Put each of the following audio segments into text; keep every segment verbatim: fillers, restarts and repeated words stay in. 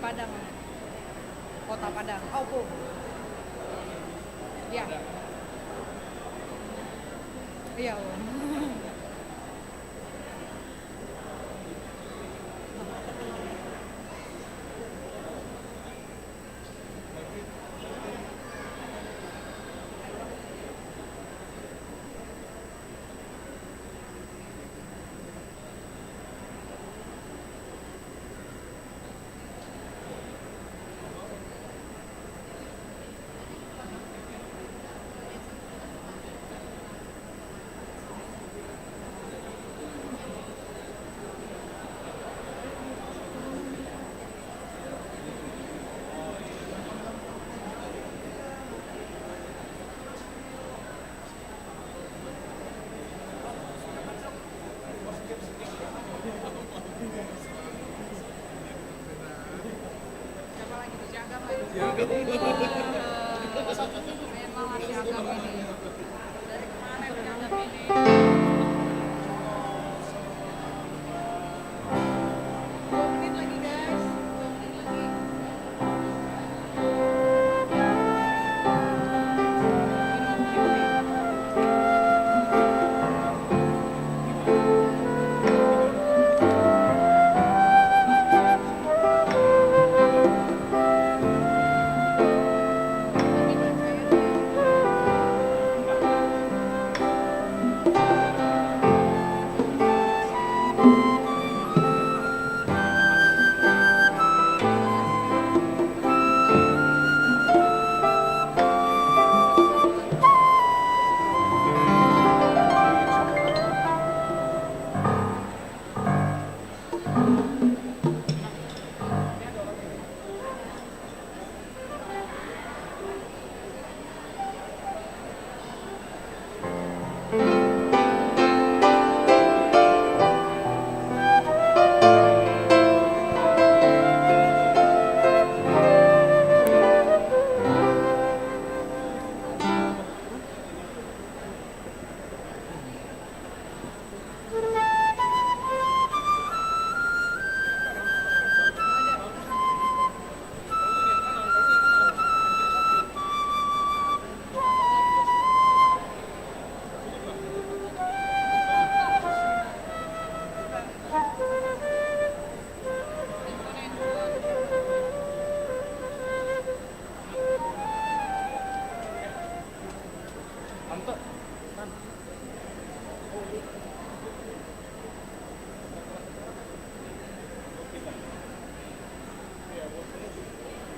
Padang. Kota Padang. Oh, Opo. Ya. Iya, Om.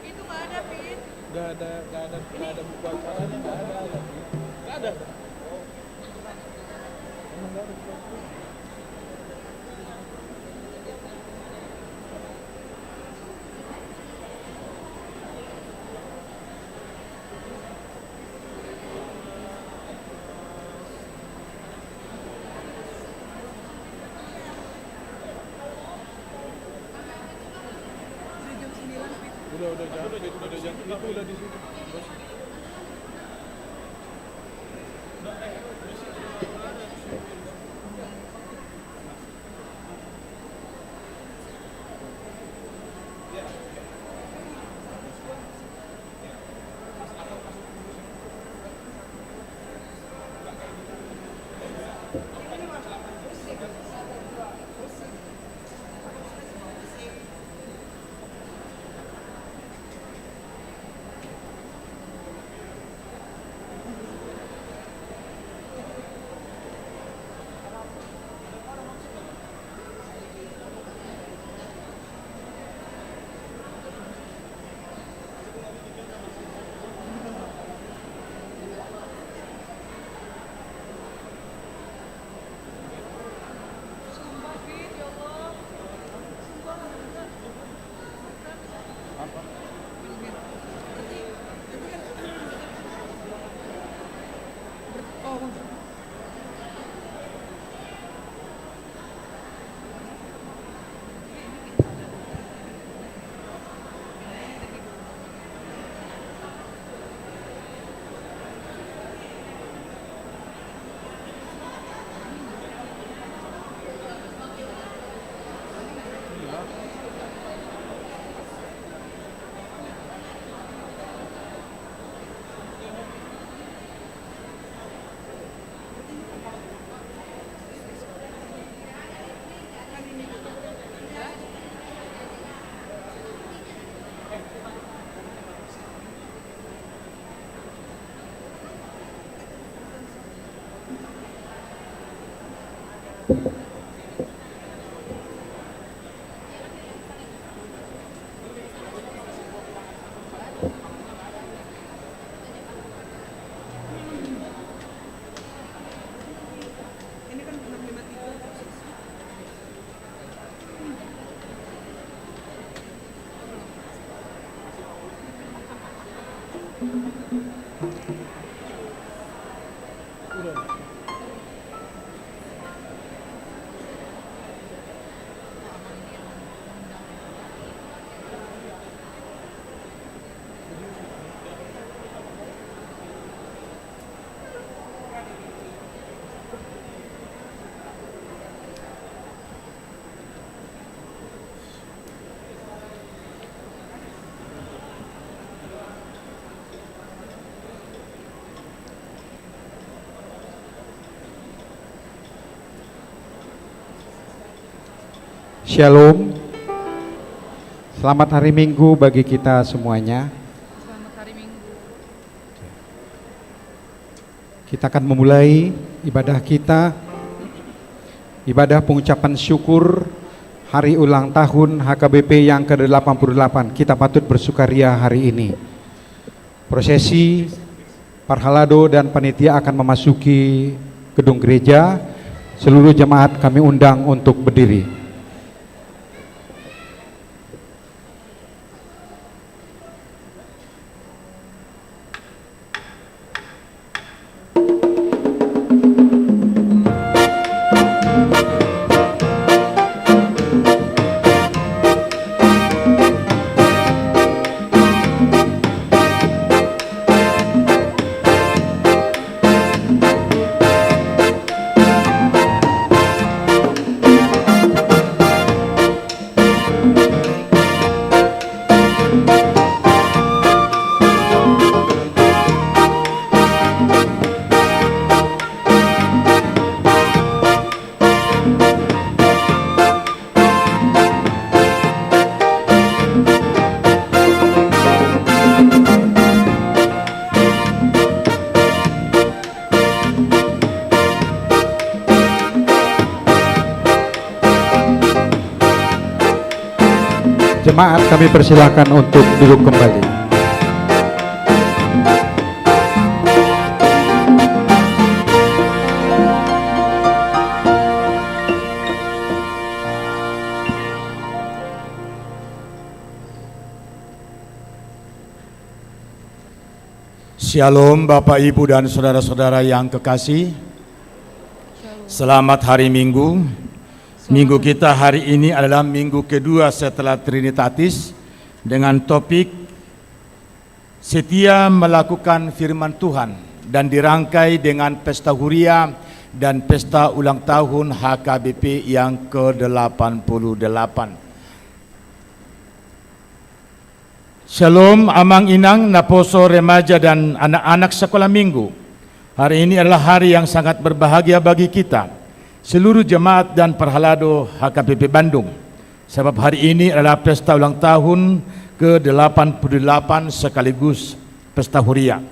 Itu nggak ada, Pin. Nggak ada, nggak ada, nggak ada buku acaranya, nggak ada, nggak ada. Emang nggak ada buku acaranya. Udah, udah jam, udah jam itu udah di situ. Shalom. Selamat hari Minggu bagi kita semuanya. Selamat hari Minggu. Kita akan memulai ibadah kita, ibadah pengucapan syukur hari ulang tahun H K B P yang kedelapan puluh delapan. Kita patut bersukaria hari ini. Prosesi, parhalado, dan panitia akan memasuki gedung gereja. Seluruh jemaat kami undang untuk berdiri. Jemaat, kami persilakan untuk duduk kembali. Shalom, Bapak, Ibu, dan saudara-saudara yang kekasih. Shalom. Selamat hari Minggu. Selamat. Minggu kita hari ini adalah minggu kedua setelah Trinitatis, dengan topik Setia Melakukan Firman Tuhan, dan dirangkai dengan pesta huria dan pesta ulang tahun H K B P yang kedelapan puluh delapan. Shalom, Amang, Inang, naposo, remaja, dan anak-anak sekolah minggu. Hari ini adalah hari yang sangat berbahagia bagi kita, seluruh jemaat dan parhalado H K B P Bandung. Sebab hari ini adalah pesta ulang tahun kedelapan puluh delapan sekaligus pesta huria.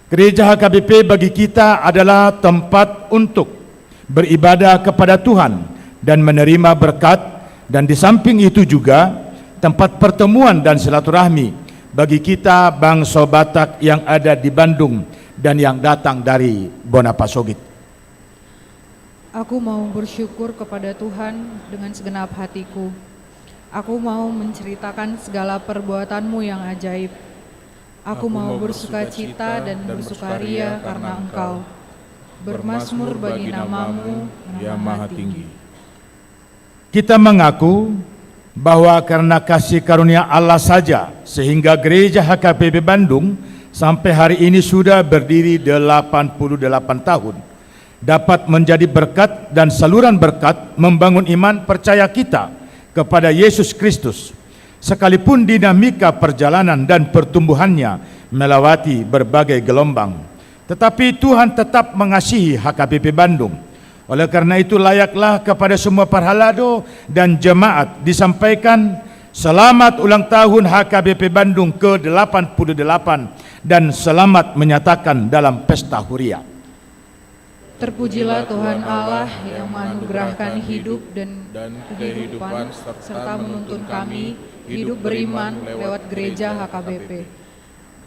Gereja H K B P bagi kita adalah tempat untuk beribadah kepada Tuhan dan menerima berkat, dan di samping itu juga tempat pertemuan dan silaturahmi bagi kita bangso Batak yang ada di Bandung dan yang datang dari Bona Pasogit. Aku mau bersyukur kepada Tuhan dengan segenap hatiku. Aku mau menceritakan segala perbuatan-Mu yang ajaib. Aku mau bersukacita dan bersukaria karena Engkau. Bermazmur bagi nama-Mu yang maha tinggi. Kita mengaku bahwa karena kasih karunia Allah saja, sehingga Gereja H K B P Bandung sampai hari ini sudah berdiri delapan puluh delapan tahun, dapat menjadi berkat dan saluran berkat membangun iman percaya kita kepada Yesus Kristus, sekalipun dinamika perjalanan dan pertumbuhannya melewati berbagai gelombang. Tetapi Tuhan tetap mengasihi H K B P Bandung. Oleh karena itu, layaklah kepada semua parhalado dan jemaat disampaikan selamat ulang tahun H K B P Bandung kedelapan puluh delapan dan selamat menyatakan dalam pesta huria. Terpujilah Tuhan Allah yang menganugerahkan hidup dan kehidupan serta menuntun kami hidup beriman lewat gereja H K B P.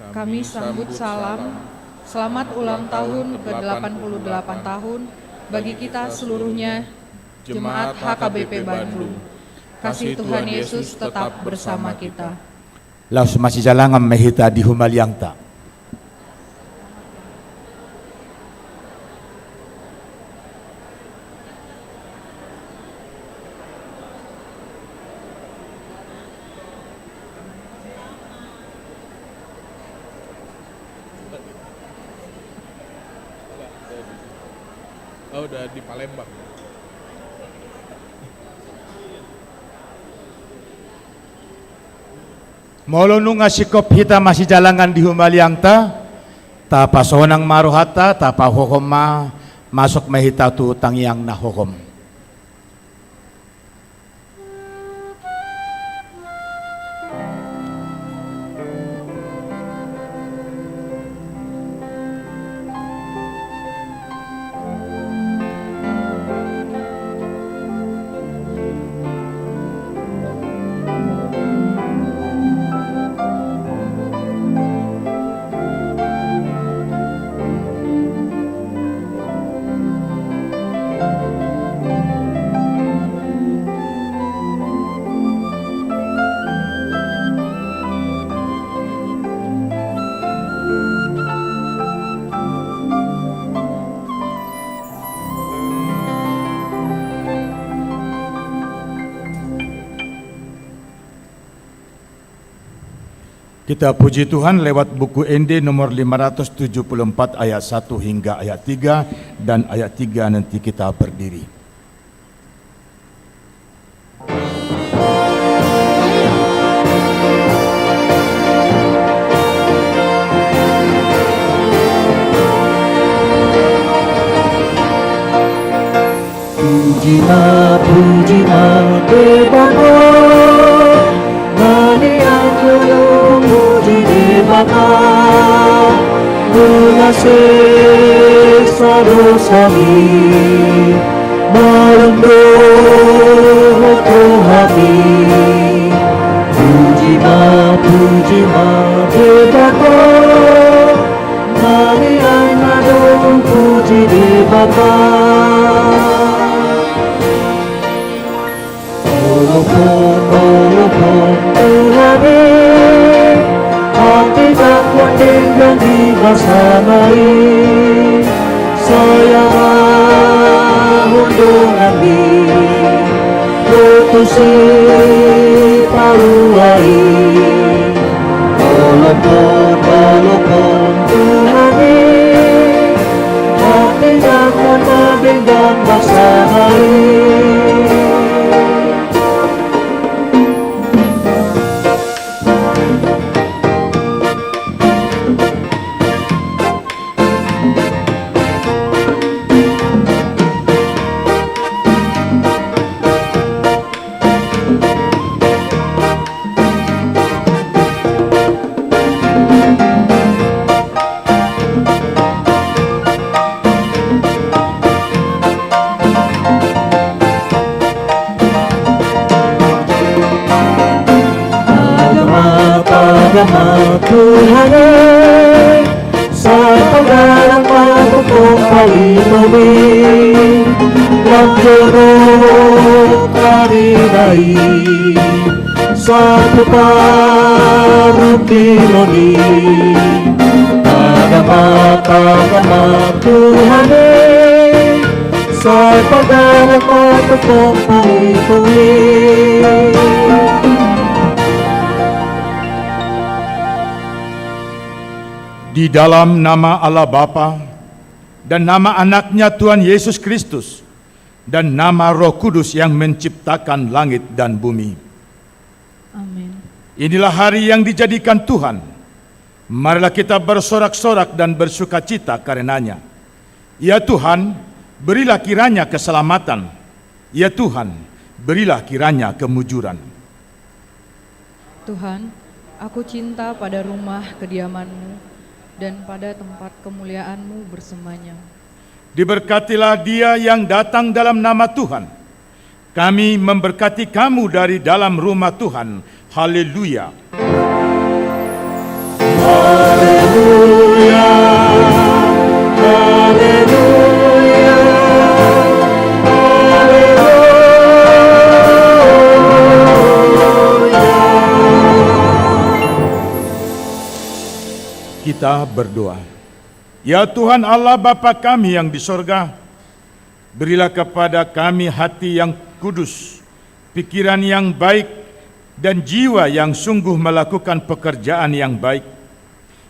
Kami sambut salam, selamat ulang tahun ke delapan puluh delapan tahun bagi kita seluruhnya, Jemaat H K B P Bandung. Kasih Tuhan Yesus tetap bersama kita. Laos masijalangan ma hita di humaliangta. Oh, udah di Palembang. Molo nunga singkop hita masijalangan di humaliangta, tapasonang ma rohanta, tapahohom ma, masuk ma hita tu tangiang na hohom. Kita puji Tuhan lewat buku Ende nomor lima ratus tujuh puluh empat ayat satu hingga ayat tiga dan ayat tiga nanti kita berdiri. Puji ma, puji ma, Debata, na nian na dung puji Debata, nunga sesa dosami, malum dohot rohami. Puji ma, puji ma, Debata, na nian na dung puji Debata. Olopon, olopon Tuhan i, hatiha mandenggan di basana i. Sai angahon donganmi ro tu sipalua i. Olopon, olopon Tuhan i, hatiha mandenggan basana i. Tagama, tagama Tuhan i, sai pardalanan ma tongtong pahitomi, lam jonok ari na i, sahat tu parruntinon i. Tagama, tagama Tuhan i, sai pardalanan ma tongtong pahitomi. Di dalam nama Allah Bapa, dan nama Anaknya Tuhan Yesus Kristus, dan nama Roh Kudus yang menciptakan langit dan bumi. Amin. Inilah hari yang dijadikan Tuhan. Marilah kita bersorak-sorak dan bersukacita karenanya. Ya Tuhan, berilah kiranya keselamatan. Ya Tuhan, berilah kiranya kemujuran. Tuhan, aku cinta pada rumah kediaman-Mu dan pada tempat kemuliaan-Mu bersemayam. Diberkatilah dia yang datang dalam nama Tuhan. Kami memberkati kamu dari dalam rumah Tuhan. Haleluya. Haleluya. Haleluya. Haleluya. Kita berdoa. Ya Tuhan Allah, Bapa kami yang di sorga, berilah kepada kami hati yang kudus, pikiran yang baik, dan jiwa yang sungguh melakukan pekerjaan yang baik.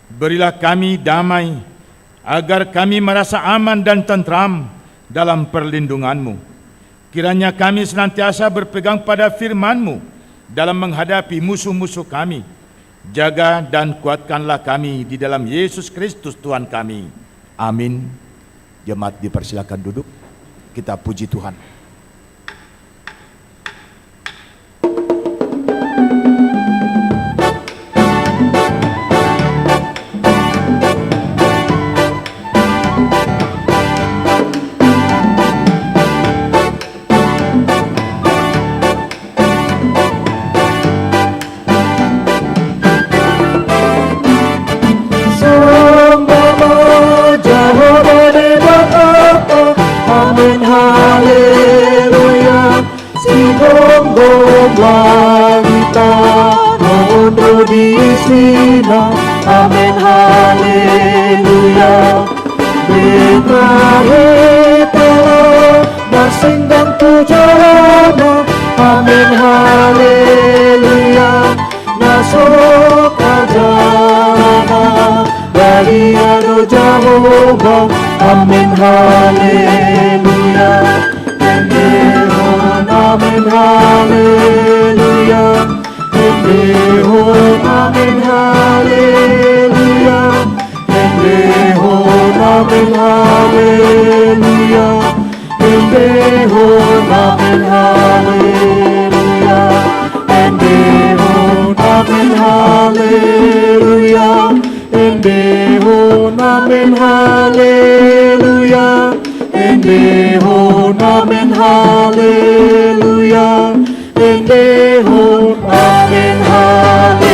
Berilah kami damai, agar kami merasa aman dan tentram dalam perlindungan-Mu. Kiranya kami senantiasa berpegang pada firman-Mu dalam menghadapi musuh-musuh kami. Jaga dan kuatkanlah kami di dalam Yesus Kristus Tuhan kami. Amin. Jemaat dipersilakan duduk. Kita puji Tuhan. Sambah ma Jahowa Debata, amen haleluya. Sigomgom langit tano on do di isina, amen haleluya. Betari tala marsenggang tu jolona, amen haleluya. Na so tajama badia do Jahowa, amen haleluya. Endehon amen haleluya. Endehon amen haleluya. Endehon amen haleluya. Endehon amen haleluya. Endehon amen haleluya. Endehon amen haleluya. Endehon amen haleluya. Endehon amen haleluya.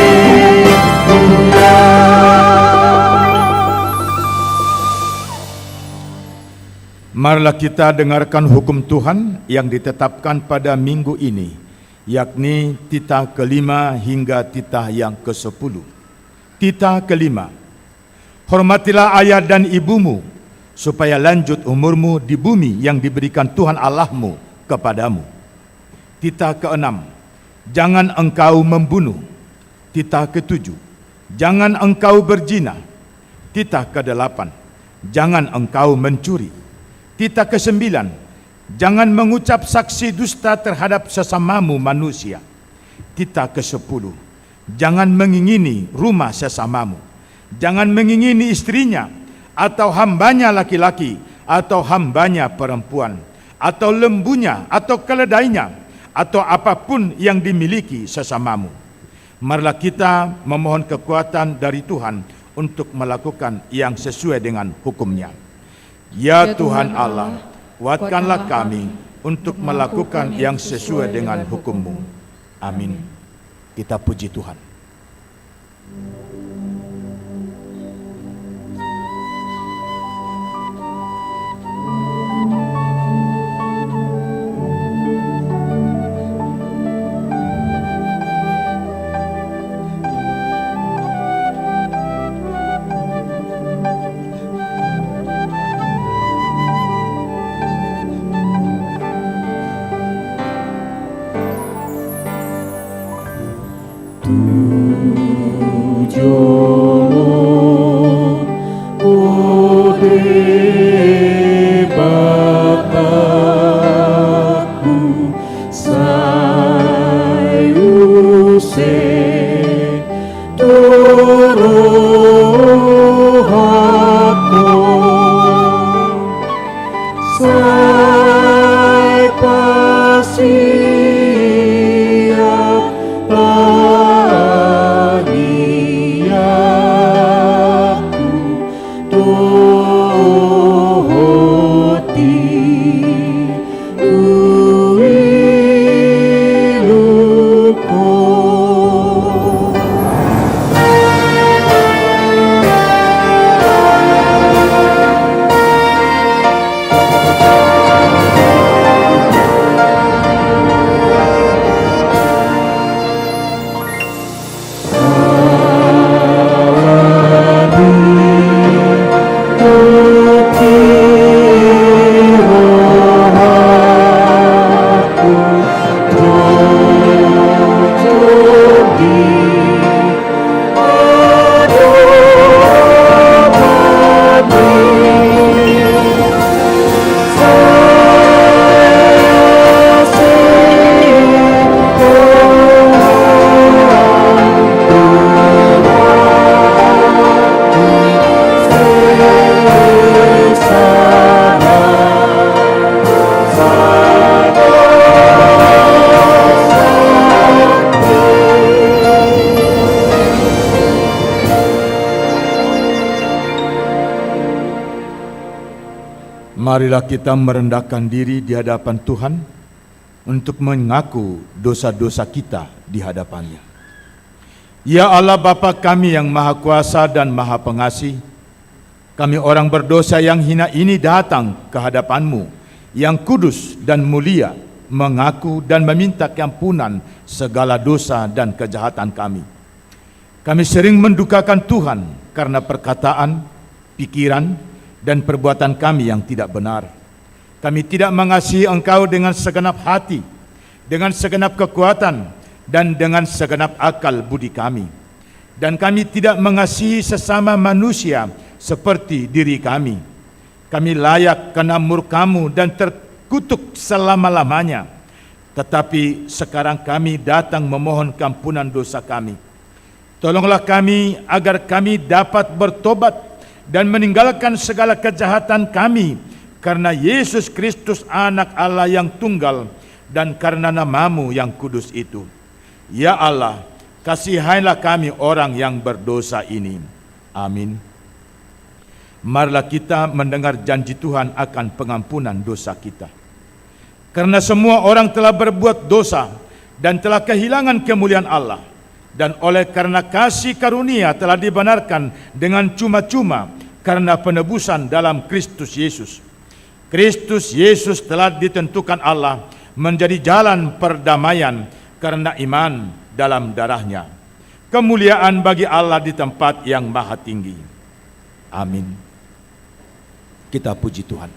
Marilah kita dengarkan hukum Tuhan yang ditetapkan pada minggu ini, yakni titah kelima hingga titah yang kesepuluh. Titah kelima. Hormatilah ayah dan ibumu, supaya lanjut umurmu di bumi yang diberikan Tuhan Allahmu kepadamu. Titah keenam, jangan engkau membunuh. Titah ketujuh, jangan engkau berzina. Titah kedelapan, jangan engkau mencuri. Titah kesembilan, jangan mengucap saksi dusta terhadap sesamamu manusia. Titah kesepuluh, jangan mengingini rumah sesamamu. Jangan mengingini istrinya, atau hambanya laki-laki, atau hambanya perempuan, atau lembunya, atau keledainya, atau apapun yang dimiliki sesamamu. Marilah kita memohon kekuatan dari Tuhan untuk melakukan yang sesuai dengan hukum-Nya. Ya Tuhan Allah, kuatkanlah kami untuk melakukan yang sesuai dengan hukum-Mu. Amin. Kita puji Tuhan. Tu jolo, o Debata, sai use do rohangku, sai pasian tangiangku tu Ho. Marilah kita merendahkan diri di hadapan Tuhan untuk mengaku dosa-dosa kita di hadapan-Nya. Ya Allah, Bapa kami yang Maha Kuasa dan Maha Pengasih, kami orang berdosa yang hina ini datang ke hadapan-Mu yang kudus dan mulia, mengaku dan meminta keampunan segala dosa dan kejahatan kami. Kami sering mendukakan Tuhan karena perkataan, pikiran, dan perbuatan kami yang tidak benar. Kami tidak mengasihi Engkau dengan segenap hati, dengan segenap kekuatan, dan dengan segenap akal budi kami. Dan kami tidak mengasihi sesama manusia seperti diri kami. Kami layak kena murka-Mu dan terkutuk selama-lamanya. Tetapi sekarang kami datang memohon keampunan dosa kami. Tolonglah kami agar kami dapat bertobat dan meninggalkan segala kejahatan kami karena Yesus Kristus, Anak Allah yang tunggal, dan karena nama-Mu yang kudus itu. Ya Allah, kasihilah kami orang yang berdosa ini. Amin. Marilah kita mendengar janji Tuhan akan pengampunan dosa kita. Karena semua orang telah berbuat dosa dan telah kehilangan kemuliaan Allah, dan oleh karena kasih karunia telah dibenarkan dengan cuma-cuma karena penebusan dalam Kristus Yesus. Kristus Yesus telah ditentukan Allah menjadi jalan perdamaian karena iman dalam darah-Nya. Kemuliaan bagi Allah di tempat yang maha tinggi. Amin. Kita puji Tuhan.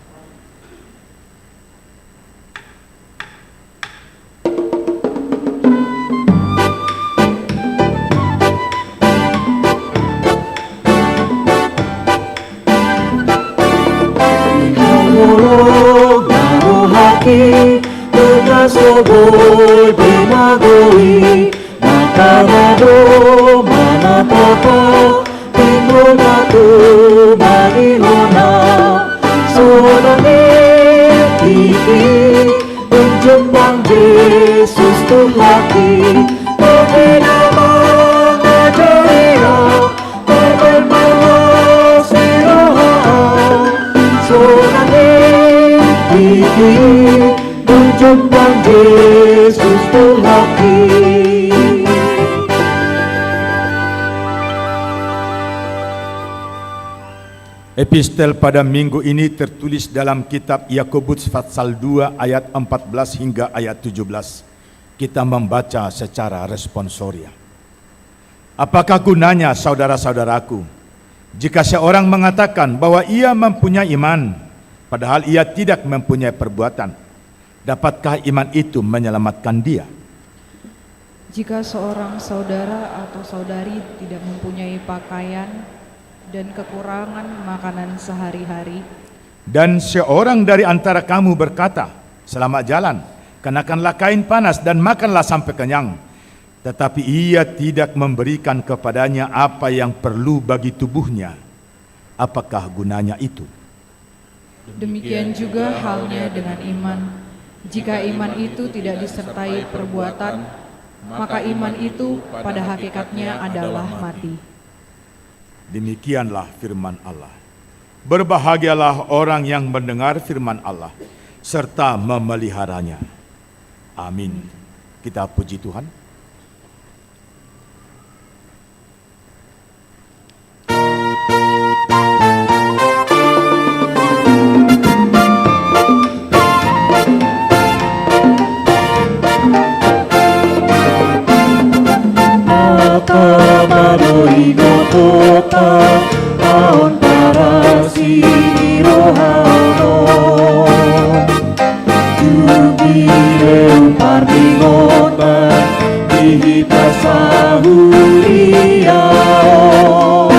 Molo na rohaki, tu na so boi be magou i, maka na do manatapa, timbul na tu bani hona. Sonang i tingki, dung Jumpang Jesus Tuhanki, bagi na mangajari au, bermalas ni roha au. Sonang i tingki, dung Jumpang Jesus Tuhanki. Epistel pada minggu ini tertulis dalam kitab Yakobus pasal dua ayat empat belas hingga ayat tujuh belas. Kita membaca secara responsoria. Apakah gunanya, saudara-saudaraku, jika seorang mengatakan bahwa ia mempunyai iman, padahal ia tidak mempunyai perbuatan? Dapatkah iman itu menyelamatkan dia? Jika seorang saudara atau saudari tidak mempunyai pakaian dan kekurangan makanan sehari-hari, dan seorang dari antara kamu berkata, "Selamat jalan, kenakanlah kain panas dan makanlah sampai kenyang," tetapi ia tidak memberikan kepadanya apa yang perlu bagi tubuhnya, apakah gunanya itu? Demikian juga halnya dengan iman. Jika iman itu tidak disertai perbuatan, maka iman itu pada hakikatnya adalah mati. Demikianlah firman Allah. Berbahagialah orang yang mendengar firman Allah serta memeliharanya. Amin. Kita puji Tuhan. Maka ma do ingotanta, aon parasi ni roha on. Jubileu pardingotan di hita sahuria on.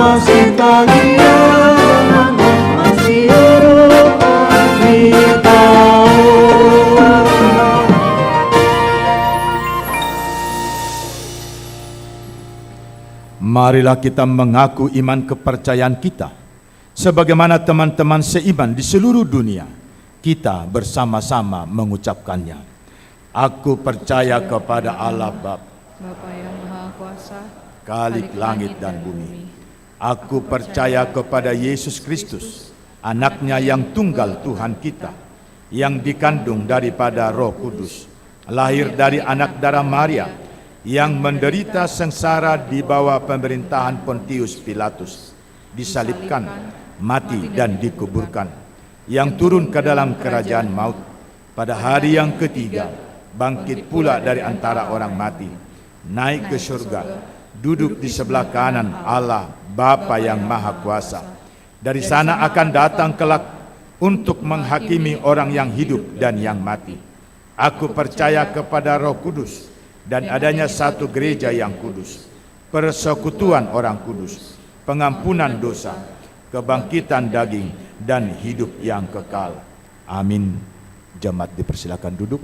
Marilah kita mengaku iman kepercayaan kita, sebagaimana teman-teman seiman di seluruh dunia. Kita bersama-sama mengucapkannya. Aku percaya kepada Allah Bapa, Bapa yang Maha Kuasa, Khalik langit dan bumi. Aku percaya kepada Yesus Kristus, Anaknya yang tunggal, Tuhan kita, yang dikandung daripada Roh Kudus, lahir dari anak darah Maria, yang menderita sengsara di bawah pemerintahan Pontius Pilatus, disalibkan, mati, dan dikuburkan, yang turun ke dalam kerajaan maut, pada hari yang ketiga bangkit pula dari antara orang mati, naik ke surga, duduk di sebelah kanan Allah Bapa yang Maha Kuasa. Dari sana akan datang kelak untuk menghakimi orang yang hidup dan yang mati. Aku percaya kepada Roh Kudus dan adanya satu gereja yang kudus, persekutuan orang kudus, pengampunan dosa, kebangkitan daging, dan hidup yang kekal. Amin. Jemaat dipersilakan duduk.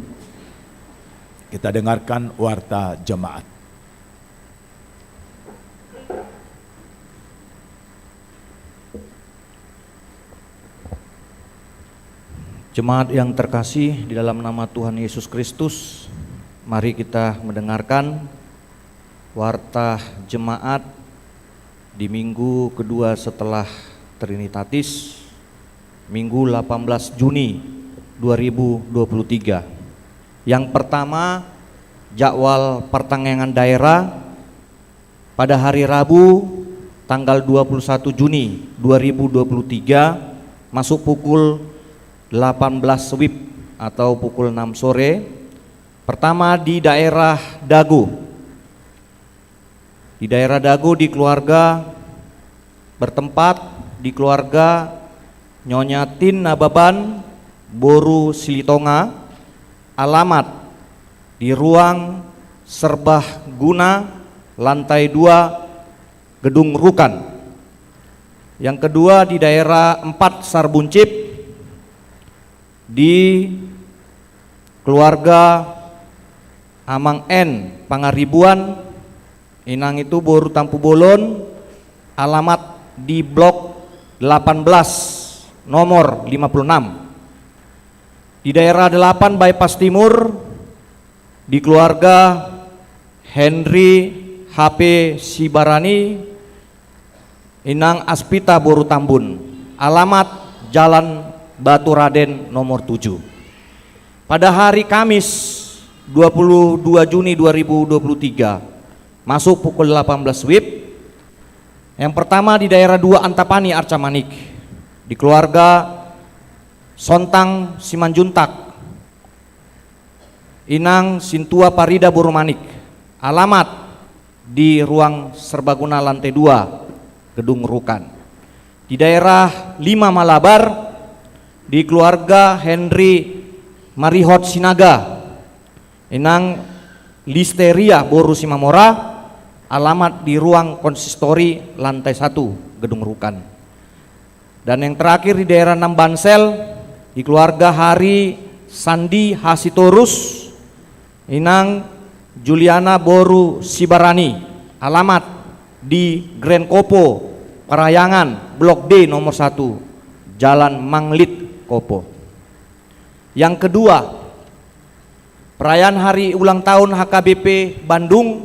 Kita dengarkan warta jemaat. Jemaat yang terkasih di dalam nama Tuhan Yesus Kristus, mari kita mendengarkan warta jemaat di minggu kedua setelah Trinitatis, Minggu delapan belas Juni dua ribu dua puluh tiga. Yang pertama, jadwal pertangiangan daerah pada hari Rabu tanggal dua puluh satu Juni dua ribu dua puluh tiga, masuk pukul delapan belas wib atau pukul enam sore. Pertama di daerah Dago. Di daerah Dago di keluarga bertempat di keluarga Nyonya Tin Nababan, boru Silitonga, alamat di ruang serbaguna, lantai dua, gedung Rukan. Yang kedua di daerah empat Sarbuncit, di keluarga Amang N Pangaribuan, inang itu boru Tampubolon, alamat di blok delapan belas, nomor lima puluh enam. Di daerah delapan Bypass Timur, di keluarga Henry H P Sibarani, inang Aspita boru Tambun, alamat Jalan Batu Raden nomor tujuh. Pada hari Kamis, dua puluh dua Juni dua ribu dua puluh tiga, masuk pukul delapan belas wib. Yang pertama di daerah dua Antapani Arcamanik, di keluarga Sontang Simanjuntak, inang Sintua Parida boru Manik, alamat di ruang serbaguna lantai dua, gedung Rukan. Di daerah lima Malabar, di keluarga Henry Marihot Sinaga, inang Listeria boru Simamora, alamat di ruang konsistori lantai satu, gedung Rukan. Dan yang terakhir di daerah enam Bansel, di keluarga Hari Sandi Hasitorus, inang Juliana boru Sibarani, alamat di Grand Kopo, Parayangan, Blok D nomor satu, Jalan Manglit, Kopo. Yang kedua, perayaan hari ulang tahun H K B P Bandung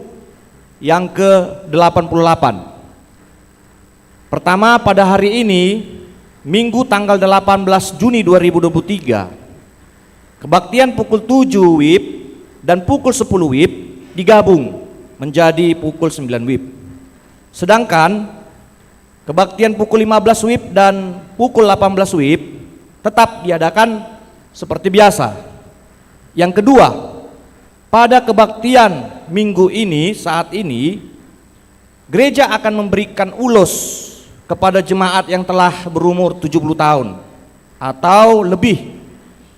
yang ke delapan puluh delapan. Pertama, pada hari ini, Minggu tanggal delapan belas Juni dua ribu dua puluh tiga, kebaktian pukul tujuh wib dan pukul sepuluh wib digabung menjadi pukul sembilan wib. Sedangkan kebaktian pukul lima belas wib dan pukul delapan belas wib tetap diadakan seperti biasa. Yang kedua, pada kebaktian minggu ini, saat ini, gereja akan memberikan ulos kepada jemaat yang telah berumur tujuh puluh tahun atau lebih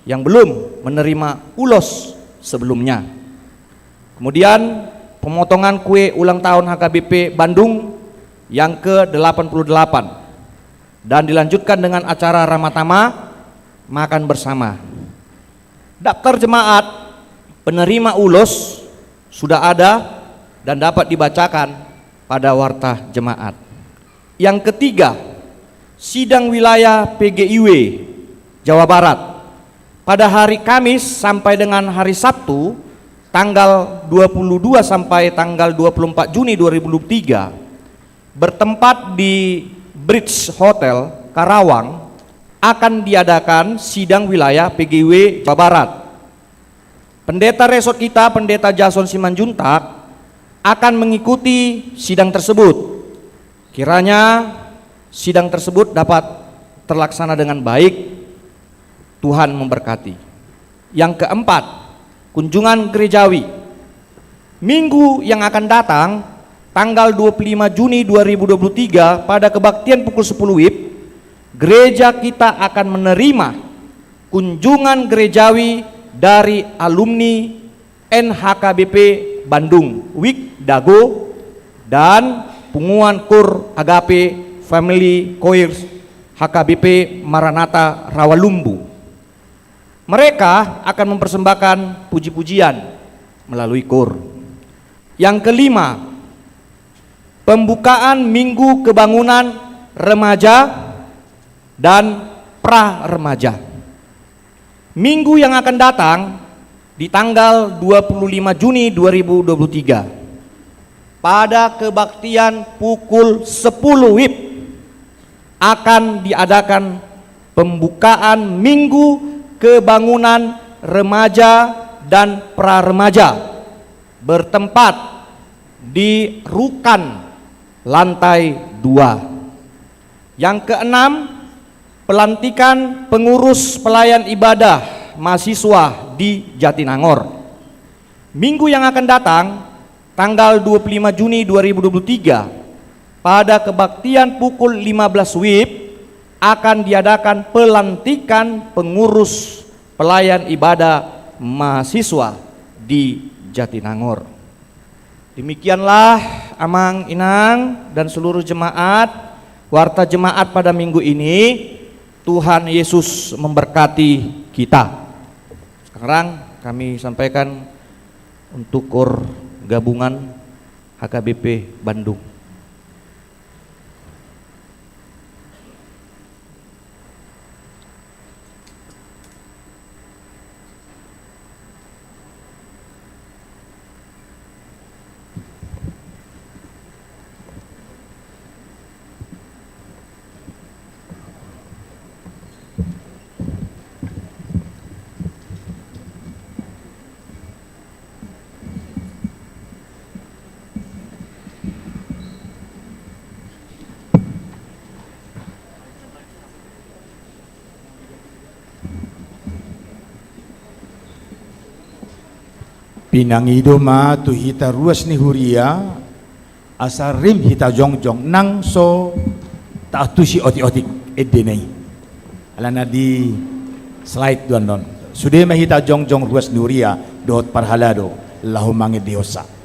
yang belum menerima ulos sebelumnya. Kemudian, pemotongan kue ulang tahun H K B P Bandung yang kedelapan puluh delapan, dan dilanjutkan dengan acara ramatama, makan bersama. Daftar jemaat penerima ulos sudah ada dan dapat dibacakan pada warta jemaat. Yang ketiga, sidang wilayah P G I W Jawa Barat pada hari Kamis sampai dengan hari Sabtu, tanggal dua puluh dua sampai tanggal dua puluh empat Juni dua ribu dua puluh tiga, bertempat di Bridge Hotel Karawang, akan diadakan sidang wilayah P G I W Jawa Barat. Pendeta Resort kita, Pendeta Jason Simanjuntak, akan mengikuti sidang tersebut. Kiranya sidang tersebut dapat terlaksana dengan baik. Tuhan memberkati. Yang keempat, kunjungan gerejawi. Minggu yang akan datang, tanggal dua puluh lima Juni dua ribu dua puluh tiga, pada kebaktian pukul sepuluh wib, gereja kita akan menerima kunjungan gerejawi dari alumni N H K B P Bandung, Wik Dago, dan punguan Koor Agape Family Choirs H K B P Maranatha Rawalumbu. Mereka akan mempersembahkan puji-pujian melalui koor. Yang kelima, pembukaan Minggu Kebangunan Remaja dan Pra Remaja. Minggu yang akan datang, di tanggal dua puluh lima Juni dua ribu dua puluh tiga, pada kebaktian pukul sepuluh wib, akan diadakan pembukaan Minggu Kebangunan Remaja dan Pra Remaja, bertempat di Rukan lantai dua. Yang keenam, pelantikan pengurus pelayan ibadah mahasiswa di Jatinangor. Minggu yang akan datang, tanggal dua puluh lima Juni dua ribu dua puluh tiga, pada kebaktian pukul lima belas wib, akan diadakan pelantikan pengurus pelayan ibadah mahasiswa di Jatinangor. Demikianlah, Amang, Inang, dan seluruh jemaat, warta jemaat pada minggu ini. Tuhan Yesus memberkati kita. Sekarang kami sampaikan untuk koor gabungan H K B P Bandung. Pinangido ma tu hita ruas ni huria, asa rim hita jongjong nang so taantusi otik-otik endena i. Alana di slide do annon. Sude ma hita jongjong ruas ni huria dohot parhalado laho mangendehonsa.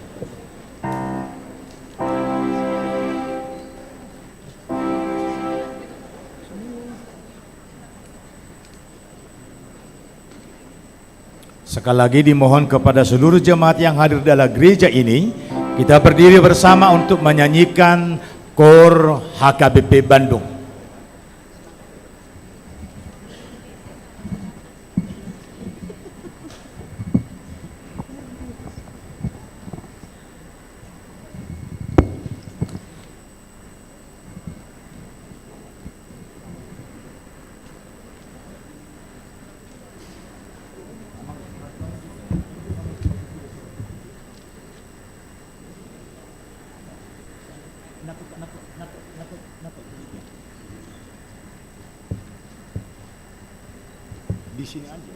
Sekali lagi dimohon kepada seluruh jemaat yang hadir dalam gereja ini, kita berdiri bersama untuk menyanyikan koor H K B P Bandung. Di sini aja.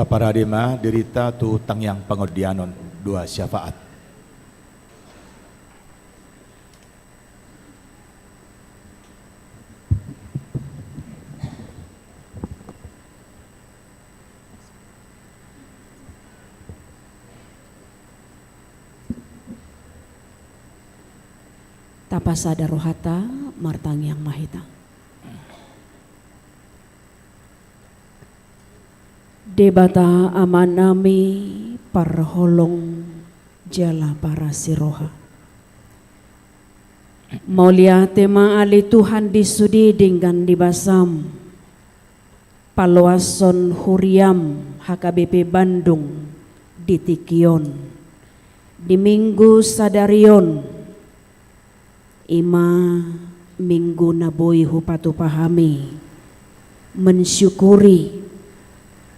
Taparade ma dirinta tu tangiang pangondianon, dua syafaat. Tapasada rohanta, martangiang ma hita. Debata Amanami parholong jala parasi roha. Mauliate ma ale Tuhan di sude denggan ni basaM. Paloashon huriaM H K B P Bandung di tingki on, di minggu sadari on, i ma minggu na boi hupatupa hami mensyukuri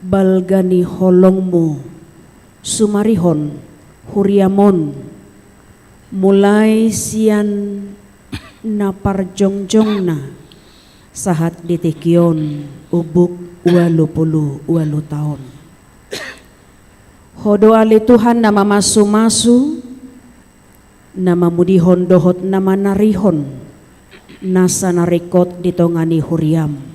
balga ni holongMu sumarihon huriaM on, mulai sian na parjongjongna sahat di tingki on umbuk ualu pulu ualu taon. Ho do ale Tuhan na mamasumasu, na mamudihon dohot na manarihon nasa na ringkot di tonga ni huriaM.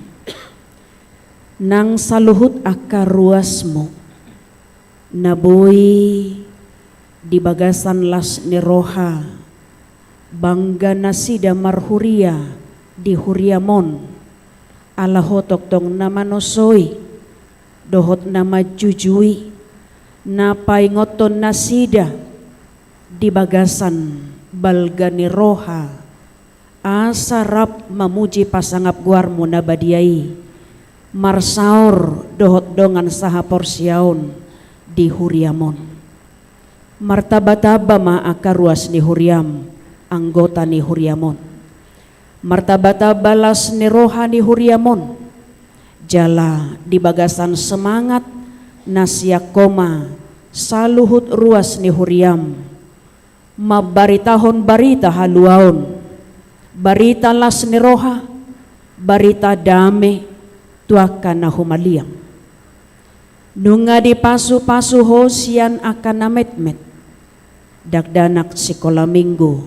Nang saluhut angka ruasMu na boi di bagasan las ni roha bangga nasida marhuria di huriaM on, ala Ho tongtong na manosoi dohot na manjujui, na paingothon nasida di bagasan balga ni roha, asa rap mamuji pasangap goarMu na badia i, marsaor dohot dongan sahaporseaon di huriaM on. Martambatamba ma angka ruas ni huriaM, anggota ni huriaM on. Martambatamba las ni roha ni huriaM on, jala di bagasan semangat na sian Ho ma saluhut ruas ni huriaM mambaritahon barita haluaon, barita las ni roha, barita dame tu angka na humaliang. Nunga dipasupasu Ho sian angka na metmet, dakdanak sikola minggu,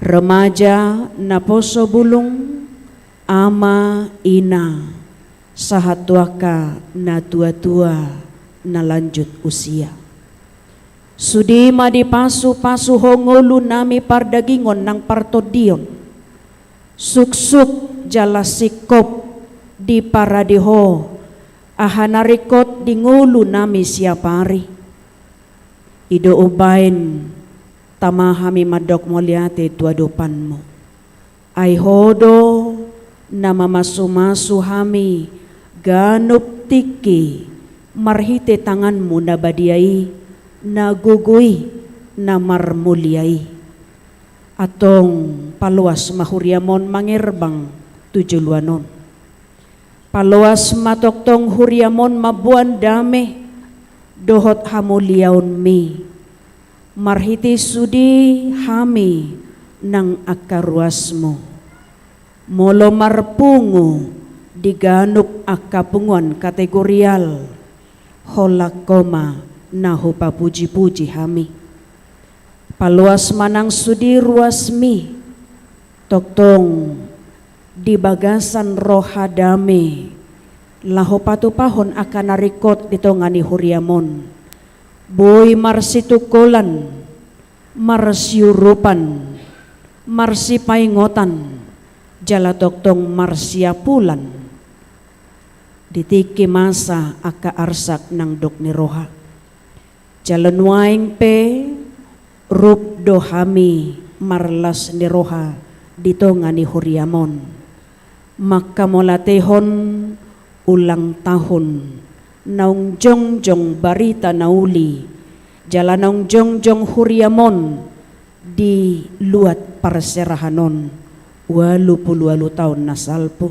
remaja, naposo bulung, ama, ina, sahat tu angka na tuatua na lanjut usia. Sude ma dipasupasu Ho ngolunami pardagingon nang partondion. Suksuk jala singkop diparade Ho aha na ringkot di ngolunami siapari. I do umbahen tama hami mandok mauliate tu adopanMu. Ai Ho do na mamasumasu hami ganup tingki marhite tanganMu na badia i, na gogo i, na marmulia i. Antong paloas ma huriaM on mangerbang tu joloan on. Paloas ma tongtong huriaM on mamboan dame dohot hamuliaonMi. Marhite sude hami nang angka ruasMu, molo marpungu di ganup angka punguan kategorial, holan Ho ma na hupapujipuji hami. Paloas ma nang sude ruasMi, tongtong di bagasan roha dame, laho patupahon angka na ringkot di tonga ni huriaM on. Boi marsitungkolan, marsiurupan, marsipaingotan, jala tongtong marsiapulan di tingki masa angka arsak nang dok ni roha. Jala nuaeng pe rup do hami marlas ni roha di tonga ni huriaM on, mangkamauliatehon ulang tahun naung jongjong barita na uli jala naung jongjong huriaM on di luat parserahan on, ualu pulu ualu taon na salpu.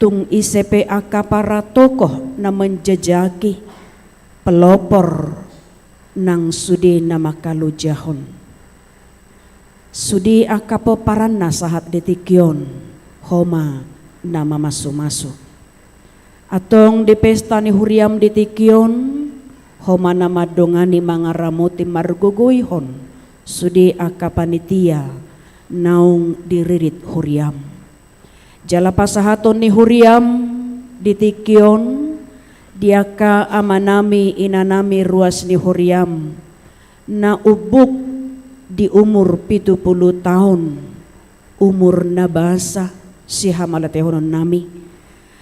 Tung ise pe angka paratokoh na manjajaki, pelopor nang sude na mangkalojahon, sude angka pomparanna sahat di tingki on, Ho ma na mamasumasu. Antong di pesta ni huriam di tingki on, Ho ma na mandongani, mangaramoti, margogoihon sude angka panitia naung diririt huriam. Jala pasahaton ni huriam di tingki on di angka amanami, inanami, ruas ni huriam na umbuk di umur pitu pulu taon, umur na basa sihamauliatehononnami.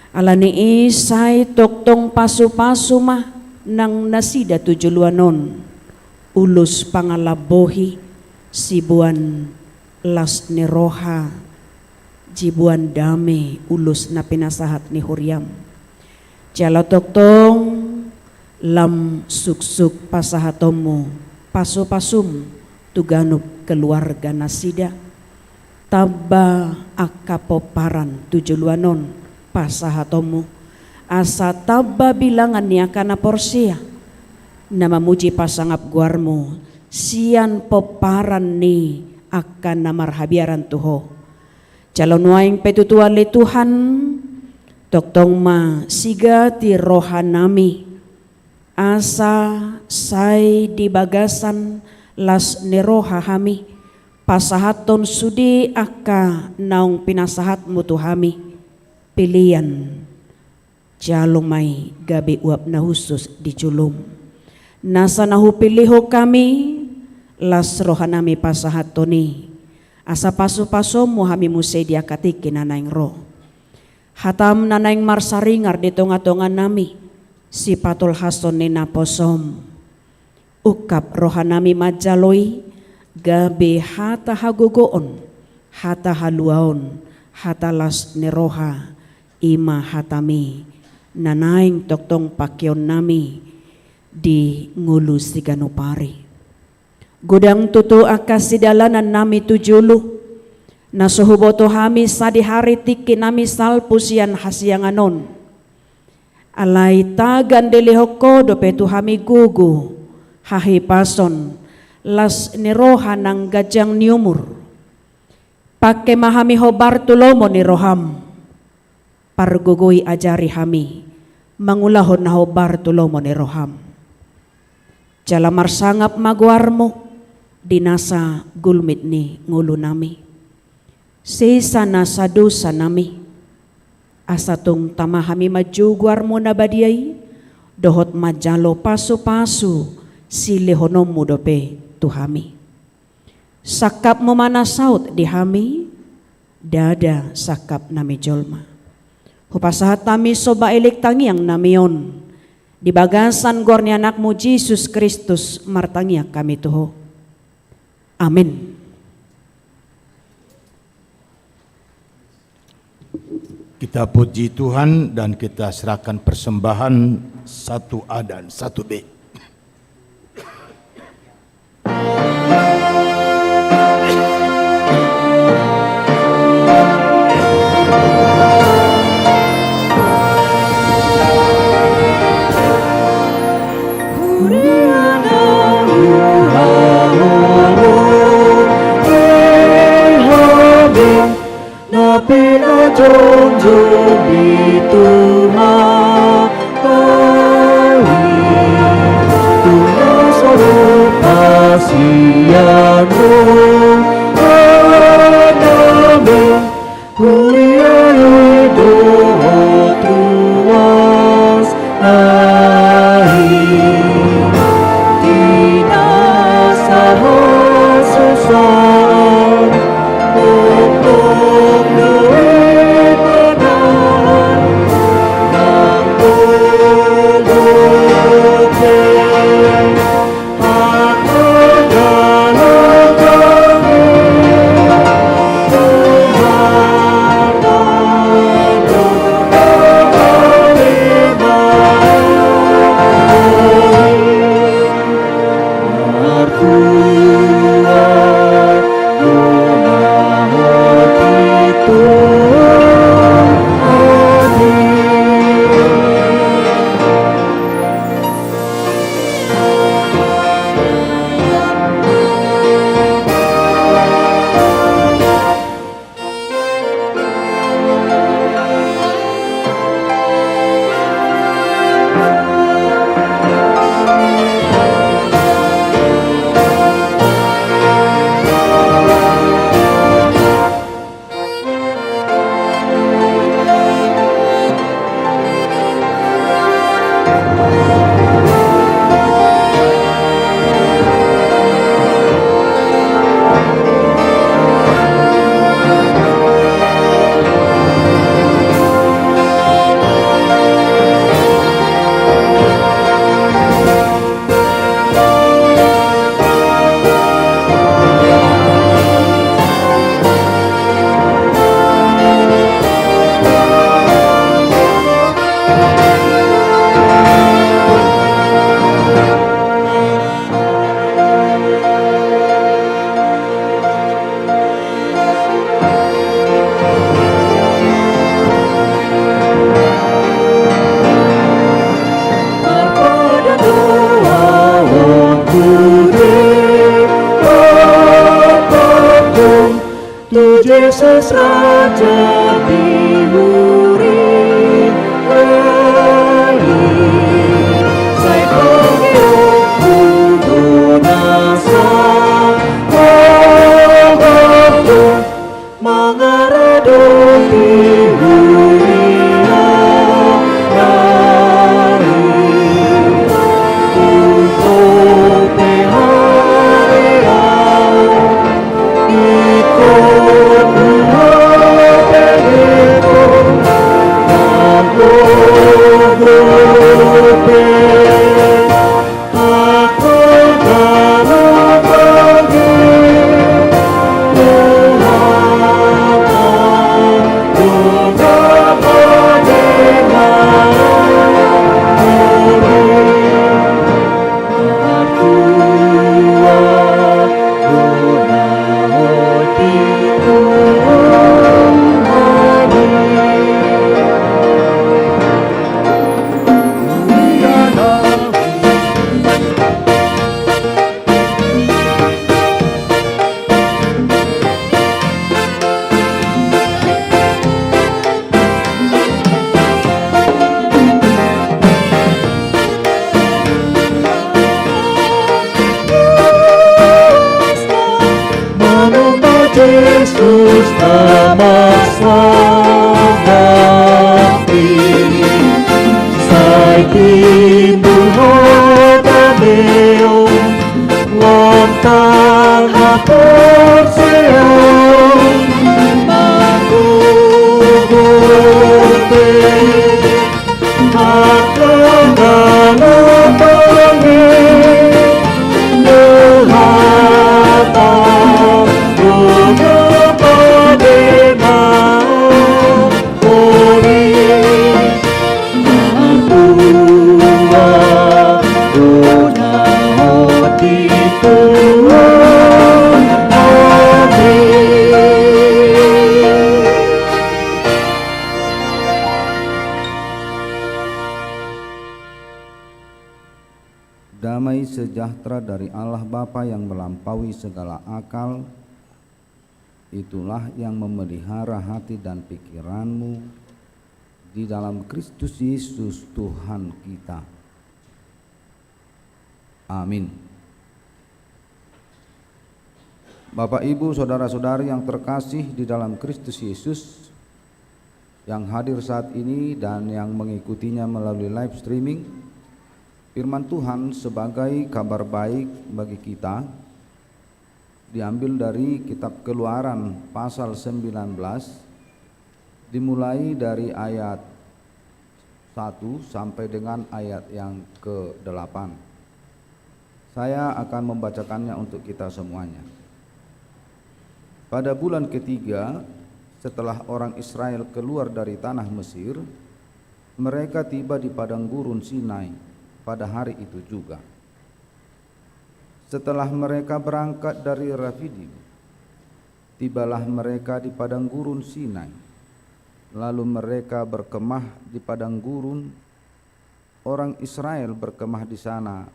Ala ni i sai tongtong pasupasu ma nang nasida tu joloan on, ulos pangalambohi, siboan las ni roha, siboan dame, ulos na pinasahat ni huriam. Jala tongtong lam suksuk pasahatonmu pasupasum tu ganup keluarga nasida. Tamba angka pomparan tu joloan on pasahatonmu, asa tamba bilangan ni angka na porsea na mamuji pasangap goarmu sian pomparan ni angka na marhabiaran tu Ho. Jala nuaeng pe tutu ale Tuhan, tongtong ma sigati rohanami, asa sai di bagasan las ni roha hami pasahathon sude angka naung pinasahatmu tu hami. Pelean, jalo ma i gabe uap na hushus di jolom. Nasa na hupilihon hami las rohanami pasahathon i, asa pasupasuonmu hami muse di angka tingki na naeng ro. Hatam na naeng marsaringar di tongatonganami, sipatolhashon ni naposom. Ungkap rohanami manjalo i, gabe hata hagogoon, hata haluaon, hata las ni roha, i ma hatami na naeng tongtong pakeonnami di ngolu siganup ari. Godang tutu angka sidalanannami tu jolo, na so huboto hami sadihari tingkinami salpu sian hasiangan on. Alai tagan dilehon Ho dope tu hami gogo, hahipason, las ni roha nang ganjang ni umur. Pangke ma hami hombar tu lomo ni roham. Pargogoi, ajari hami mangulahon na hombar tu lomo ni roham. Jala marsangap ma goarmu di nasa gulmit ni ngolunami. Sesa nasa dosanami, asa tung tama hami manjou goarmu na badia i, dohot manjalo pasupasu silehononmu dope tu hami. Sangkapmu ma na saut di hami, ndada sangkapnami jolma. Hupasahat hami somba elek tangiangnami on di bagasan goar ni Anakmu Jesus Kristus, martangiang hami tu Ho. Amen. Kita puji Tuhan dan kita serahkan persembahan satu A dan satu B. Na pinajongjong di Tuhan, Tuhan sarupa sian rohanami, huria i dohot ruas nai. Di nasa hasusaan, tongtong do i panahan, na Raja di huria i, sai panggilanmu do na sahat, mangaradoti huria i. Tung pe hea ahu, ingkon huhapehehon, na gogo pe. Manumba Jesus na marsanti, sai timbul hadameon, lam tangkas porseaon, na gogo pe. Damai sejahtera dari Allah Bapa yang melampaui segala akal, itulah yang memelihara hati dan pikiranmu di dalam Kristus Yesus Tuhan kita. Amin. Bapak, Ibu, saudara-saudari yang terkasih di dalam Kristus Yesus, yang hadir saat ini dan yang mengikutinya melalui live streaming, firman Tuhan sebagai kabar baik bagi kita diambil dari kitab Keluaran pasal sembilan belas, dimulai dari ayat satu sampai dengan ayat yang kedelapan. Saya akan membacakannya untuk kita semuanya. Pada bulan ketiga setelah orang Israel keluar dari tanah Mesir, mereka tiba di padang gurun Sinai pada hari itu juga. Setelah mereka berangkat dari Rafidim, tibalah mereka di padang gurun Sinai. Lalu mereka berkemah di padang gurun, orang Israel berkemah di sana,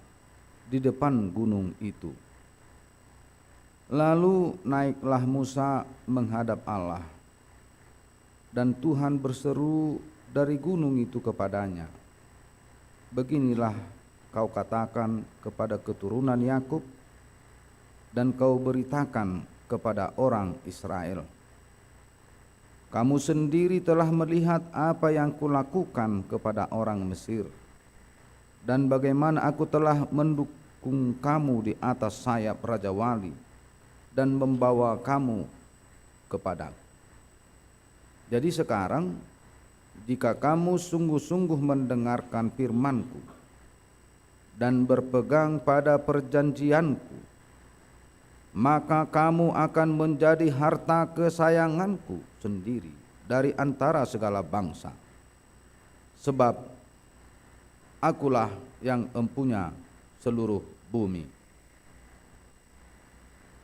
di depan gunung itu. Lalu naiklah Musa menghadap Allah, dan Tuhan berseru dari gunung itu kepadanya, "Beginilah kau katakan kepada keturunan Yakub, dan kau beritakan kepada orang Israel, 'Kamu sendiri telah melihat apa yang Kulakukan kepada orang Mesir, dan bagaimana Aku telah mendukung kamu di atas sayap rajawali dan membawa kamu kepada-Ku. Jadi sekarang, jika kamu sungguh-sungguh mendengarkan firman-Ku dan berpegang pada perjanjian-Ku, maka kamu akan menjadi harta kesayangan-Ku sendiri dari antara segala bangsa, sebab Akulah yang empunya seluruh bumi.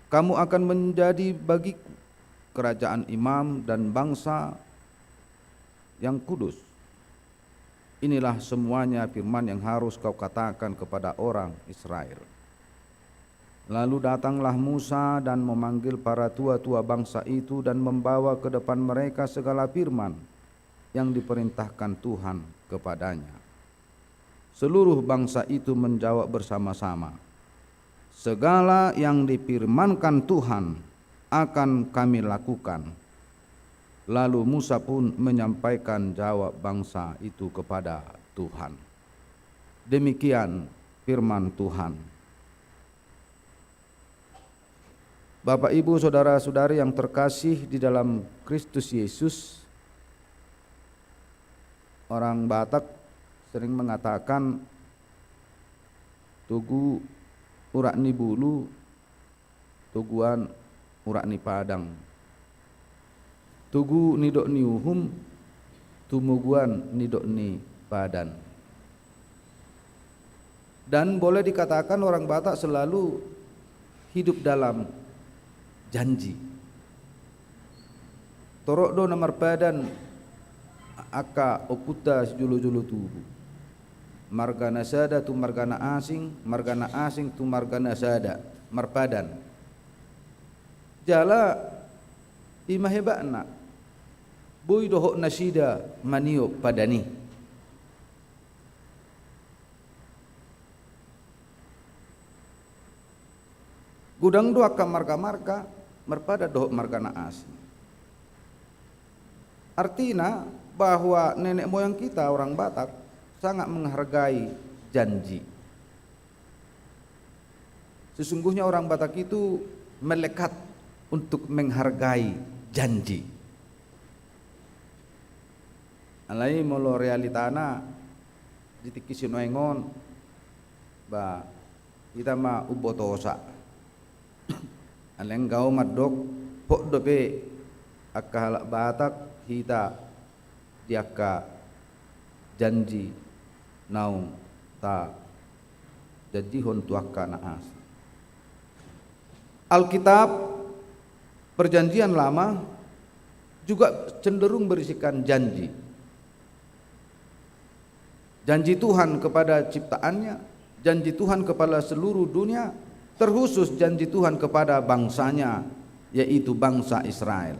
Kamu akan menjadi bagi-Ku kerajaan imam dan bangsa yang kudus.' Inilah semuanya firman yang harus kau katakan kepada orang Israel." Lalu datanglah Musa dan memanggil para tua-tua bangsa itu dan membawa ke depan mereka segala firman yang diperintahkan Tuhan kepadanya. Seluruh bangsa itu menjawab bersama-sama, "Segala yang difirmankan Tuhan akan kami lakukan." Lalu Musa pun menyampaikan jawab bangsa itu kepada Tuhan. Demikian firman Tuhan. Bapak, Ibu, saudara-saudari yang terkasih di dalam Kristus Yesus, orang Batak sering mengatakan, "Tugu urak ni bulu, tuguan urak ni padang. Tugu nidok ni uhum, tumoguan nidok ni padan." Dan boleh dikatakan orang Batak selalu hidup dalam janji. Torop do na marpadan angka ompunta sijolo-jolo tubu. Marga na sada tu marga na asing, marga na asing tu marga na sada, marpadan. Jala i ma hebatna, boi dohot nasida maniop padan i. Godang do angka marga-marga marpadan dohot marga na asing. Artina bahwa nenek moyang kita orang Batak sangat menghargai janji. Sesungguhnya orang Batak itu melekat untuk menghargai janji. Alai molo realitana di tingki sinuaeng on, ba, hita ma umbotosa. Alai anggo au mandok, pok dope angka halak Batak hita di angka janji naung tajanjihon tu angka na asing. Alkitab Perjanjian Lama juga cenderung berisikan janji. Janji Tuhan kepada ciptaannya, janji Tuhan kepada seluruh dunia, terkhusus janji Tuhan kepada bangsanya, yaitu bangsa Israel.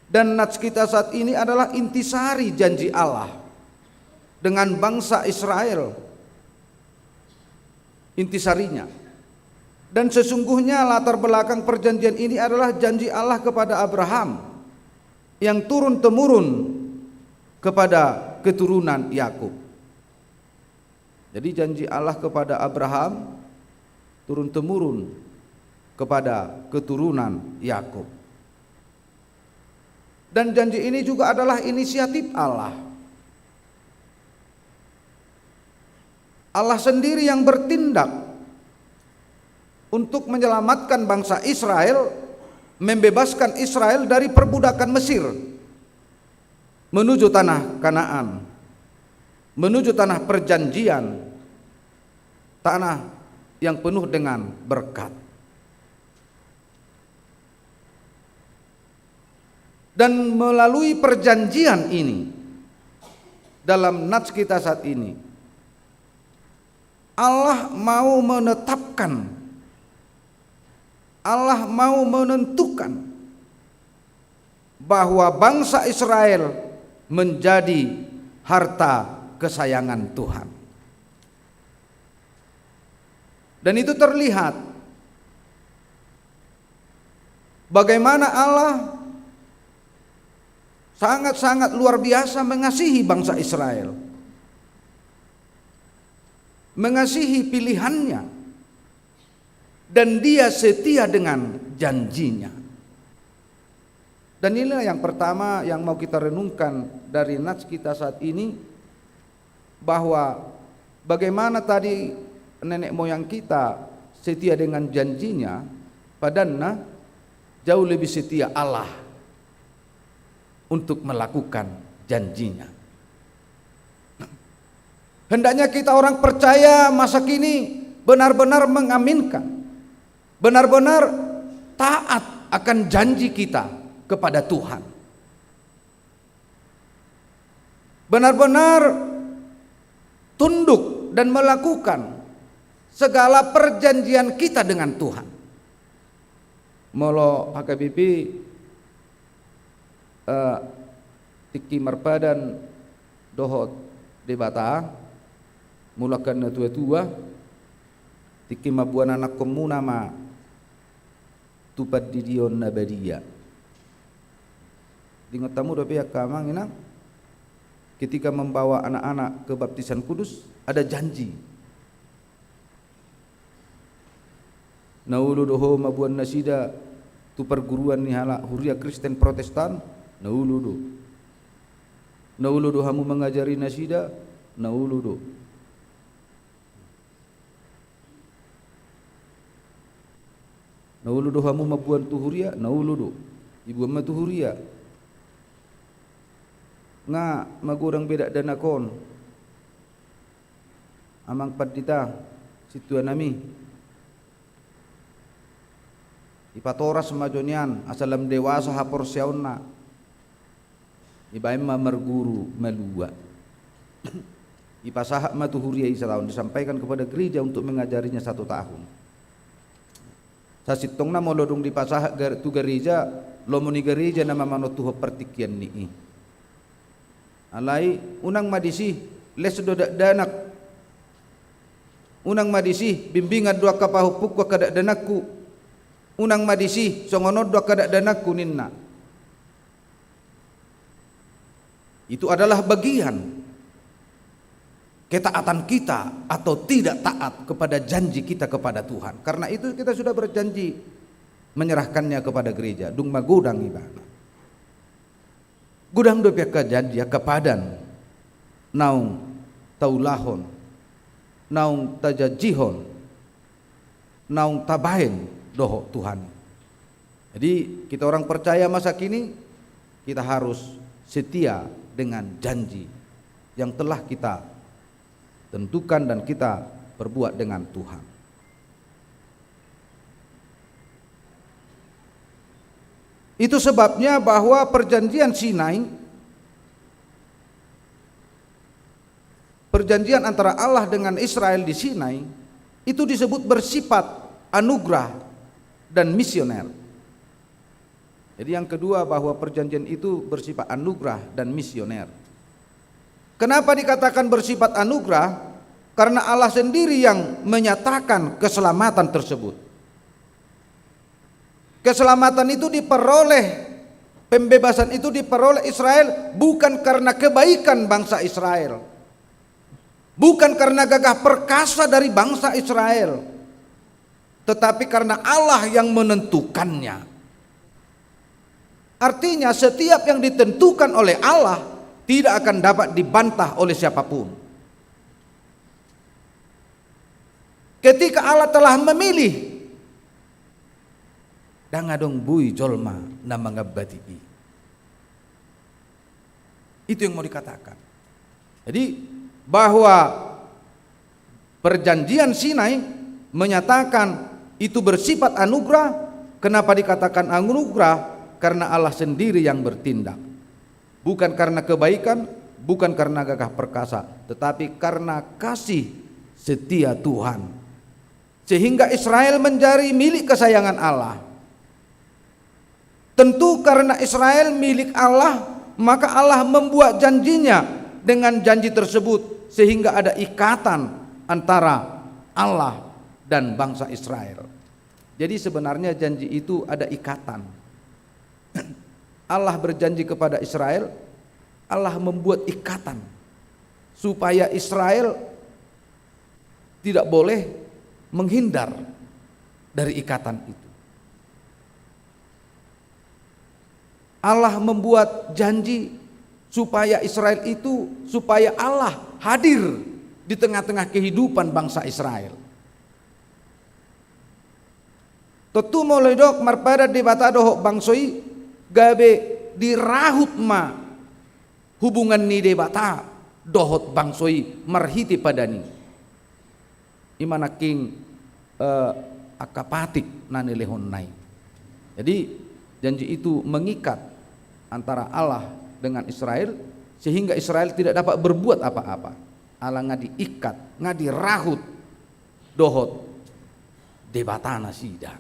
Dan nats kita saat ini adalah intisari janji Allah dengan bangsa Israel. Intisarinya. Dan sesungguhnya latar belakang perjanjian ini adalah janji Allah kepada Abraham yang turun-temurun kepada keturunan Yakub. Jadi, janji Allah kepada Abraham turun-temurun kepada keturunan Yakub. Dan janji ini juga adalah inisiatif Allah. Allah sendiri yang bertindak untuk menyelamatkan bangsa Israel, membebaskan Israel dari perbudakan Mesir, menuju tanah Kanaan, menuju tanah perjanjian, tanah yang penuh dengan berkat. Dan melalui perjanjian ini, dalam nats kita saat ini, Allah mau menetapkan, Allah mau menentukan bahwa bangsa Israel menjadi harta kesayangan Tuhan. Dan itu terlihat bagaimana Allah sangat-sangat luar biasa mengasihi bangsa Israel, mengasihi pilihannya, dan Dia setia dengan janjinya. Dan inilah yang pertama yang mau kita renungkan dari nats kita saat ini, bahwa bagaimana tadi nenek moyang kita setia dengan janjinya, padanna jauh lebih setia Allah untuk melakukan janjinya. Hendaknya kita orang percaya masa kini benar-benar mengaminkan, benar-benar taat akan janji kita kepada Tuhan. Benar-benar tunduk dan melakukan segala perjanjian kita dengan Tuhan. Molo H K B P, eh, tingki marpadan dohot Debata, mulak na tua-tua, tingki mamboan anakkonmuna ma tu pandidion na badia. Diingot hamu dope angka amang inang, ketika membawa anak-anak ke baptisan kudus, ada janji. Na olo do ho mamboan nasida tu perguruan ni halak huria Kristen Protestan, na olo do. Na olo do hamu mangajari nasida, na olo do. Na olo do hamu mamboan tu huria, na olo do. Diboan ma tu huria. Nga magodang be dakdanak on. Amang pandita, sintua nami. Dipatoras ma jo nian, asa lam dewasa haporseaonna. Dibaen ma marguru malua. Dipasahat ma tu huria i sataon, disampaikan kepada gereja untuk mengajarinya satu tahun. Sasintongna molo dung dipasahat gar-, tu gareja, lomo ni gareja na mamanontuhon partingkian ni i. Alai, unang ma disi, les do dakdanak. Unang ma disi, bimbingan do angka pahompungku, angka dakdanakku. Unang ma disi, songon on do angka dakdanakku, ninna. Itu adalah bagian ketaatan kita atau tidak taat kepada janji kita kepada Tuhan. Karena itu kita sudah berjanji menyerahkannya kepada gereja. Dung magodang ibana. Godang dope angka janji, angka padan naung taulahon, naung tajanjihon, naung tabaen dohot Tuhan. Jadi, kita orang percaya masa kini, kita harus setia dengan janji yang telah kita tentukan dan kita perbuat dengan Tuhan. Itu sebabnya bahwa perjanjian Sinai, perjanjian antara Allah dengan Israel di Sinai, itu disebut bersifat anugerah dan misioner. Jadi, yang kedua, bahwa perjanjian itu bersifat anugerah dan misioner. Kenapa dikatakan bersifat anugerah? Karena Allah sendiri yang menyatakan keselamatan tersebut. Keselamatan itu diperoleh, pembebasan itu diperoleh Israel bukan karena kebaikan bangsa Israel, bukan karena gagah perkasa dari bangsa Israel, tetapi karena Allah yang menentukannya. Artinya, setiap yang ditentukan oleh Allah tidak akan dapat dibantah oleh siapapun. Ketika Allah telah memilih, ndang adong boi jolma na mangambati i. Itu yang mau dikatakan. Jadi, bahwa perjanjian Sinai menyatakan itu bersifat anugerah. Kenapa dikatakan anugerah? Karena Allah sendiri yang bertindak. Bukan karena kebaikan, bukan karena gagah perkasa, tetapi karena kasih setia Tuhan. Sehingga Israel menjadi milik kesayangan Allah. Tentu karena Israel milik Allah, maka Allah membuat janjinya dengan janji tersebut, sehingga ada ikatan antara Allah dan bangsa Israel. Jadi, sebenarnya janji itu ada ikatan. Allah berjanji kepada Israel, Allah membuat ikatan supaya Israel tidak boleh menghindar dari ikatan itu. Allah membuat janji supaya Israel itu, supaya Allah hadir di tengah-tengah kehidupan bangsa Israel. Tontu molo didok marpadan Debata dohot bangso i, gabe dirahut ma hubungan ni Debata dohot bangso i marhite padan i. I ma nangkin, eh, angka patik na nilehonna i. Jadi, janji itu mengikat antara Allah dengan Israel, sehingga Israel tidak dapat berbuat apa-apa. Ala nga diikat, nga dirahut dohot Debata nasida.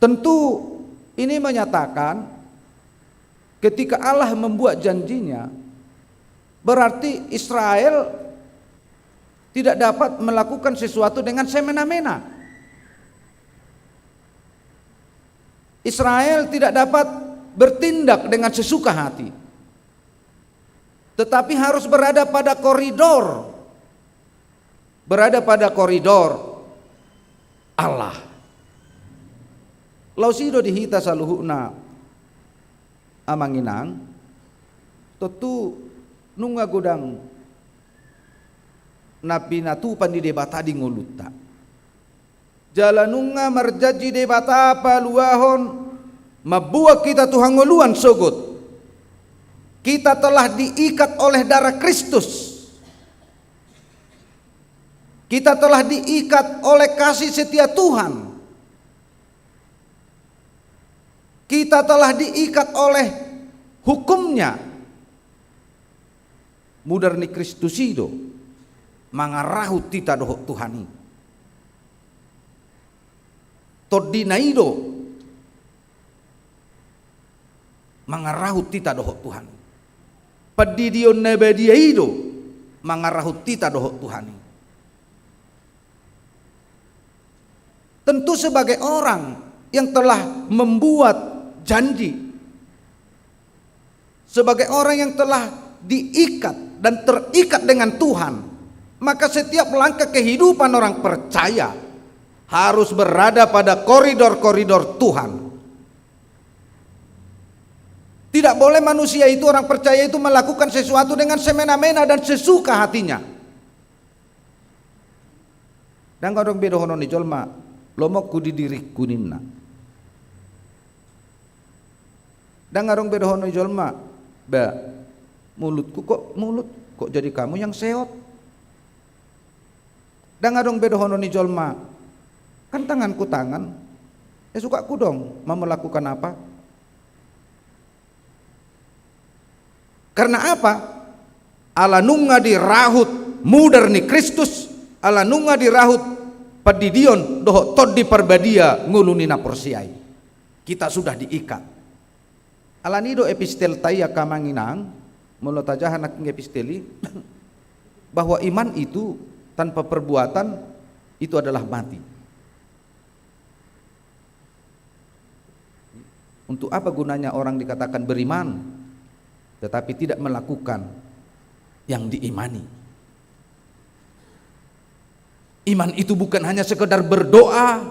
Tentu ini menyatakan ketika Allah membuat janjinya, berarti Israel tidak dapat melakukan sesuatu dengan semena-mena. Israel tidak dapat bertindak dengan sesuka hati, tetapi harus berada pada koridor, berada pada koridor Allah. Laos i do di hita saluhutna, amang inang, tontu nunga godang na pinatupa ni Debata di ngolunta. Jala nunga marjanji Debata paluahon, mambuat hita tu hangoluan sogot. Kita telah diikat oleh darah Kristus. Kita telah diikat oleh kasih setia Tuhan. Kita telah diikat oleh hukum-Nya. Mudar ni Kristus i do mangarahut hita dohot Tuhan i. Tondi-Na i do mangarahut hita dohot Tuhan i. Pandidion na badia i do mangarahut hita dohot Tuhan i. Tentu sebagai orang yang telah membuat janji, sebagai orang yang telah diikat dan terikat dengan Tuhan, maka setiap langkah kehidupan orang percaya harus berada pada koridor-koridor Tuhan. Tidak boleh manusia itu, orang percaya itu, melakukan sesuatu dengan semena-mena dan sesuka hatinya. Ndang adong be dohonon ni jolma, "Lomoku di diringku," ninna. Ndang adong be dohonon ni jolma, "Ba, mulutku kok mulut, kok jadi kamu yang seot?" Ndang adong be dohonon ni jolma, "Kan tanganku tangan, ya sukakku dong mau melakukan apa." Karena apa? Ala nunga dirahut mudar ni Kristus, ala nunga dirahut pandidion dohot Tondi Parbadia ngolu ni na porsea i. Kita sudah diikat. Alani i do epistelta i, angka amang inang, molo tajaha nangkin epistel i, bahwa iman itu tanpa perbuatan itu adalah mati. Untuk apa gunanya orang dikatakan beriman, tetapi tidak melakukan yang diimani? Iman itu bukan hanya sekedar berdoa.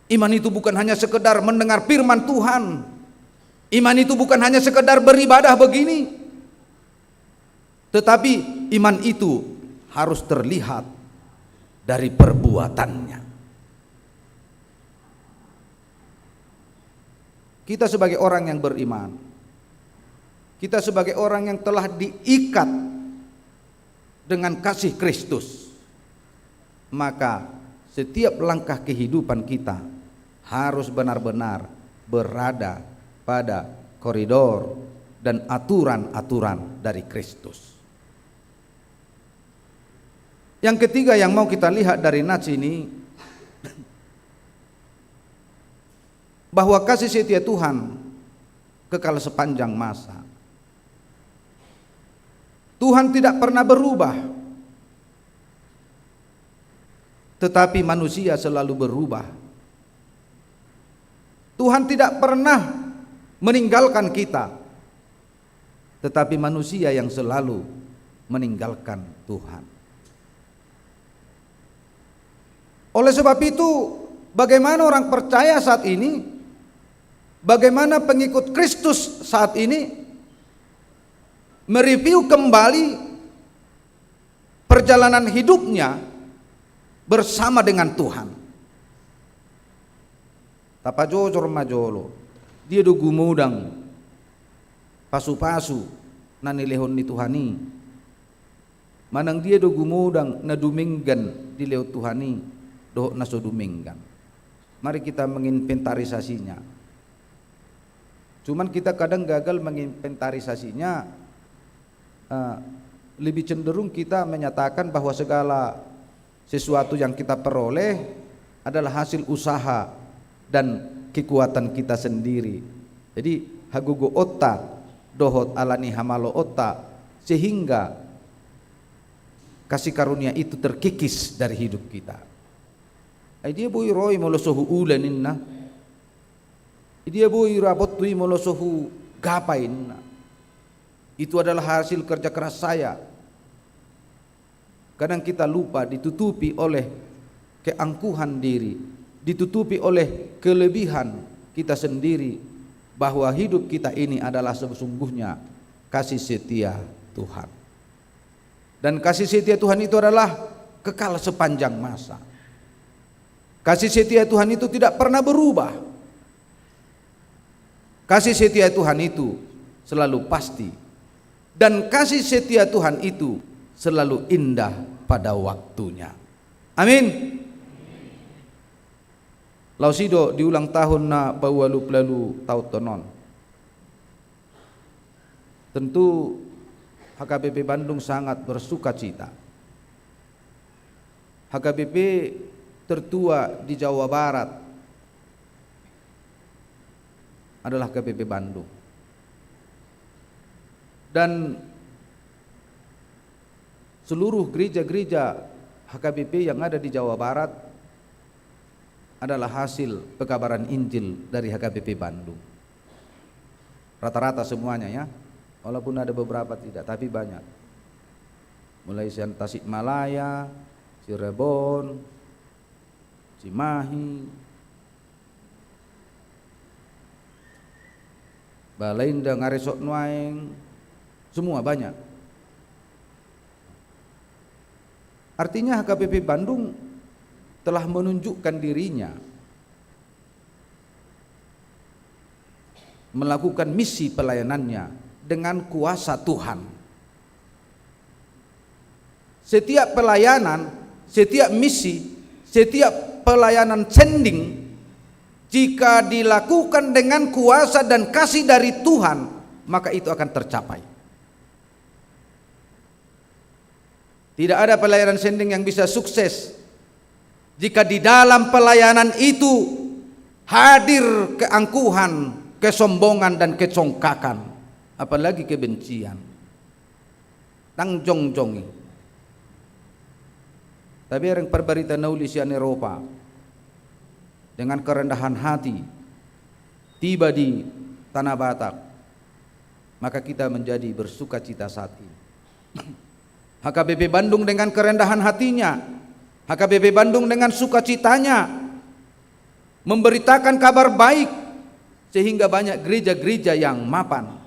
Iman itu bukan hanya sekedar mendengar firman Tuhan. Iman itu bukan hanya sekedar beribadah begini. Tetapi iman itu harus terlihat dari perbuatannya. Kita sebagai orang yang beriman, kita sebagai orang yang telah diikat dengan kasih Kristus, maka setiap langkah kehidupan kita harus benar-benar berada pada koridor dan aturan-aturan dari Kristus. Yang ketiga yang mau kita lihat dari nats ini, bahwa kasih setia Tuhan kekal sepanjang masa. Tuhan tidak pernah berubah, tetapi manusia selalu berubah. Tuhan tidak pernah meninggalkan kita, tetapi manusia yang selalu meninggalkan Tuhan. Oleh sebab itu, bagaimana orang percaya saat ini, bagaimana pengikut Kristus saat ini mereview kembali perjalanan hidupnya bersama dengan Tuhan? Tapajojor ma jolo, dia do gumodang pasu-pasu na nilehon ni Tuhan i? Manang dia do gumodang na dumenggan dilehon Tuhan i dohot na so dumenggan? Mari kita menginventarisasinya. Cuman kita kadang gagal menginventarisasinya, eh, lebih cenderung kita menyatakan bahwa segala sesuatu yang kita peroleh adalah hasil usaha dan kekuatan kita sendiri. Jadi, hagogoonta dohot alani hamaloonta, sehingga kasih karunia itu terkikis dari hidup kita. Ai dia boi ro i molo so huula ninna. Dia boi ro, botu i molo so hugapa ninna. Itu adalah hasil kerja keras saya. Kadang kita lupa, ditutupi oleh keangkuhan diri, ditutupi oleh kelebihan kita sendiri, bahwa hidup kita ini adalah sesungguhnya kasih setia Tuhan. Dan kasih setia Tuhan itu adalah kekal sepanjang masa. Kasih setia Tuhan itu tidak pernah berubah. Kasih setia Tuhan itu selalu pasti. Dan kasih setia Tuhan itu selalu indah pada waktunya. Amin. Laos i do di ulang tahun na paualuplalo taon on. Tentu H K B P Bandung sangat bersukacita. H K B P tertua di Jawa Barat adalah H K B P Bandung. Dan seluruh gereja-gereja H K B P yang ada di Jawa Barat adalah hasil pekabaran Injil dari H K B P Bandung. Rata-rata semuanya, ya. Walaupun ada beberapa tidak, tapi banyak. Mulai sian Tasikmalaya, Cirebon, Cimahi, Balainda, Ngaresok nuaeng, semua banyak. Artinya H K B P Bandung telah menunjukkan dirinya melakukan misi pelayanannya dengan kuasa Tuhan. Setiap pelayanan, setiap misi, setiap pelayanan sending, jika dilakukan dengan kuasa dan kasih dari Tuhan, maka itu akan tercapai. Tidak ada pelayanan sending yang bisa sukses jika di dalam pelayanan itu hadir keangkuhan, kesombongan, dan kecongkakan, apalagi kebencian. Ndang jongjong i. Tabereng parbarita na uli sian Eropa dengan kerendahan hati tiba di Tanah Batak, maka kita menjadi bersukacita saat ini. H K B P Bandung dengan kerendahan hatinya, H K B P Bandung dengan sukacitanya memberitakan kabar baik, sehingga banyak gereja-gereja yang mapan,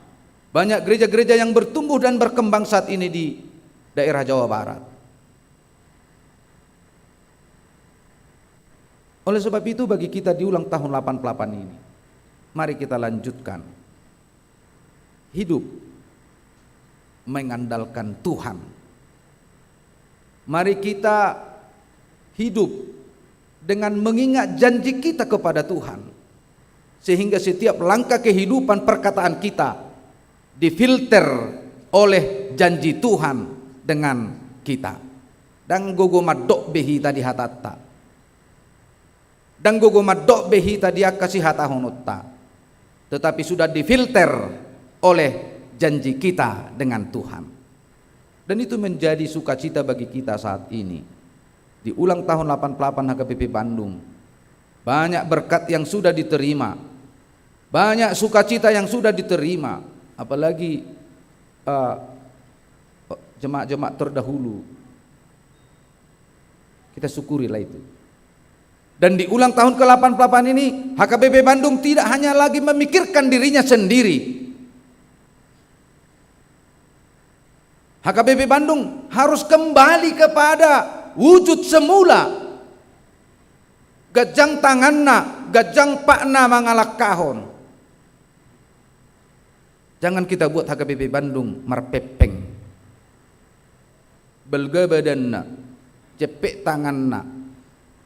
banyak gereja-gereja yang bertumbuh dan berkembang saat ini di daerah Jawa Barat. Oleh sebab itu, bagi kita di ulang tahun delapan puluh delapan ini, mari kita lanjutkan hidup mengandalkan Tuhan. Mari kita hidup dengan mengingat janji kita kepada Tuhan, sehingga setiap langkah kehidupan, perkataan kita difilter oleh janji Tuhan dengan kita. Ndang gogo mandok be hita di hatanta. Ndang gogo mandok be hita di angka sihatahononta, tetapi sudah difilter oleh janji kita dengan Tuhan. Dan itu menjadi sukacita bagi kita saat ini. Di ulang tahun delapan puluh delapan H K B P Bandung, banyak berkat yang sudah diterima, banyak sukacita yang sudah diterima, apalagi, eh, jemaat-jemaat terdahulu. Kita syukurilah itu. Dan di ulang tahun ke delapan puluh delapan ini, H K B P Bandung tidak hanya lagi memikirkan dirinya sendiri. H K B P Bandung harus kembali kepada wujud semula. Ganjang tanganna, ganjang patna mangalangkahon. Jangan kita buat H K B P Bandung marpepeng. Balga badanna, jempek tanganna,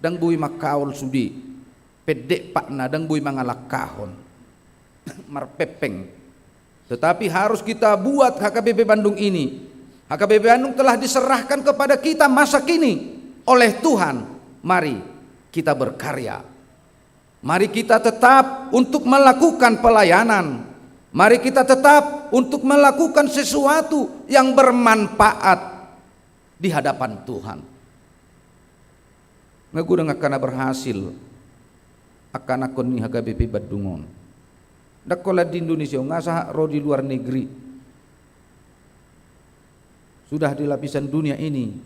ndang boi mangkaol sude, pendek patna, ndang boi mangalangkahon. Marpepeng. Tetapi harus kita buat H K B P Bandung ini H K B P Bandung telah diserahkan kepada kita masa kini oleh Tuhan. Mari kita berkarya. Mari kita tetap untuk melakukan pelayanan. Mari kita tetap untuk melakukan sesuatu yang bermanfaat di hadapan Tuhan. Nga godang angka na berhasil angka anakkon ni H K B P Bandung on. Ndang holan di Indonesia, nga sahat ro di luar negeri. Sudah di lapisan dunia ini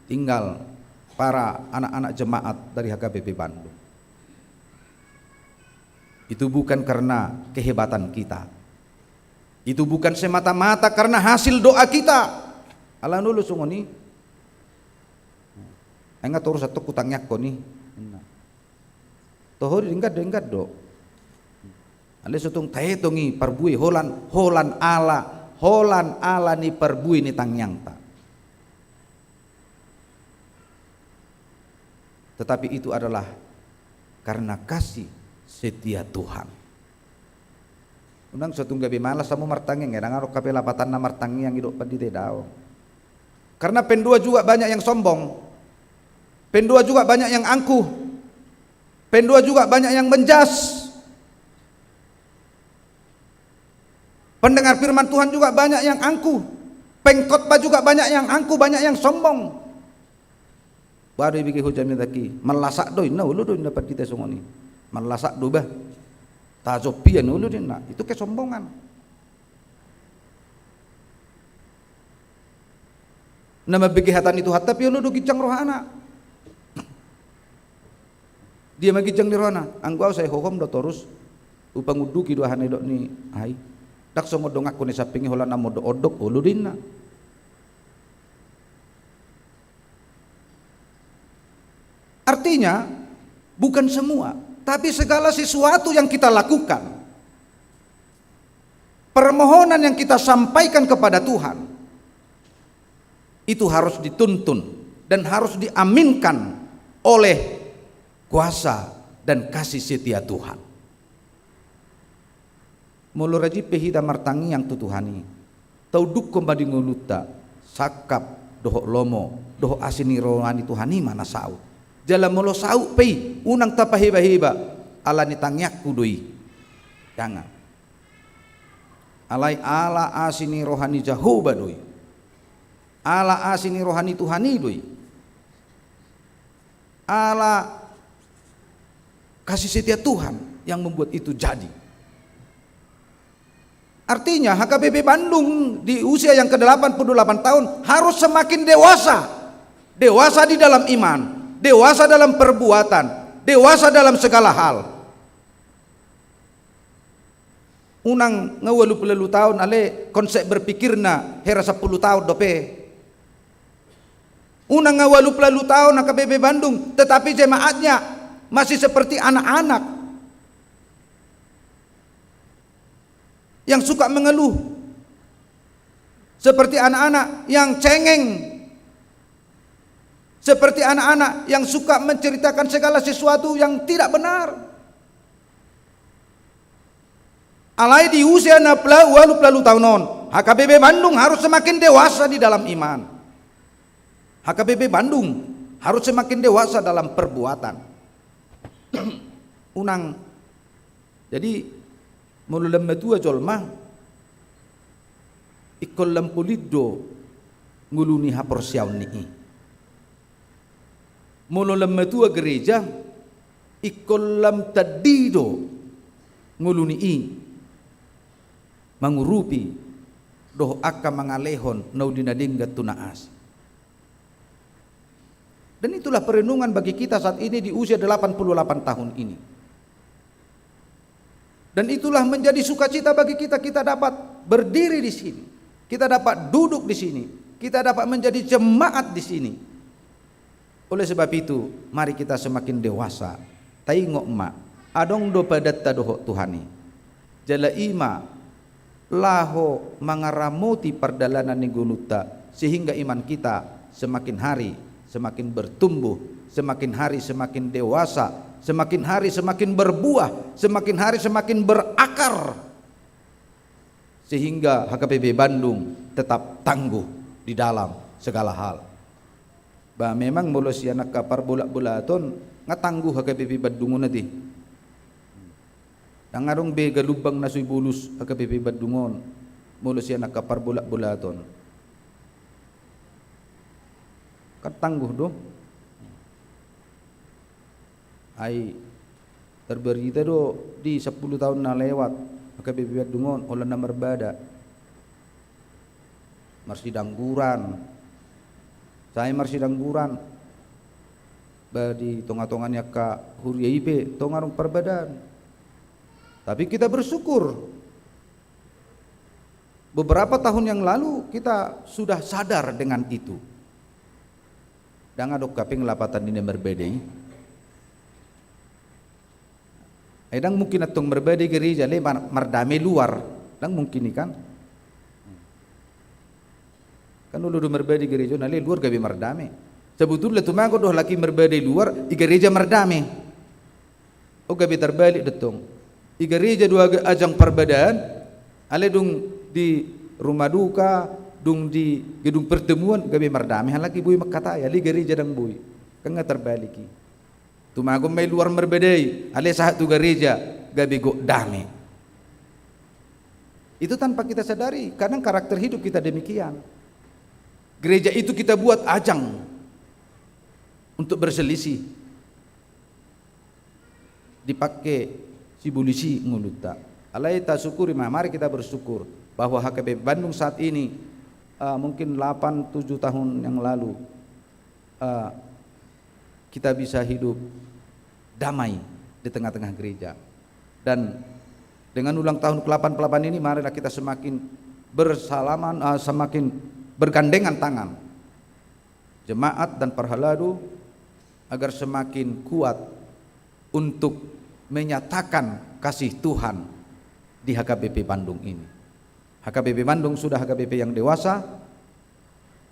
tinggal para anak-anak jemaat dari H K B P Bandung. Itu bukan karena kehebatan kita. Itu bukan semata-mata karena hasil doa kita. Ala ni olo songon i. Ai nga torus antong hutangiangkon i. Toho, denggan, denggan do. Alai so tung taetong i parbue, holan, holan ala, holan ala ni parbue ni tangiangta. Tetapi itu adalah karena kasih setia Tuhan. Unang so tung gabe malas hamu martangiang, ndang adong hape lapatanna martangiang, didok pandita i, daong. Karena pendua juga banyak yang sombong. Pendua juga banyak yang angkuh. Pendua juga banyak yang menjas. Pendengar firman Tuhan juga banyak yang angkuh. Pengkhotbah juga banyak yang angkuh, banyak yang sombong. Baru ibege ho jamita i, mallasak do inna, olo do inna pandita songon i. Mallasak do bah. Tajompian, olo do inna. Itu kesombongan. Na mambege hata ni Tuhanta pe olo do ginjang rohana. Dia ma ginjang ni rohana? Anggo au sai hohom do torus hupangunduki do aha na nidok ni aha i. Ndang songon donganku na di samping i, holan na mondok-ondok, olo do inna. Artinya, bukan semua, tapi segala sesuatu yang kita lakukan, permohonan yang kita sampaikan kepada Tuhan, itu harus dituntun dan harus diaminkan oleh kuasa dan kasih setia Tuhan. Molo rajin pe hita martangiang tu Tuhan i, taundukhon ma di ngolunta sangkap dohot lomo, dohot asi ni roha ni Tuhan i ma na saut. Jala molo saut pe i, unang tapaheba-heba, ala ni tangiangku do i. Jangan. Alai ala asi ni roha ni Jahowa do i. Ala asi ni roha ni Tuhan i do i. Ala kasih setia Tuhan yang membuat itu jadi. Artinya, H K B P Bandung di usia yang kedelapan puluh delapan tahun harus semakin dewasa. Dewasa di dalam iman, dewasa dalam perbuatan, dewasa dalam segala hal. Unang nga ualuplalo taon, ale konsep berpikirna hera sampulu taon dope. Unang nga ualuplalo taon H K B P Bandung, tetapi jemaatnya masih seperti anak-anak yang suka mengeluh, seperti anak-anak yang cengeng, seperti anak-anak yang suka menceritakan segala sesuatu yang tidak benar. Alai di usia na pla-, ualuplalo taon on, H K B P Bandung harus semakin dewasa di dalam iman. H K B P Bandung harus semakin dewasa dalam perbuatan. Unang, jadi, molo lam matua jolma, ingkon lam polin do ngolu ni haporseaon ni i. Molo lam matua gereja, ingkon lam tandi do ngolu ni i mangurupi dohot angka mangalehon na uli na denggan tu na asing. Dan itulah perenungan bagi kita saat ini di usia delapan puluh delapan tahun ini. Dan itulah menjadi sukacita bagi kita, kita dapat berdiri di sini, kita dapat duduk di sini, kita dapat menjadi jemaat di sini. Oleh sebab itu, mari kita semakin dewasa. Taingot ma, adong do padanta dohot Tuhan i. Jala i ma laho mangaramoti pardalanan ni ngolunta, sehingga iman kita semakin hari semakin bertumbuh, semakin hari semakin dewasa, semakin hari semakin berbuah, semakin hari semakin berakar. Sehingga H K B P Bandung tetap tangguh di dalam segala hal. Ba memang molo sian angka parbolatbolaton nga tangguh H K B P Bandung on ate. Ndang adong be galumbang na so ibolus H K B P Bandung on molo sian angka parbolatbolaton. Kan tangguh do. Ai terberita do di sepuluh tahun na lewat H K B P Bandung on holan na marbada. Marsidangguran. Sai marsidangguran. Ba di tonga-tonga ni angka huria i pe tong adong parbadaan. Tapi kita bersyukur. Beberapa tahun yang lalu kita sudah sadar dengan itu. Ndang adong hape lapatan ni na marbada i. Ai ndang mungkin antong marbada i gereja, ale mar-, mardame luar. Ndang mungkin i kan. Kan olo do marbada i gereja, na ale luar gabe mardame. Sebetulna tumagon do halak i marbada i luar, i gereja mardame. O gabe tarbalik do antong. I gereja do ag-, ajang parbadaan, ale dung di rumah duka, dung di gedung pertemuan, gabe mardame halak i boi mangkatai, ale i gereja ndang boi. Kan nga tarbalik i. Tumagon ma i luar marbada i, ale sahat tu gereja, gabe gok dame. Itu tanpa kita sadari, kadang karakter hidup kita demikian. Gereja itu kita buat ajang untuk berselisih. Dipake sibolis i ngolunta. Alai tasyukuri ma, mari kita bersyukur bahwa H K B P Bandung saat ini, eh, mungkin delapan tujuh tahun yang lalu, eh, kita bisa hidup damai di tengah-tengah gereja. Dan dengan ulang tahun ke delapan puluh delapan ini, marilah kita semakin bersalaman, eh, semakin bergandengan tangan. Jemaat dan parhalado agar semakin kuat untuk menyatakan kasih Tuhan di H K B P Bandung ini. H K B P Bandung sudah H K B P yang dewasa,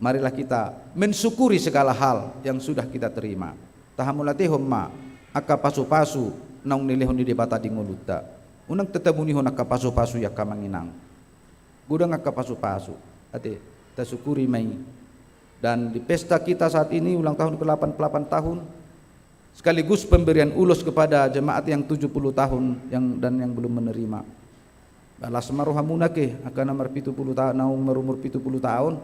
marilah kita mensyukuri segala hal yang sudah kita terima. Tahamauliatehon ma angka pasupasu naung nilehon ni Debata di ngolunta. Unang tatabunihon angka pasupasu i angka amang inang. Godang angka pasupasu. Ate, tasyukuri ma i. Dan di pesta kita saat ini, ulang tahun ke delapan puluh delapan tahun, sekaligus pemberian ulos kepada jemaat yang tujuh puluh tahun yang, dan yang belum menerima. Ba las ma rohamuna ke, angka na marpitu puluh ta-, naung marumur pitu puluh taon.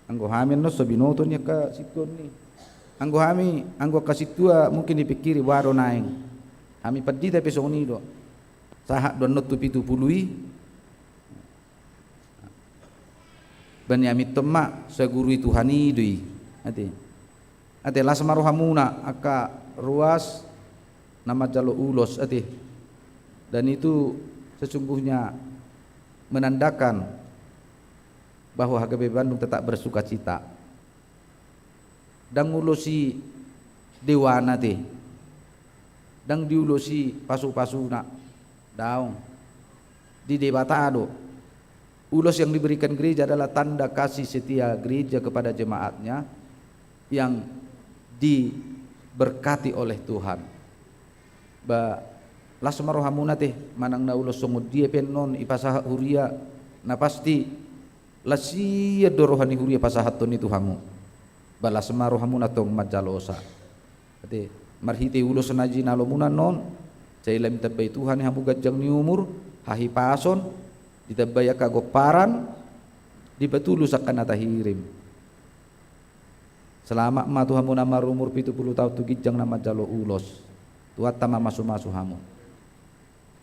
Anggo hami annon so binoto ni angka situan i. Anggo hami, anggo angka sintua mungkin dipingkiri boha do naeng. Hami pandita pe songon i do. Sahat do annon tu pitu puluh i. Ba nian antong ma saguru i Tuhan i do i. Ate. Ate, las ma rohamuna angka ruas na manjalo ulos, ate. Dan itu sesungguhnya menandakan bahwa H K B P Bandung tetap bersukacita. Ndang ulos ni dewana, ate. Ndang diulosi pasupasuna. Daong. Di Debata do. Ulos yang diberikan gereja adalah tanda kasih setia gereja kepada jemaatnya yang diberkati oleh Tuhan. Ba, las ma rohamuna, ate, manang na ulos songon dia pe annon dipasahat huria, na pasti las ia do roha ni huria pasahathon i tu hamu. Ba las ma rohamuna tong manjalosa. Ate, marhite ulos na jinalomuna annon, sai lam ditambai Tuhan i hamu ganjang ni umur, hahipason, ditambai angka gomparan, dipatulus angka na tahirim. Selamat ma tu hamu na marumur pitu puluh taon tu ginjang na manjalo ulos. Tuhanta mamasumasu hamu.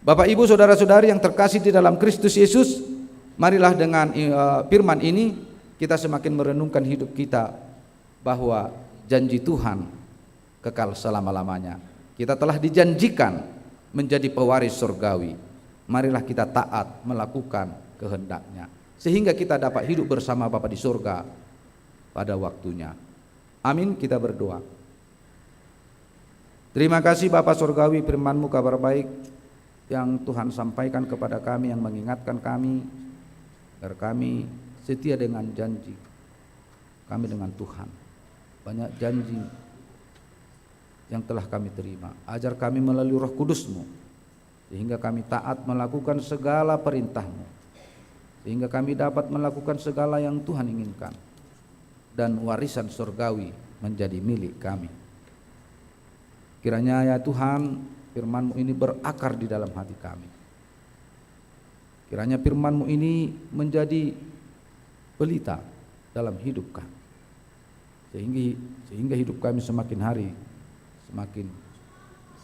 Bapak, Ibu, saudara-saudari yang terkasih di dalam Kristus Yesus, marilah dengan, eh, firman ini kita semakin merenungkan hidup kita bahwa janji Tuhan kekal selama-lamanya. Kita telah dijanjikan menjadi pewaris surgawi. Marilah kita taat melakukan kehendak-Nya, sehingga kita dapat hidup bersama Bapa di surga pada waktunya. Amin, kita berdoa. Terima kasih Bapa Surgawi, firman-Mu, kabar baik yang Tuhan sampaikan kepada kami, yang mengingatkan kami, agar kami setia dengan janji kami dengan Tuhan. Banyak janji yang telah kami terima. Ajar kami melalui Roh Kudus-Mu, sehingga kami taat melakukan segala perintah-Mu. sehingga kami dapat melakukan segala yang Tuhan inginkan, dan warisan sorgawi menjadi milik kami. Kiranya, ya Tuhan, firman-Mu ini berakar di dalam hati kami. Kiranya firman-Mu ini menjadi pelita dalam hidup kami, sehingga, sehingga hidup kami semakin hari semakin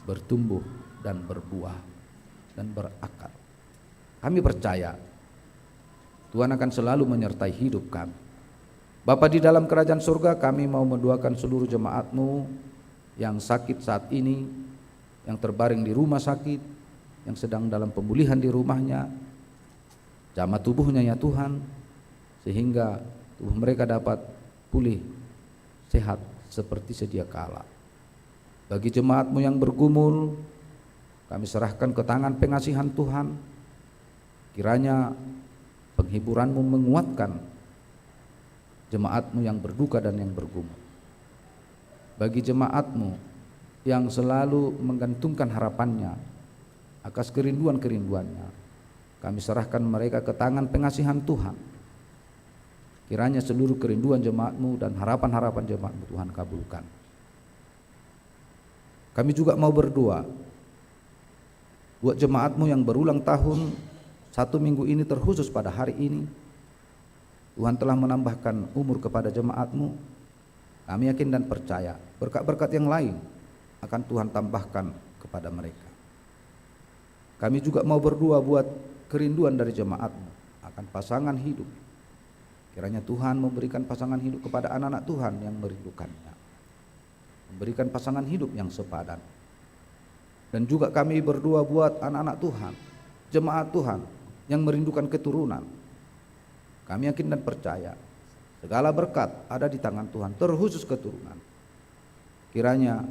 bertumbuh dan berbuah dan berakar. Kami percaya Tuhan akan selalu menyertai hidup kami. Bapa di dalam kerajaan surga, kami mau mendoakan seluruh jemaat-Mu yang sakit saat ini, yang terbaring di rumah sakit, yang sedang dalam pemulihan di rumahnya. Jamah tubuhnya, ya Tuhan, sehingga tubuh mereka dapat pulih sehat seperti sedia kala. Bagi jemaat-Mu yang bergumul, kami serahkan ke tangan pengasihan Tuhan. Kiranya penghiburan-Mu menguatkan jemaat-Mu yang berduka dan yang bergumul. Bagi jemaat-Mu yang selalu menggantungkan harapannya atas kerinduan-kerinduannya, kami serahkan mereka ke tangan pengasihan Tuhan. Kiranya seluruh kerinduan jemaat-Mu dan harapan-harapan jemaat-Mu, Tuhan, kabulkan. Kami juga mau berdoa buat jemaat-Mu yang berulang tahun satu minggu ini, terkhusus pada hari ini. Tuhan telah menambahkan umur kepada jemaat-Mu. Kami yakin dan percaya berkat-berkat yang lain akan Tuhan tambahkan kepada mereka. Kami juga mau berdoa buat kerinduan dari jemaat-Mu akan pasangan hidup. Kiranya Tuhan memberikan pasangan hidup kepada anak-anak Tuhan yang merindukannya. Memberikan pasangan hidup yang sepadan. Dan juga kami berdoa buat anak-anak Tuhan, jemaat Tuhan yang merindukan keturunan. Kami yakin dan percaya segala berkat ada di tangan Tuhan, terkhusus keturunan. Kiranya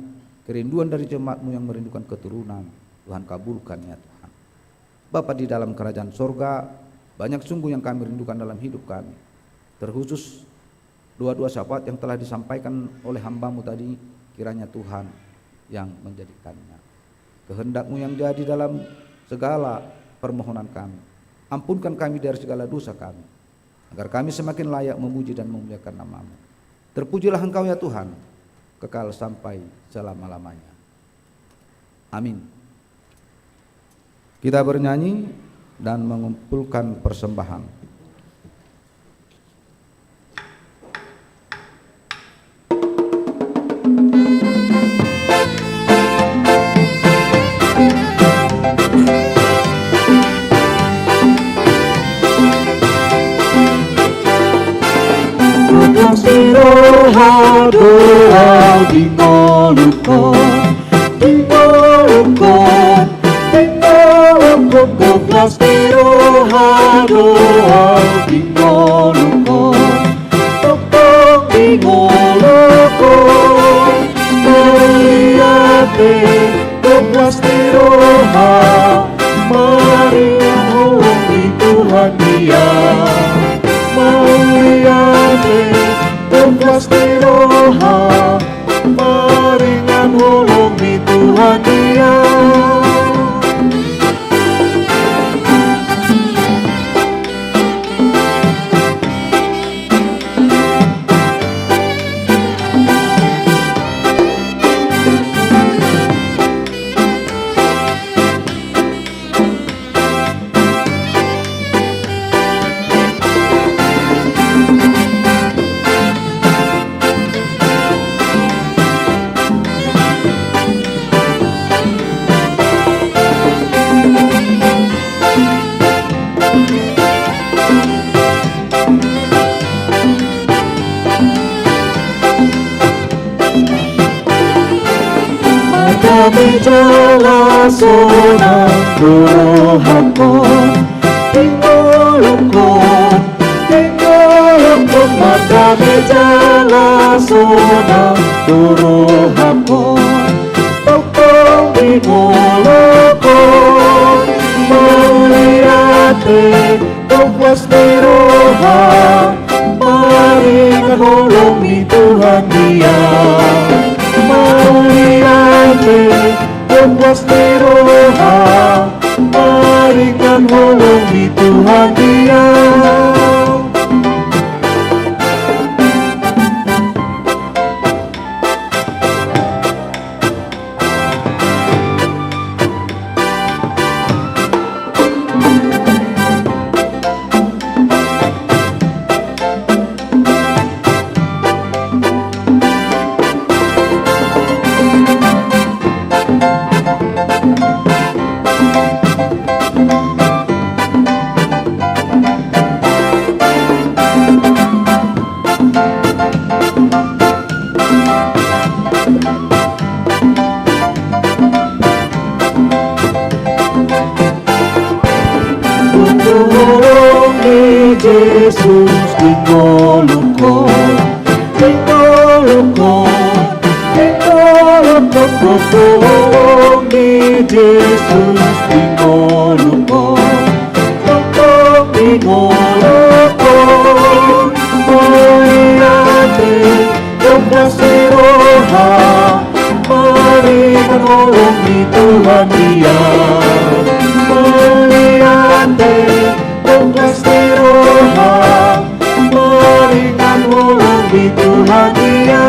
kerinduan dari jemaat-Mu yang merindukan keturunan, Tuhan, kabulkan, ya Tuhan. Bapa di dalam kerajaan sorga, banyak sungguh yang kami rindukan dalam hidup kami. Terkhusus doa-doa syafaat yang telah disampaikan oleh hamba-Mu tadi, kiranya Tuhan yang menjadikannya. Kehendak-Mu yang jadi dalam segala permohonan kami. Ampunkan kami dari segala dosa kami, agar kami semakin layak memuji dan memuliakan nama-Mu. Terpujilah Engkau, ya Tuhan, kekal sampai selama-lamanya. Amin. Kita bernyanyi dan mengumpulkan persembahan. Tugas ni roha do au di ngolungkon, di ngolungkon, di ngolungkon. Tugas ni roha do au di ngolungkon, tongtong di ngolungkon. Mauliate, tugas ni roha, maringan holong di Tuhan Dia. Mauliate, tugas ni roha, maringan holong di Tuhan Dia. Mardame jala sonang do rohangkon, di ngolungkon, di ngolungkon. Mardame jala sonang do rohangkon, tongtong di ngolungkon. Mauliate, tugas ni roha, maringan holong di Tuhan Dia. Mauliate, tugas ni roha, maringan holong di Tuhan Dia. Jesus di ngolungkon, di ngolungkon, di ngolungkon, di ngolungkon, di Jesus di ngolungkon, di ngolungkon, di ngolungkon. Mauliate, tongkas ni roha, maringan holong di Tuhan Dia. Mauliate, tongkas ni roha, maringan holong di Tuhan Dia.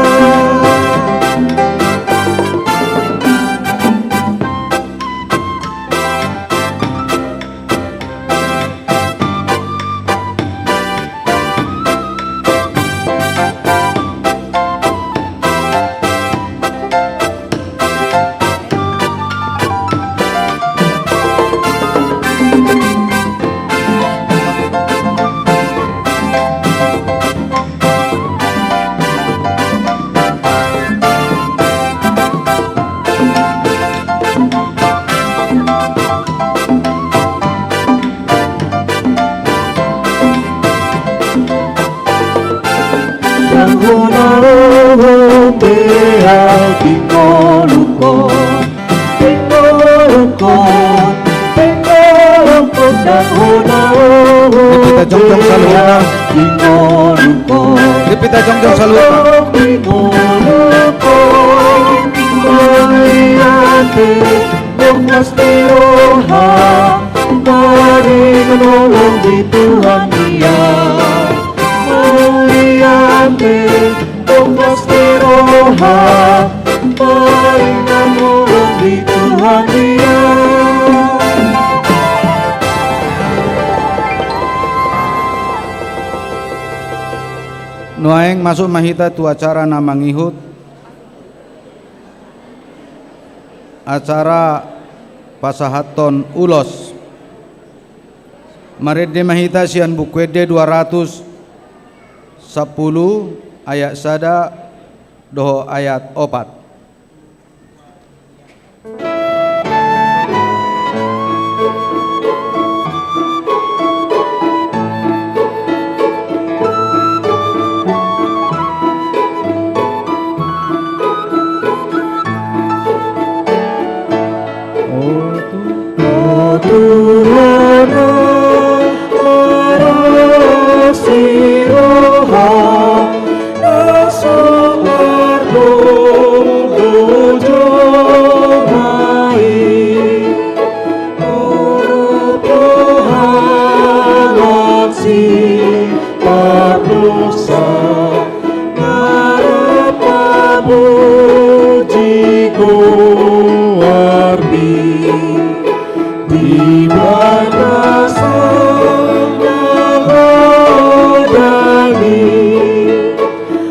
Ndang hona rohom be au di ngolungkon, di ngolungkon, di ngolungkon, ndang hona rohom be au. Ripita jongjong saluhutna. Di ngolungkon. Ripita jongjong saluhutna. Di ngolungkon. Mauliate, tongkas ni roha, maringan holong di Tuhan Dia. Mauliate, tongkas ni roha, maringan holong di Tuhan Dia. Nuaeng masuk ma hita tu acara na mangihut, acara pasahathon ulos. Marende ma hita sian Buku Ende dua ratus sampulu, ayat sada dohot ayat opat. O Tuhan, marasi roha, na so mardongan jolma i. Turut roha sipardousa, na rap pamuji goarMi. Di bagasan na godang i,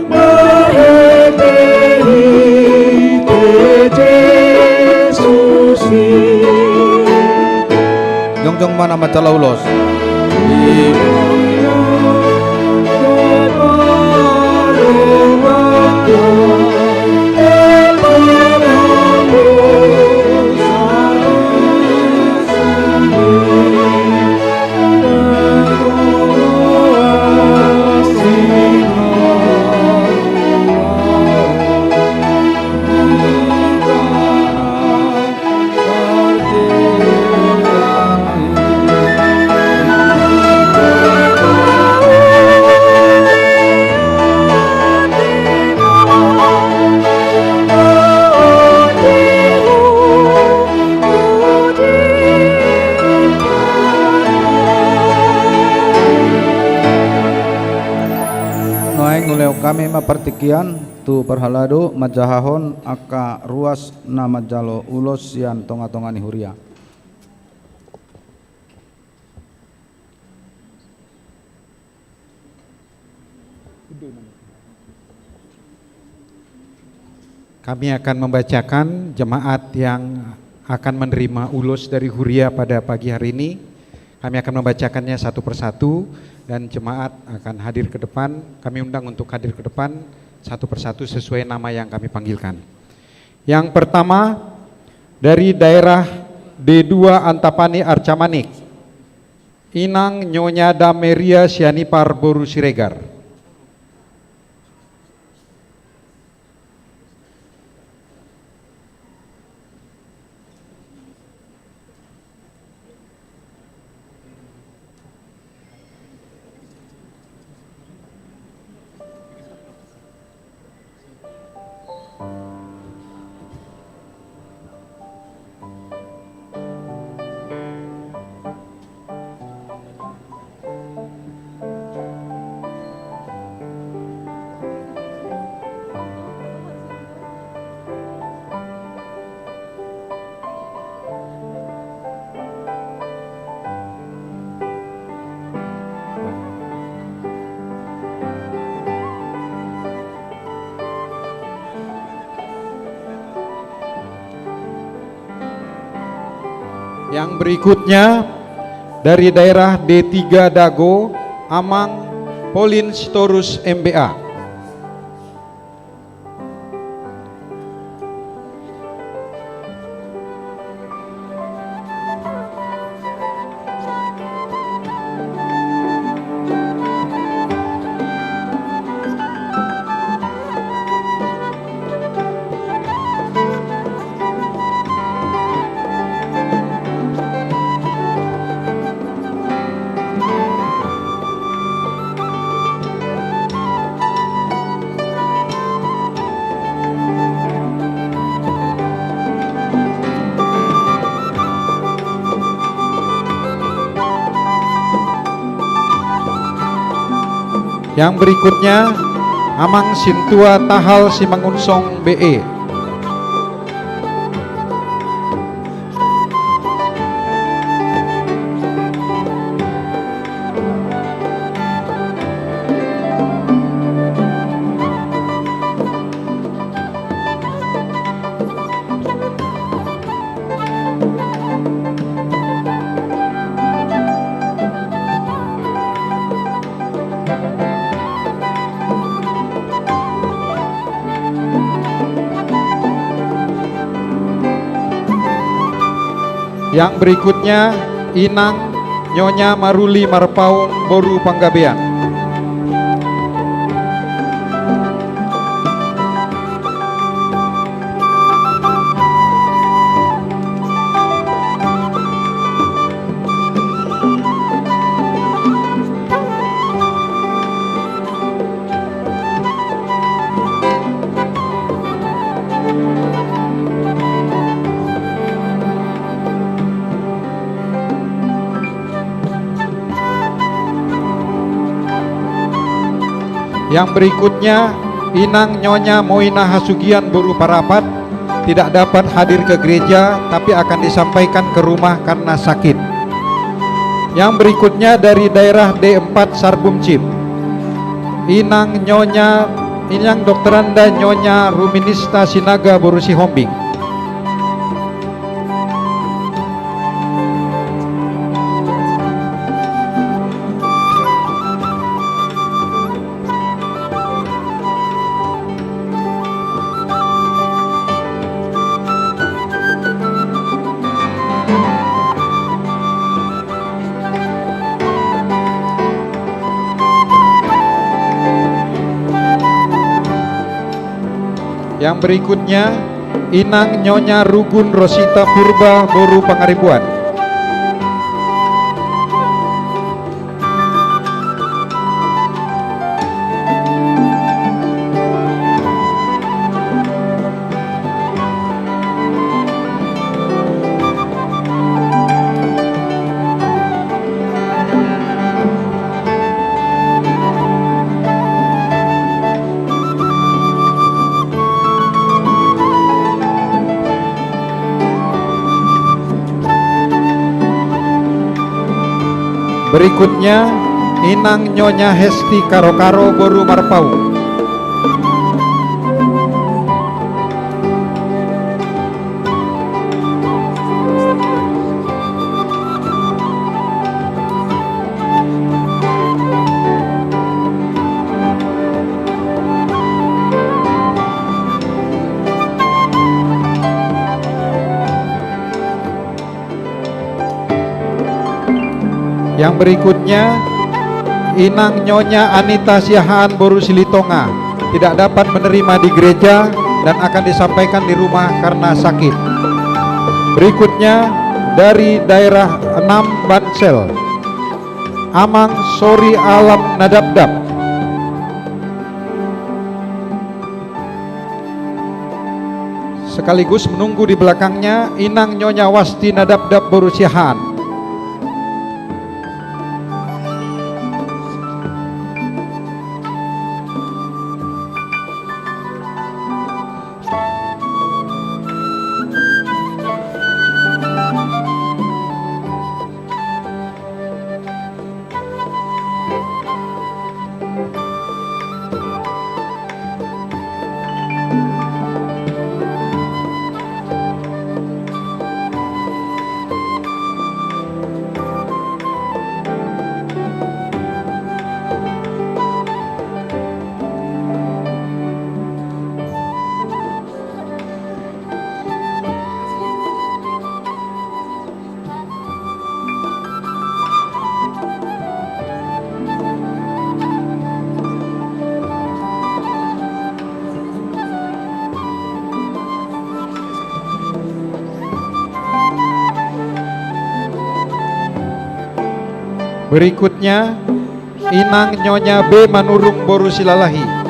marhite Jesus i. Jongjong ma na manjalo ulos. Nuaeng ulehon hami ma partingkian tu parhalado manjahahon angka ruas na manjalo ulos sian tongatonga ni huria. Kami akan membacakan jemaat yang akan menerima ulos dari huria pada pagi hari ini. Kami akan membacakannya satu persatu dan jemaat akan hadir ke depan. Kami undang untuk hadir ke depan satu persatu sesuai nama yang kami panggilkan. Yang pertama, dari daerah D dua Antapani Arca Manik, Inang Nyonya Dameria Sianipar boru Siregar. Yang berikutnya dari daerah D tiga Dago, Amang Pauline Sitorus, M B A. Yang berikutnya, Amang Sintua Tahal Simangunsong, B E. Yang berikutnya, Inang Nyonya Maruli Marpaung boru Panggabean. Yang berikutnya, Inang Nyonya Moina Hasugian boru Parapat, tidak dapat hadir ke gereja, tapi akan disampaikan ke rumah karena sakit. Yang berikutnya dari daerah D empat Sarbumcip. Inang Nyonya, Inang Doktoranda Nyonya Ruminista Sinaga boru Sihombing. Yang berikutnya, Inang Nyonya Rugun Rosita Purba boru Pangaribuan. Berikutnya, Inang Nyonya Hesti Karo-Karo boru Marpaung. Yang berikutnya, Inang Nyonya Anita Siahaan boru Silitonga, tidak dapat menerima di gereja dan akan disampaikan di rumah karena sakit. Berikutnya, dari daerah enam Bansel, Amang Sori Alam Nadapdap. Sekaligus menunggu di belakangnya Inang Nyonya Wasti Nadapdap boru Siahaan. Berikutnya, Inang Nyonya B Manurung boru Silalahi.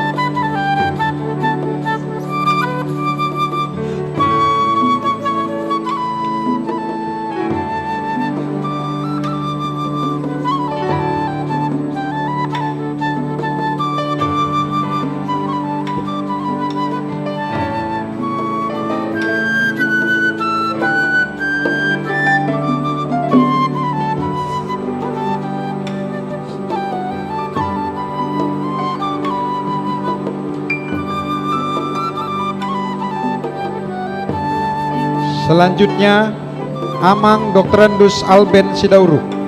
Selanjutnya, Amang Doktorandus Alben Sidauruk.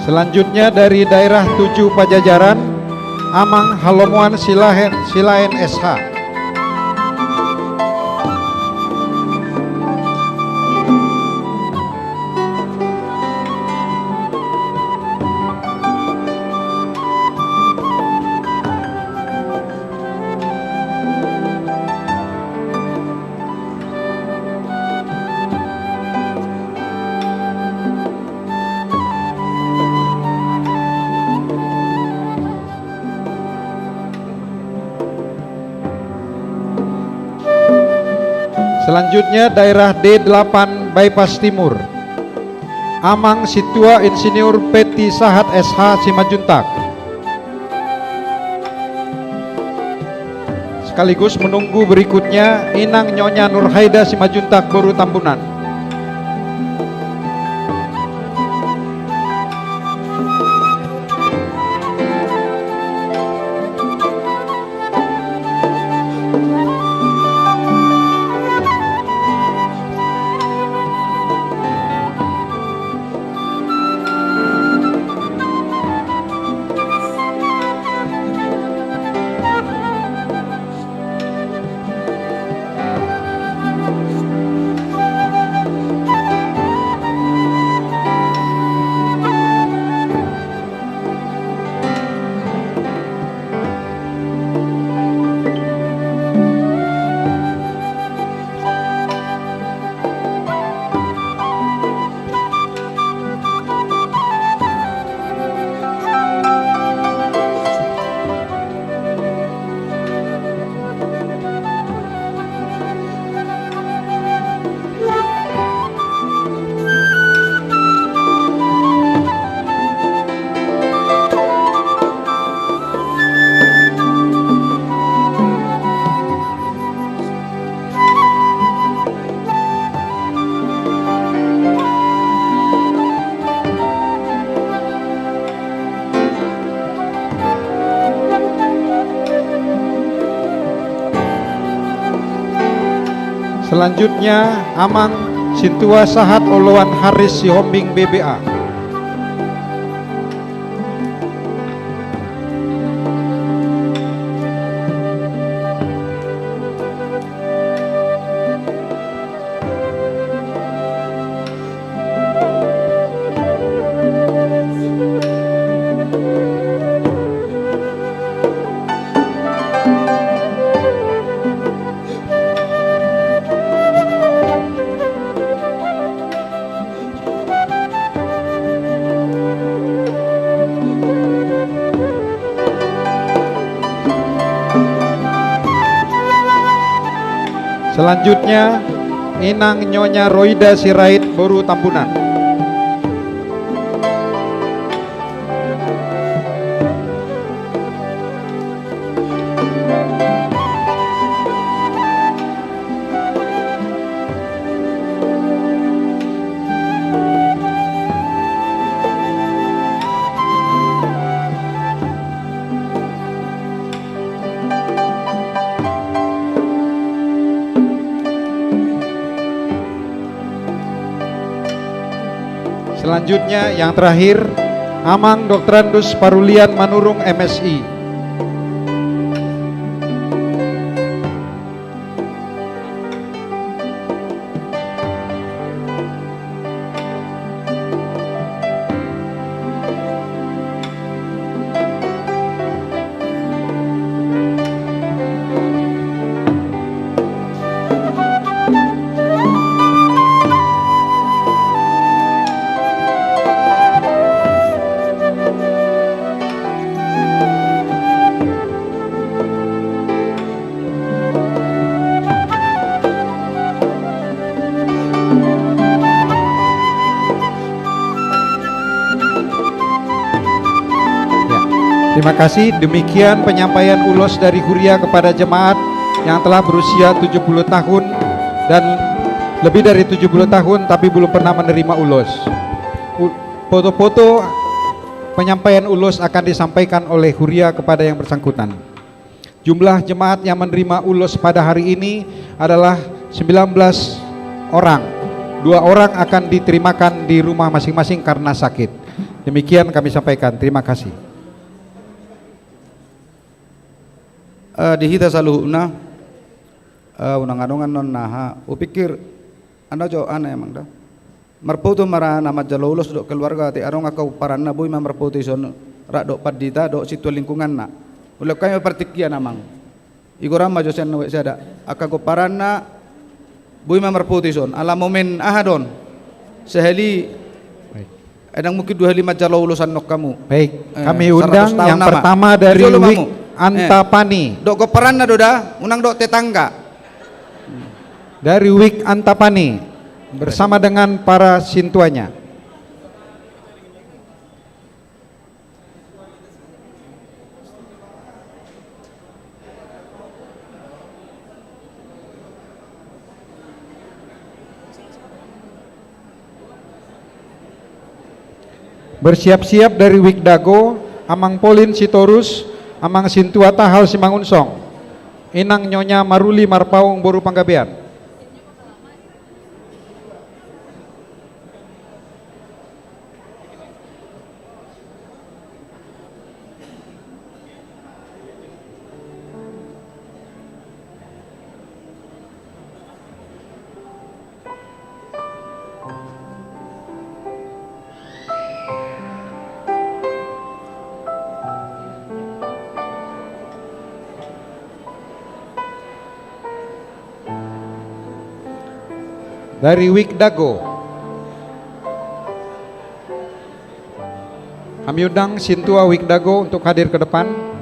Selanjutnya dari daerah tujuh Pajajaran, Amang Halomoan Silahen, Silahen S H. Selanjutnya, daerah D delapan Bypass Timur. Amang Sintua Insinyur Peti Sahat S H Simanjuntak. Sekaligus menunggu berikutnya, Inang Nyonya Nurhaida Simanjuntak boru Tambunan. Selanjutnya, Amang Sintua Sahat Oloan Haris Sihombing B B A. Selanjutnya, Inang Nyonya Roida Sirait boru Tambunan. Selanjutnya, yang terakhir, Amang Doktorandus Parulian Manurung, M Si. Ya, terima kasih. Demikian penyampaian ulos dari Huria kepada jemaat yang telah berusia tujuh puluh tahun dan lebih dari tujuh puluh tahun tapi belum pernah menerima ulos. U-, foto-foto penyampaian ulos akan disampaikan oleh Huria kepada yang bersangkutan. Jumlah jemaat yang menerima ulos pada hari ini adalah sembilan belas orang. Dua orang akan diterimakan di rumah masing-masing karena sakit. Demikian kami sampaikan. Terima kasih. Eh, di hita saluhutna, eh, unang adong annon aha, hupikir, anda jo, ana emang da. Marpoto ma ra na manjalo ulos dohot keluarga, atik adong angka pomparanna, boi ma marpoto dison, rap dohot pandita, dohot sintua lingkunganna. Ulehon hami ma partingkian, Amang. Igoran ma jo sian na sada. Angka pomparanna, boi ma marpoto dison. Ala momen aha do on. Sahali, baik, ndang mungkin dua hali manjalo ulos annon hamu. Baik, eh, kami undang saratus tahun yang nama. Pertama dari Wik Antapani. Eh, dohot pomparanna do da, unang dohot tetangga. Dari Wik Antapani bersama dengan para sintuanya. Bersiap-siap dari Wik Dago, Amang Polin Sitorus, Amang Sintua Tahal Simangunsong, Inang Nyonya Maruli Marpaung boru Panggabean. Dari Wik Dago. Kami undang Sintua Wik Dago untuk hadir ke depan.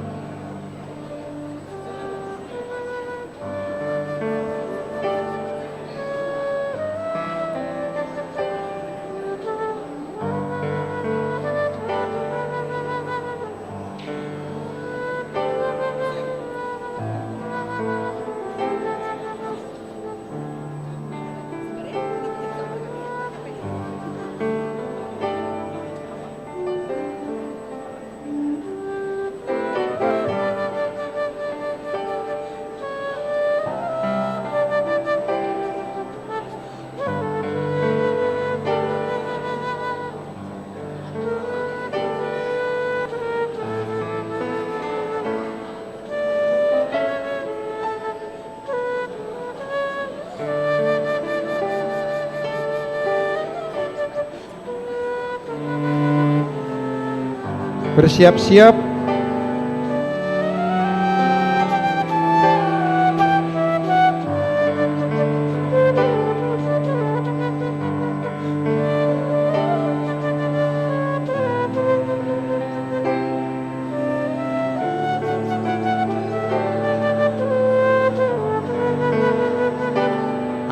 Bersiap-siap.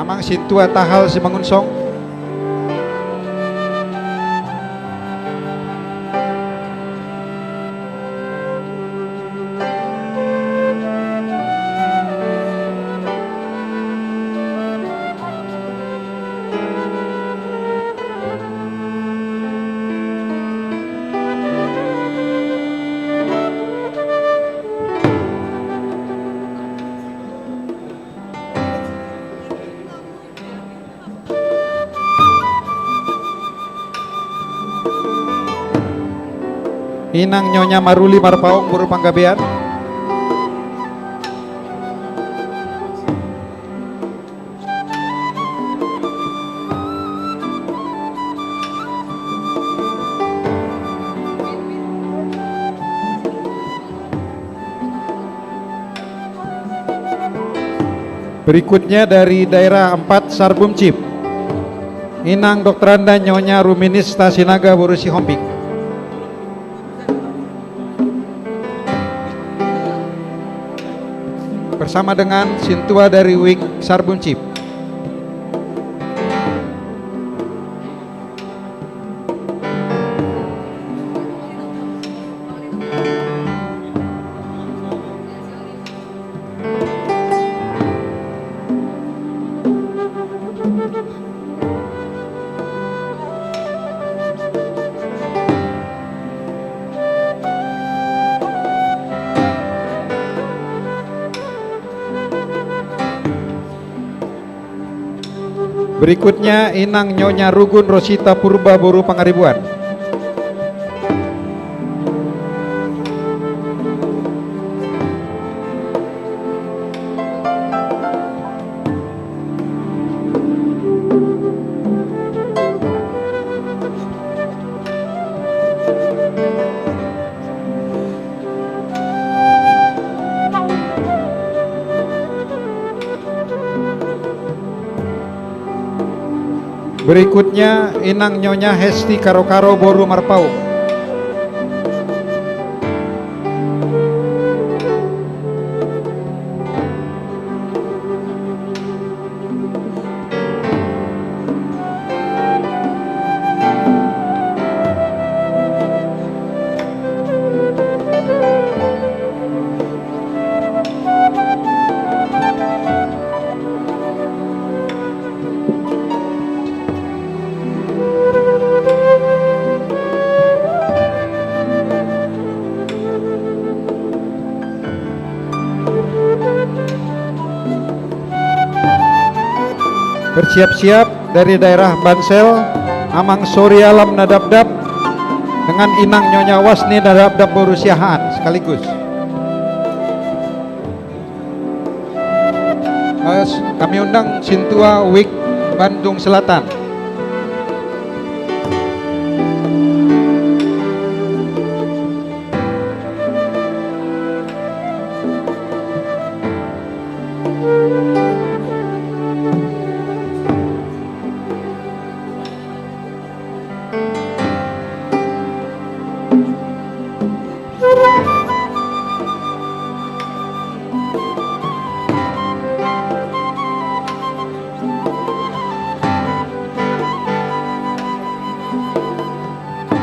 Amang sintua Tahal Simangunsong. Inang Nyonya Maruli Marpaung boru Panggabean. Berikutnya dari daerah empat Sarbumcip, Inang Doktoranda Nyonya Ruminista Sinaga boru Sihombing. Bersama dengan sintua dari Wik Sarbumcip. Berikutnya, Inang Nyonya Rugun Rosita Purba boru Pangaribuan. Berikutnya, Inang Nyonya Hesti Karo-Karo boru Marpaung. Bersiap-siap dari daerah Bansel, Amang Sorialam Nadapdap dengan Inang Nyonya Wasni Nadapdap boru Siahaan sekaligus. Eh, kami undang sintua Wik Bandung Selatan.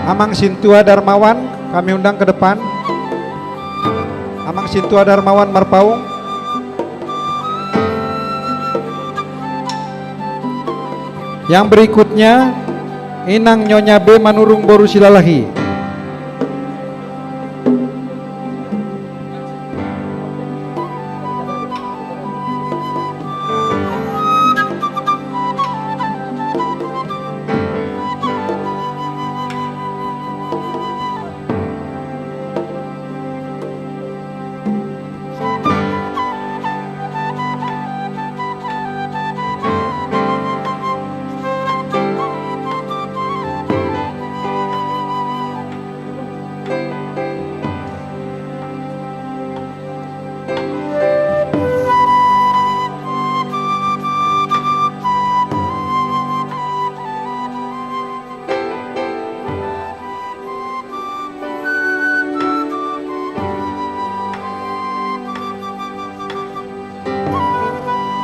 Amang Sintua Darmawan, kami undang ke depan. Amang Sintua Darmawan Marpaung. Yang berikutnya, Inang Nyonya B Manurung boru Silalahi.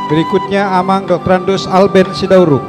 Berikutnya Amang Doktorandus Alben Sidauruk.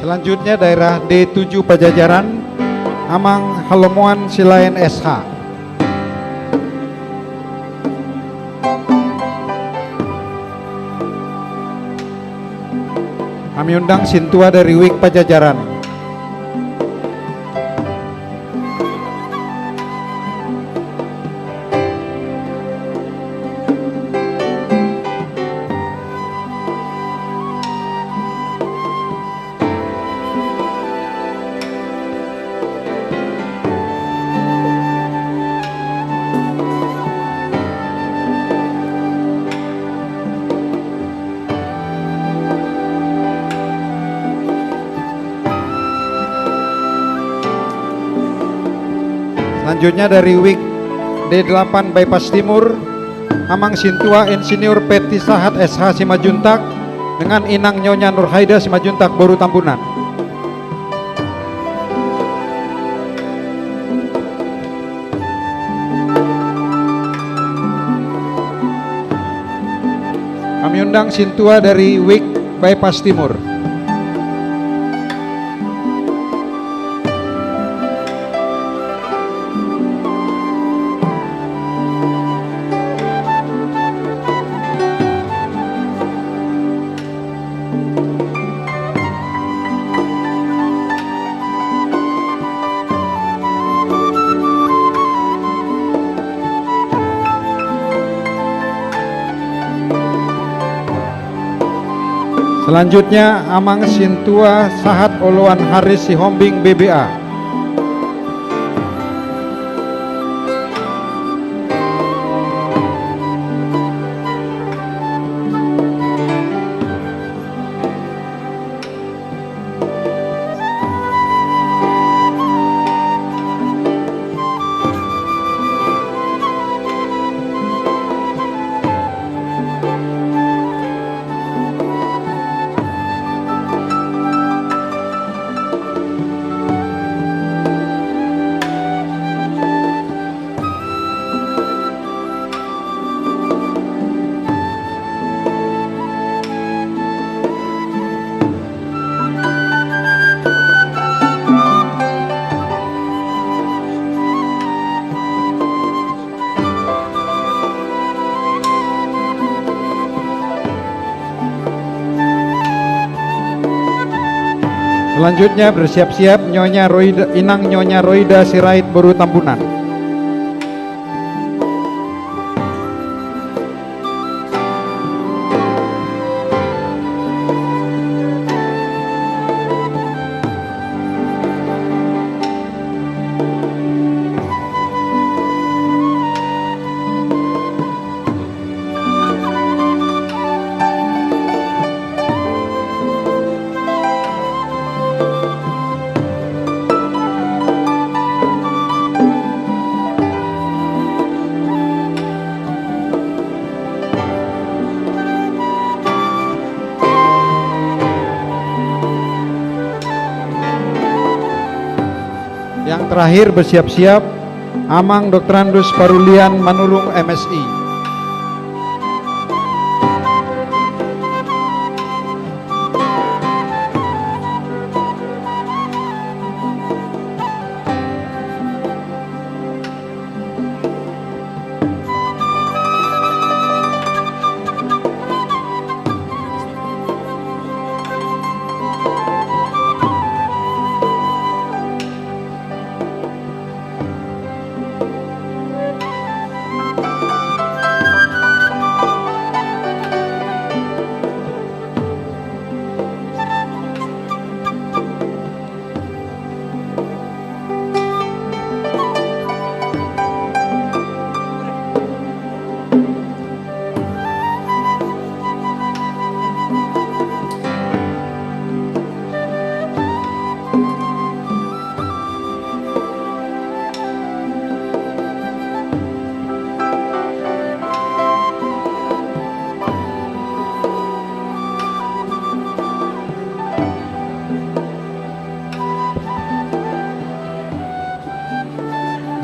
Selanjutnya daerah D tujuh Pajajaran, Amang Halomoan Silaen S H. Kami undang sintua dari Wik Pajajaran. Selanjutnya dari Wik D delapan Bypass Timur, Amang Sintua Insinyur Petti Sahat S H Simanjuntak dengan Inang Nyonya Nurhaida Simanjuntak boru Tambunan. Kami undang sintua dari Wik Bypass Timur. Selanjutnya, Amang Sintua Sahat Oloan Haris Sihombing B B A. Selanjutnya bersiap-siap Nyonya Roida, Inang Nyonya Roida Sirait boru Tambunan. Yang terakhir bersiap-siap Amang Doktorandus Parulian Manurung M Si.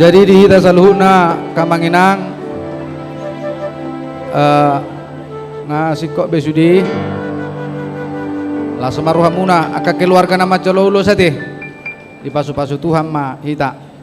Jadi di hita saluhutna, amang inang, eh, nga singkop be sude, laos ma rohamuna angka keluarga na manjalo ulos ate. Dipasupasu Tuhan ma hita.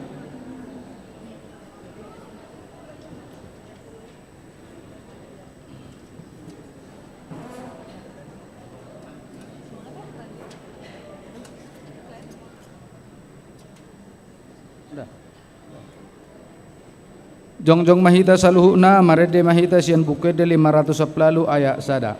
Jongjong ma hita saluhutna, marende ma hita sian Buku Ende lima ratus sampulu ualu ayat sada.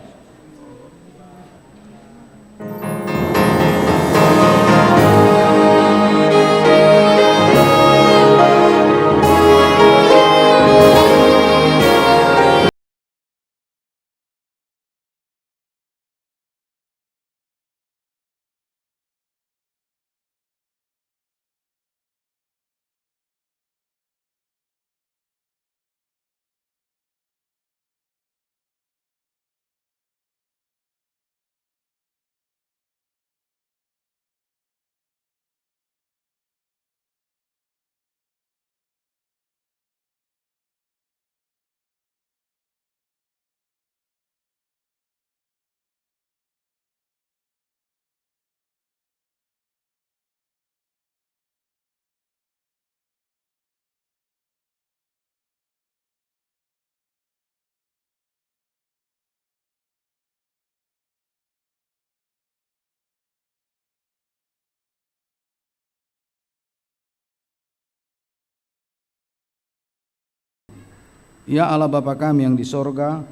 Ya Allah Bapa kami yang di sorga,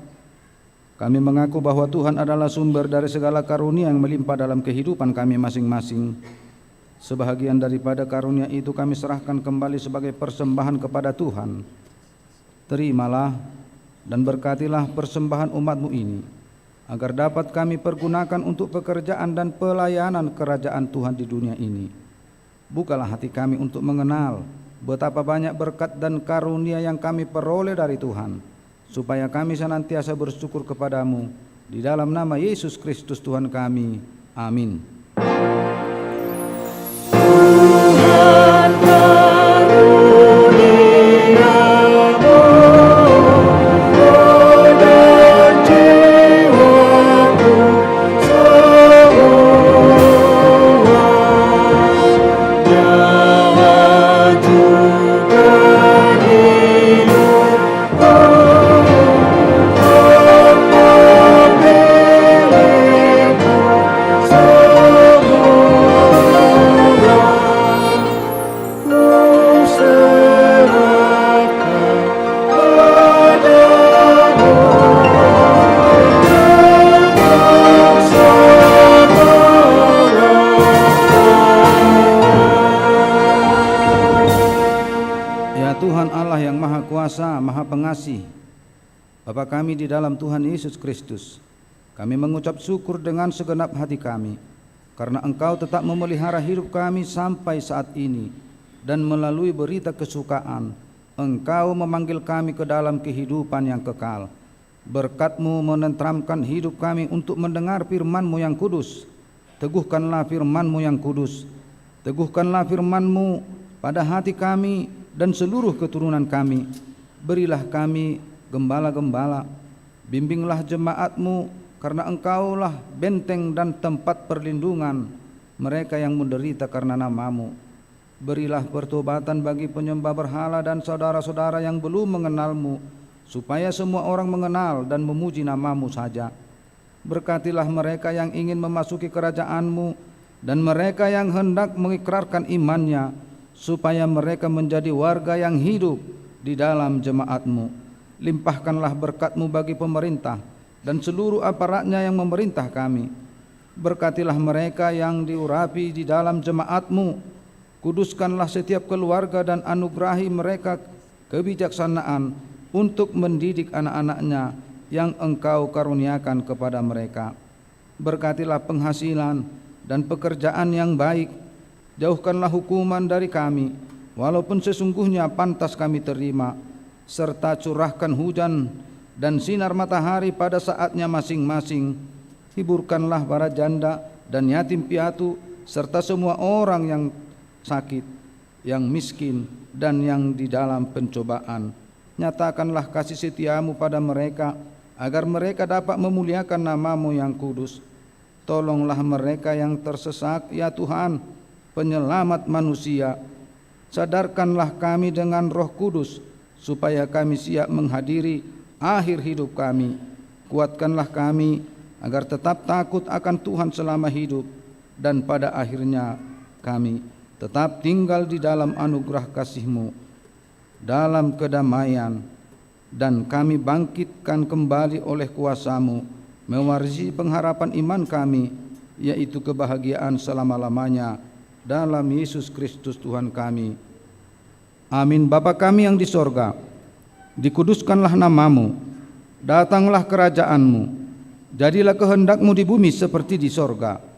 kami mengaku bahwa Tuhan adalah sumber dari segala karunia yang melimpah dalam kehidupan kami masing-masing. Sebahagian daripada karunia itu kami serahkan kembali sebagai persembahan kepada Tuhan. Terimalah dan berkatilah persembahan umat-Mu ini, agar dapat kami pergunakan untuk pekerjaan dan pelayanan kerajaan Tuhan di dunia ini. Bukalah hati kami untuk mengenal betapa banyak berkat dan karunia yang kami peroleh dari Tuhan, supaya kami senantiasa bersyukur kepada-Mu, di dalam nama Yesus Kristus Tuhan kami. Amin. Ya Tuhan Allah yang Maha Kuasa, Maha Pengasih, Bapa kami di dalam Tuhan Yesus Kristus, kami mengucap syukur dengan segenap hati kami, karena Engkau tetap memelihara hidup kami sampai saat ini, dan melalui berita kesukaan, Engkau memanggil kami ke dalam kehidupan yang kekal. Berkat-Mu menenteramkan hidup kami untuk mendengar firman-Mu yang kudus. Teguhkanlah firman-Mu yang kudus. Teguhkanlah firman-Mu pada hati kami dan seluruh keturunan kami. Berilah kami gembala-gembala. Bimbinglah jemaat-Mu, karena Engkaulah benteng dan tempat perlindungan mereka yang menderita karena nama-Mu. Berilah pertobatan bagi penyembah berhala dan saudara-saudara yang belum mengenal-Mu, supaya semua orang mengenal dan memuji nama-Mu saja. Berkatilah mereka yang ingin memasuki kerajaan-Mu, dan mereka yang hendak mengikrarkan imannya, supaya mereka menjadi warga yang hidup di dalam jemaat-Mu. Limpahkanlah berkat-Mu bagi pemerintah dan seluruh aparatnya yang memerintah kami. Berkatilah mereka yang diurapi di dalam jemaat-Mu. Kuduskanlah setiap keluarga dan anugerahi mereka kebijaksanaan untuk mendidik anak-anaknya yang Engkau karuniakan kepada mereka. Berkatilah penghasilan dan pekerjaan yang baik. Jauhkanlah hukuman dari kami, walaupun sesungguhnya pantas kami terima, serta curahkan hujan dan sinar matahari pada saatnya masing-masing. Hiburkanlah para janda dan yatim piatu, serta semua orang yang sakit. yang miskin, dan yang di dalam pencobaan. Nyatakanlah kasih setiamu pada mereka, agar mereka dapat memuliakan namamu yang kudus. Tolonglah mereka yang tersesat, ya Tuhan, penyelamat manusia. Sadarkanlah kami dengan Roh Kudus, supaya kami siap menghadiri akhir hidup kami. Kuatkanlah kami, agar tetap takut akan Tuhan selama hidup, dan pada akhirnya kami tetap tinggal di dalam anugerah kasih-Mu, dalam kedamaian, dan kami bangkitkan kembali oleh kuasa-Mu, mewarisi pengharapan iman kami, yaitu kebahagiaan selama-lamanya, dalam Yesus Kristus Tuhan kami. Amin. Bapa kami yang di sorga, dikuduskanlah nama-Mu, datanglah kerajaan-Mu, jadilah kehendak-Mu di bumi seperti di sorga.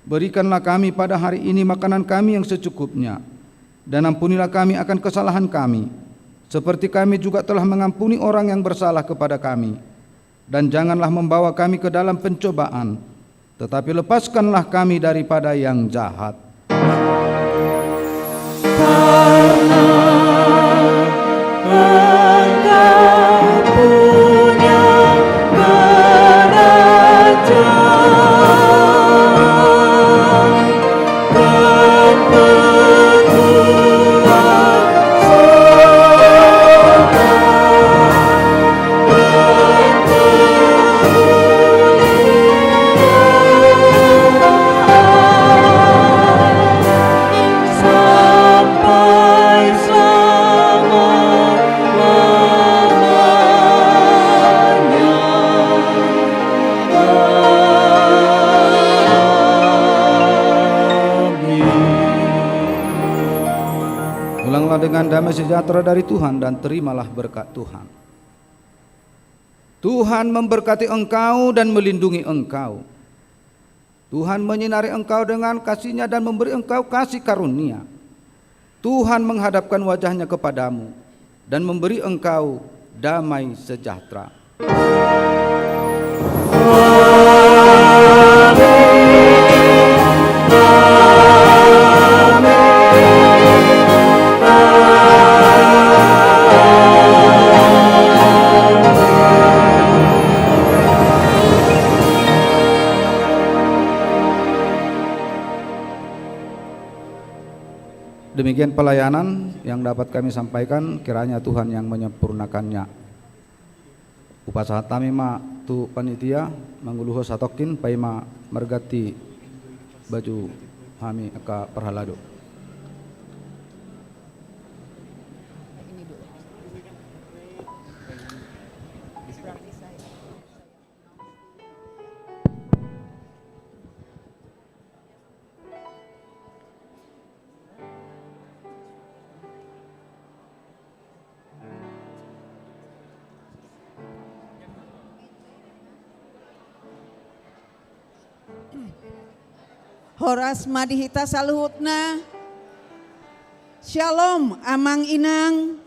Berikanlah kami pada hari ini makanan kami yang secukupnya, dan ampunilah kami akan kesalahan kami, seperti kami juga telah mengampuni orang yang bersalah kepada kami. Dan janganlah membawa kami ke dalam pencobaan, tetapi lepaskanlah kami daripada yang jahat. Karena Engkau punya kerajaan, kekuasaan, Pulanglah dengan damai sejahtera dari Tuhan dan terimalah berkat Tuhan. Tuhan memberkati engkau dan melindungi engkau. Tuhan menyinari engkau dengan kasih-Nya dan memberi engkau kasih karunia. Tuhan menghadapkan wajah-Nya kepadamu dan memberi engkau damai sejahtera. Demikian pelayanan yang dapat kami sampaikan, kiranya Tuhan yang menyempurnakannya. Hupasahat hami ma tu panitia, manguluhon satongkin, paima marganti baju hami angka parhalado. Horas ma di hita saluhutna. Shalom, amang inang,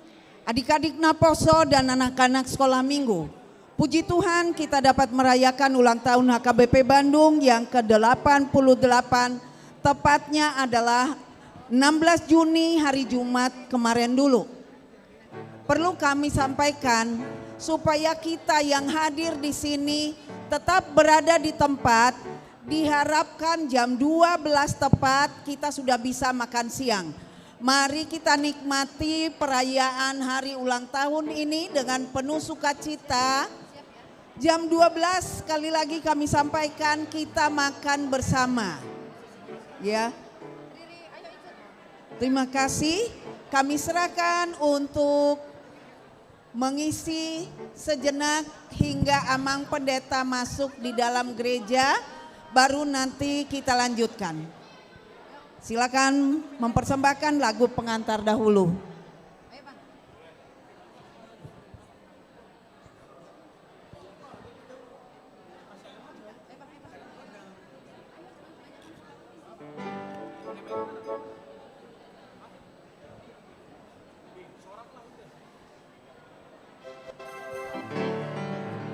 adik-adik naposo, dan anak-anak sekolah minggu. Puji Tuhan, kita dapat merayakan ulang tahun H K B P Bandung yang ke delapan puluh delapan, tepatnya adalah enam belas Juni, hari Jumat kemarin dulu. Perlu kami sampaikan, supaya kita yang hadir di sini tetap berada di tempat, diharapkan jam dua belas tepat kita sudah bisa makan siang. Mari kita nikmati perayaan hari ulang tahun ini dengan penuh sukacita. Jam dua belas, sekali lagi kami sampaikan, kita makan bersama. Ya. Terima kasih. Kami serahkan untuk mengisi sejenak hingga Amang Pendeta masuk di dalam gereja, baru nanti kita lanjutkan. Silakan mempersembahkan lagu pengantar dahulu.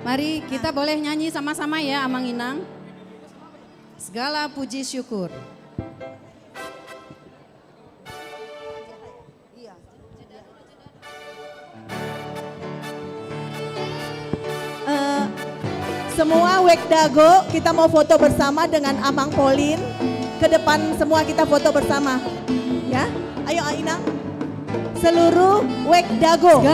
Mari, kita boleh nyanyi sama-sama ya, Amang Inang. Segala puji syukur. Semua Wek Dago, kita mau foto bersama dengan Amang Polin. Ke depan semua kita foto bersama. Ya, ayo Inang. Seluruh Wek Dago.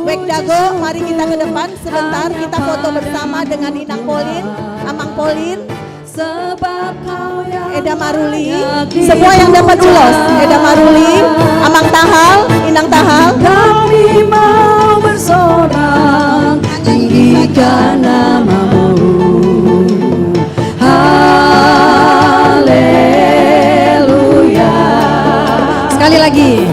Wek Dago, mari kita ke depan sebentar, kita foto bersama dengan Inang Polin, Amang Polin. Eda Maruli, semua yang dapat ulos. Eda Maruli, Amang Tahal, Inang Tahal. Kami mau bersorak, tinggikan nama-Mu. Haleluya. Sekali lagi.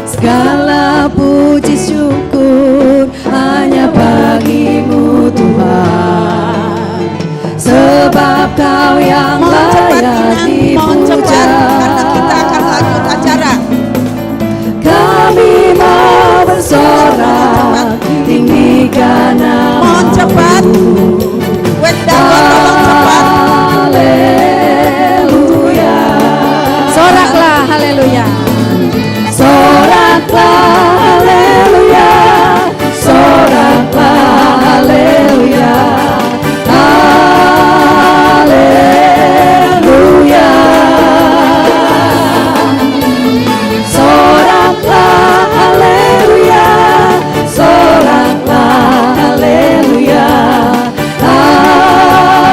Segala puji syukur hanya bagi-Mu, Tuhan, sebab Kau yang layak dipuja. Mohon cepat, Inang. Mohon cepat, karena kita akan lanjut acara. Kami mau bersorak, tinggikan nama-Mu. Mohon cepat. Wek Dago, tolong cepat. Haleluya. Soraklah, haleluya. Soraklah, haleluya. Soraklah, haleluya. Haleluya. Soraklah, haleluya. Soraklah, haleluya. Haleluya.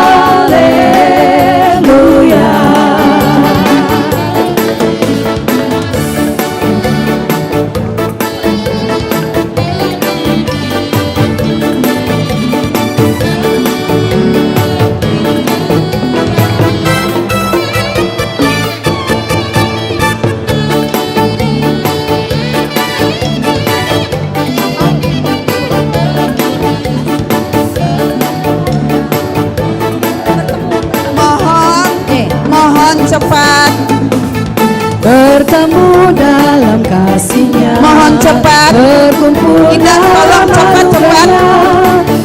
Mohon, eh, mohon cepat. Bertemu dalam kasih-Nya. Mohon cepat. Berkumpul dalam anugerah-Nya. Indah, tolong cepat, cepat.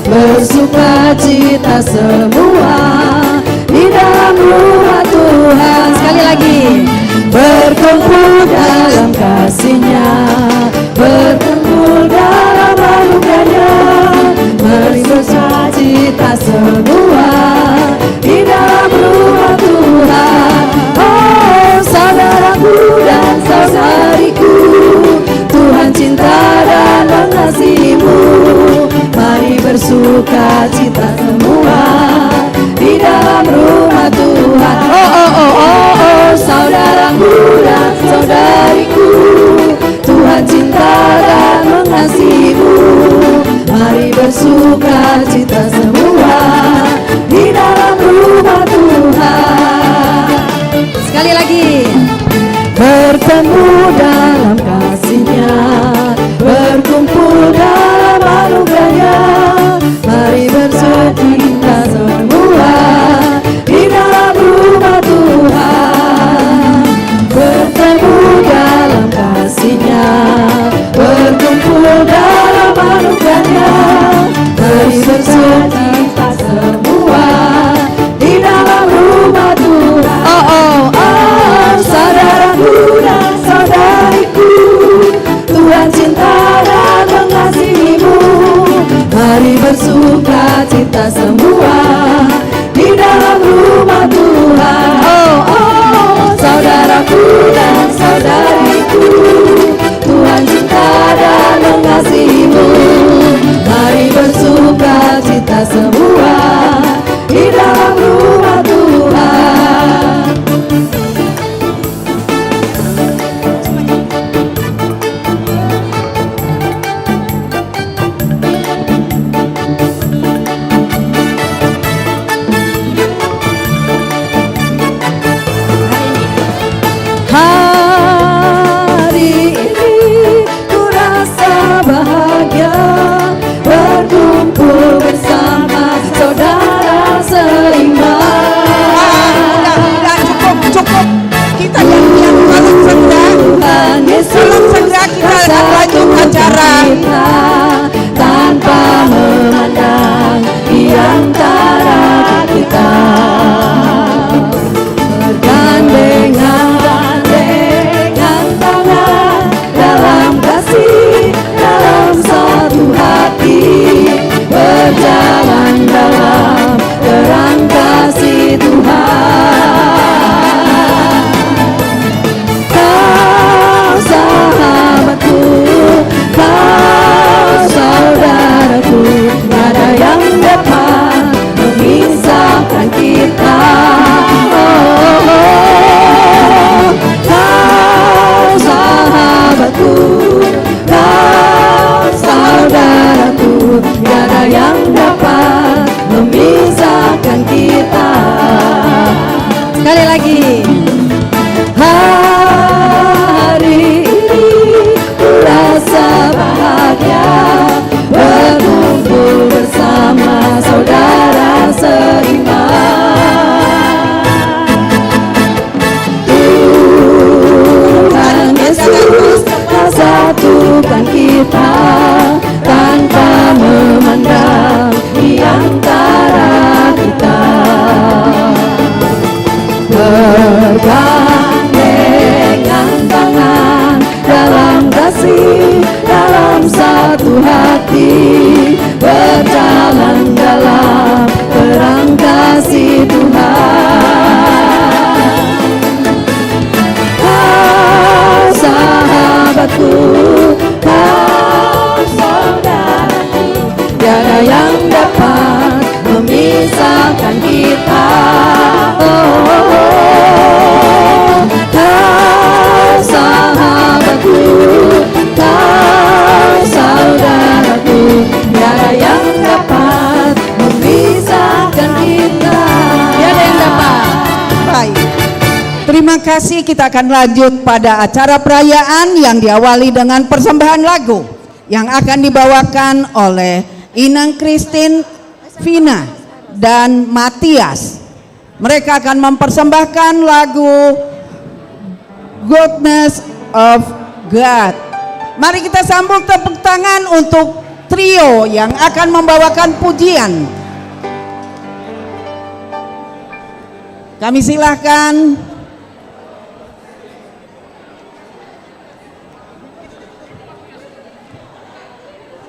Bersukacita semua di dalam rumah Tuhan. Sekali lagi. Berkumpul dalam kasih-Nya, berkumpul dalam anugerah-Nya, mari bersukacita semua di dalam rumah Tuhan. Oh, saudaraku dan saudariku, Tuhan cinta dan mengasihimu. Mari bersukacita semua di dalam rumah Tuhan. Oh, oh, oh, oh, oh, saudaraku dan saudariku, Tuhan cinta dan mengasihimu. Mari bersukacita semua di dalam rumah Tuhan. Sekali lagi. Bertemu dalam kasih-Nya, berkumpul dalam anugerah-Nya. Mari bersukacita semua di dalam rumah Tuhan. Bertemu dalam kasih-Nya, berkumpul dalam anugerah-Nya. Mari bersukacita semua di dalam rumah Tuhan. Oh, oh, oh, saudaraku dan saudariku, Tuhan cinta dan mengasihimu. Mari bersukacita semua di dalam rumah Tuhan. Oh, oh, saudaraku dan saudariku, Tuhan cinta dan mengasihimu. Mari bersukacita semua di dalam rumah Tuhan. kasih, kita akan lanjut pada acara perayaan yang diawali dengan persembahan lagu yang akan dibawakan oleh Inang Christine, Vina, dan Matias. Mereka akan mempersembahkan lagu Goodness of God. Mari kita sambut tepuk tangan untuk trio yang akan membawakan pujian. Kami silahkan.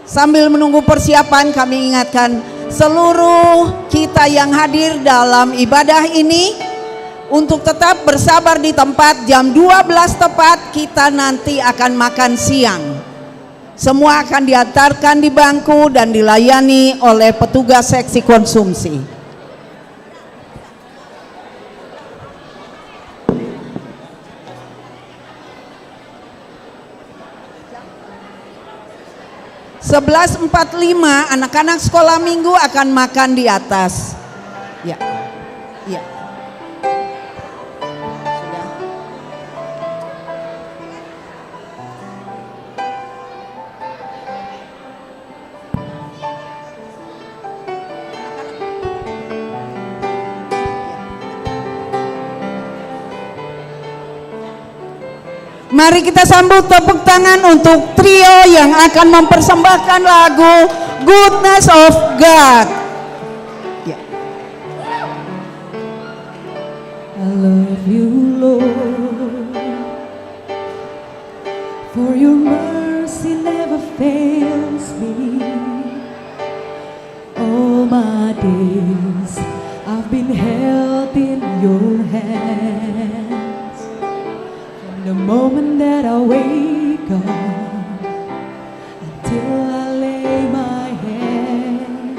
Sambil menunggu persiapan, kami ingatkan seluruh kita yang hadir dalam ibadah ini untuk tetap bersabar di tempat. Jam dua belas tepat kita nanti akan makan siang. Semua akan diantarkan di bangku dan dilayani oleh petugas seksi konsumsi. Sebelas empat lima, anak-anak sekolah minggu akan makan di atas. Ya. Ya. Sudah. Mari kita sambut tepuk tangan untuk trio yang akan mempersembahkan lagu Goodness of God. Ya. I love you, Lord, for your mercy never fails me. All my days I've been held in your hands. From the moment that I wake up until I lay my head,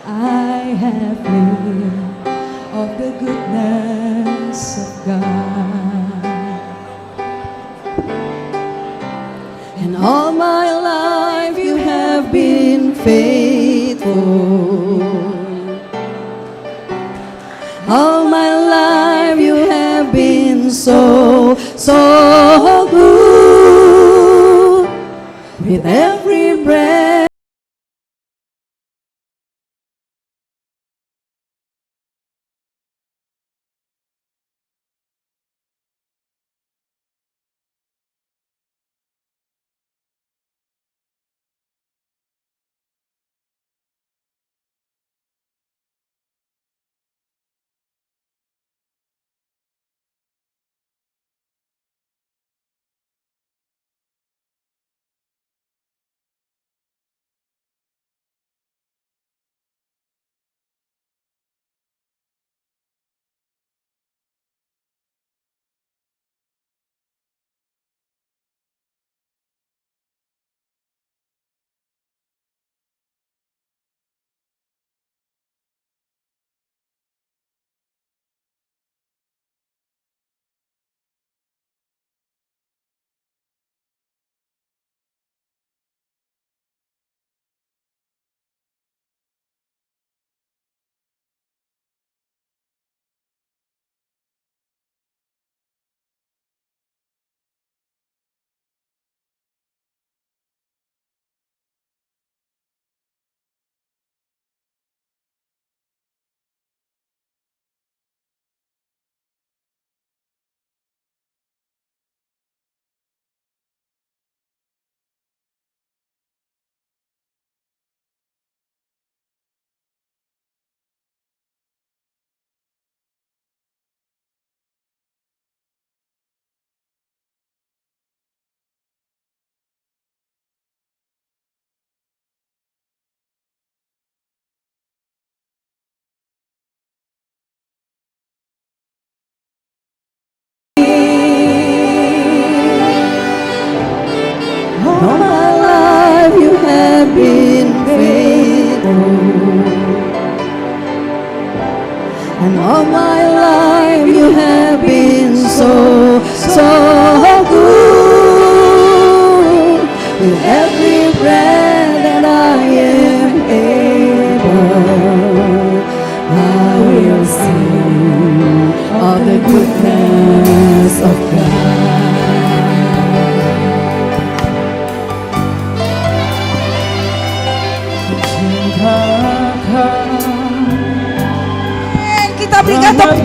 I have lived of the goodness of God. And all my life you have been faithful. All my life you have been so, so good. With every breath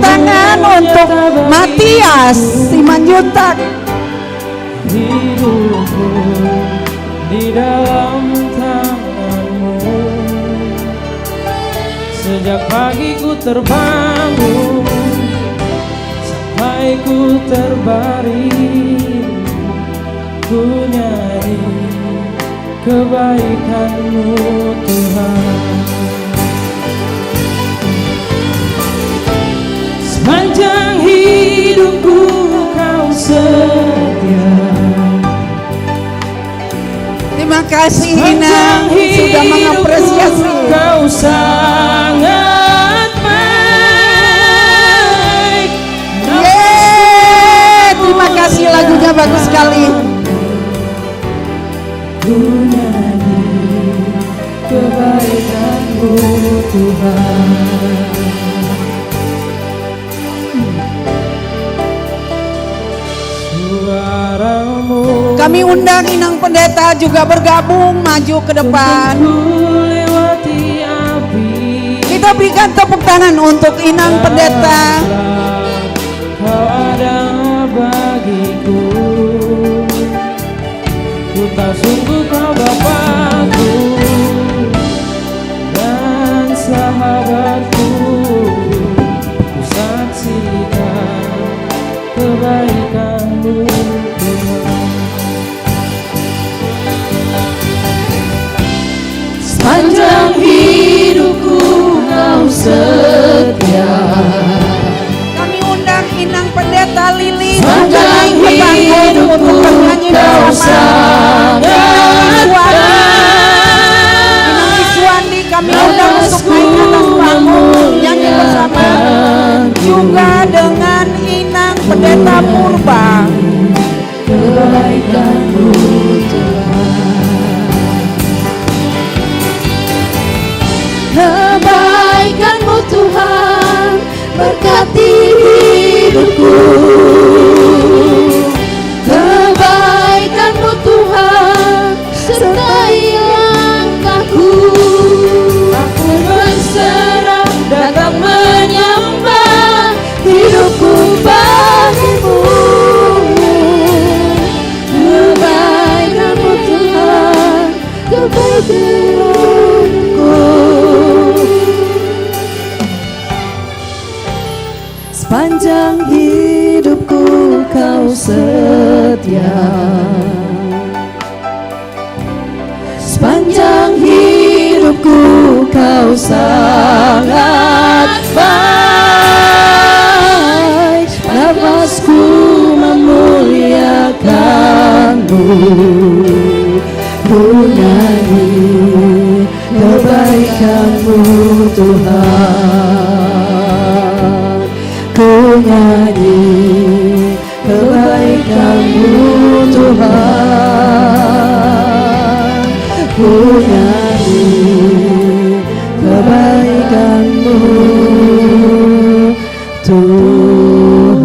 Tangan untuk Matias Simanjuntak. Hidupku di dalam tangan-Mu. Sejak pagi ku terbangun sampai ku terbaring, ku nyanyi kebaikan-Mu, Tuhan. Sepanjang hidupku Kau setia. Terima kasih, Inang, sudah mengapresiasi. Sepanjang hidupku Kau sangat baik. Yeay, terima kasih, lagunya bagus sekali. Ku nyanyi kebaikan-Mu, Tuhan. Suara-Mu. Kami undang Inang Pendeta juga bergabung, maju ke depan. Untuk melewati api. Kita berikan tepuk tangan untuk Inang Pendeta. Kau ada bagiku. Ku tahu sungguh Kau Bapakku dan sahabatku. Ku saksikan kebaikan-Mu, Tuhan. Sepanjang hidupku Kau setia. Kami undang Inang Pendeta Lili juga naik ke panggung untuk bernyanyi bersama Inang Iswandi. Inang Iswandi kami undang untuk naik ke atas panggung, nyanyi bersama juga dengan Inang Pendeta Purba. Kebaikan-Mu, Tuhan. Kebaikan-Mu, Tuhan, berkati hidupku. Kebaikan-Mu, Tuhan, sertai langkahku. Aku berserah datang menyembah, hidupku bagi-Mu. Kebaikan-Mu, Tuhan, kebaikan-Mu. Sepanjang hidupku Kau setia. Sepanjang hidupku Kau sangat baik, nafasku memuliakan-Mu. Ku nyanyi kebaikan-Mu, Tuhan. Ku nyanyi kebaikan-Mu, Tuhan. Ku nyanyi kebaikan-Mu, Tuhan.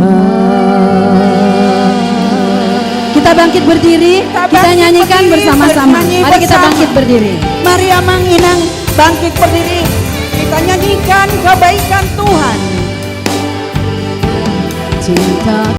Kita bangkit berdiri, kita nyanyikan bersama-sama. Mari kita bangkit berdiri. Mari Amang Inang bangkit berdiri. Kita nyanyikan kebaikan Tuhan. Cinta.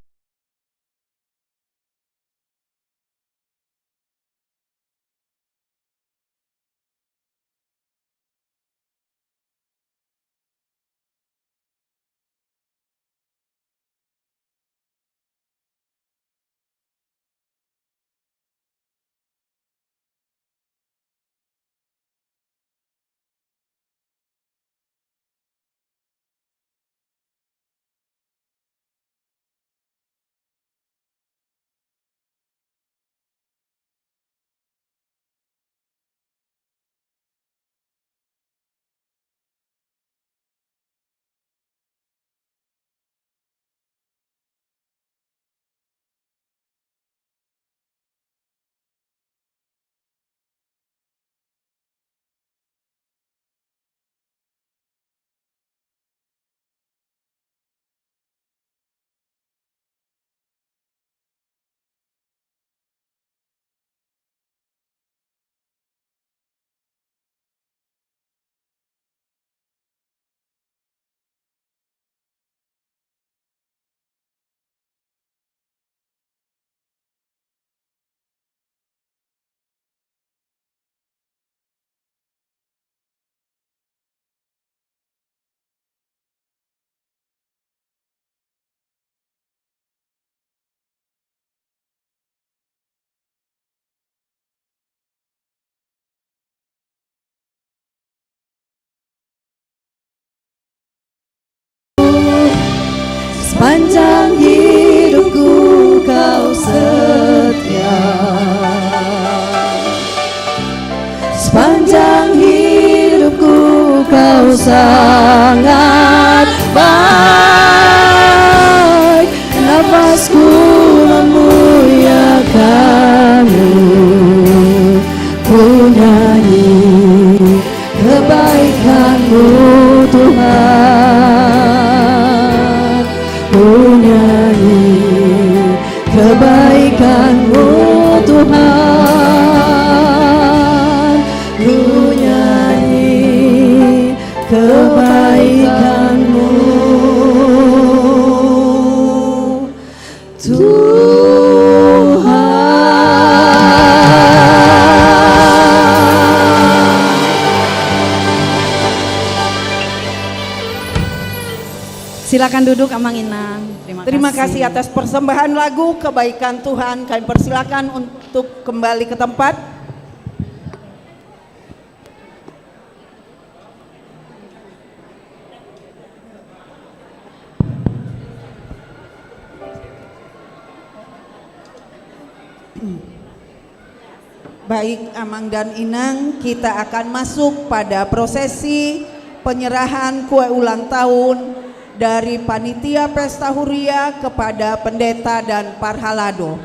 Sangat baik, nafasku memuliakan-Mu. Ku nyanyi kebaikan-Mu, Tuhan. Ku nyanyi kebaikan-Mu, Tuhan. Ku nyanyi kebaikan-Mu, Tuhan. Silakan duduk, Amang Inang. Terima kasih atas persembahan lagu Kebaikan Tuhan. Kami persilakan untuk kembali ke tempat. Baik, Amang dan Inang, kita akan masuk pada prosesi penyerahan kue ulang tahun dari panitia pesta huria kepada pendeta dan parhalado.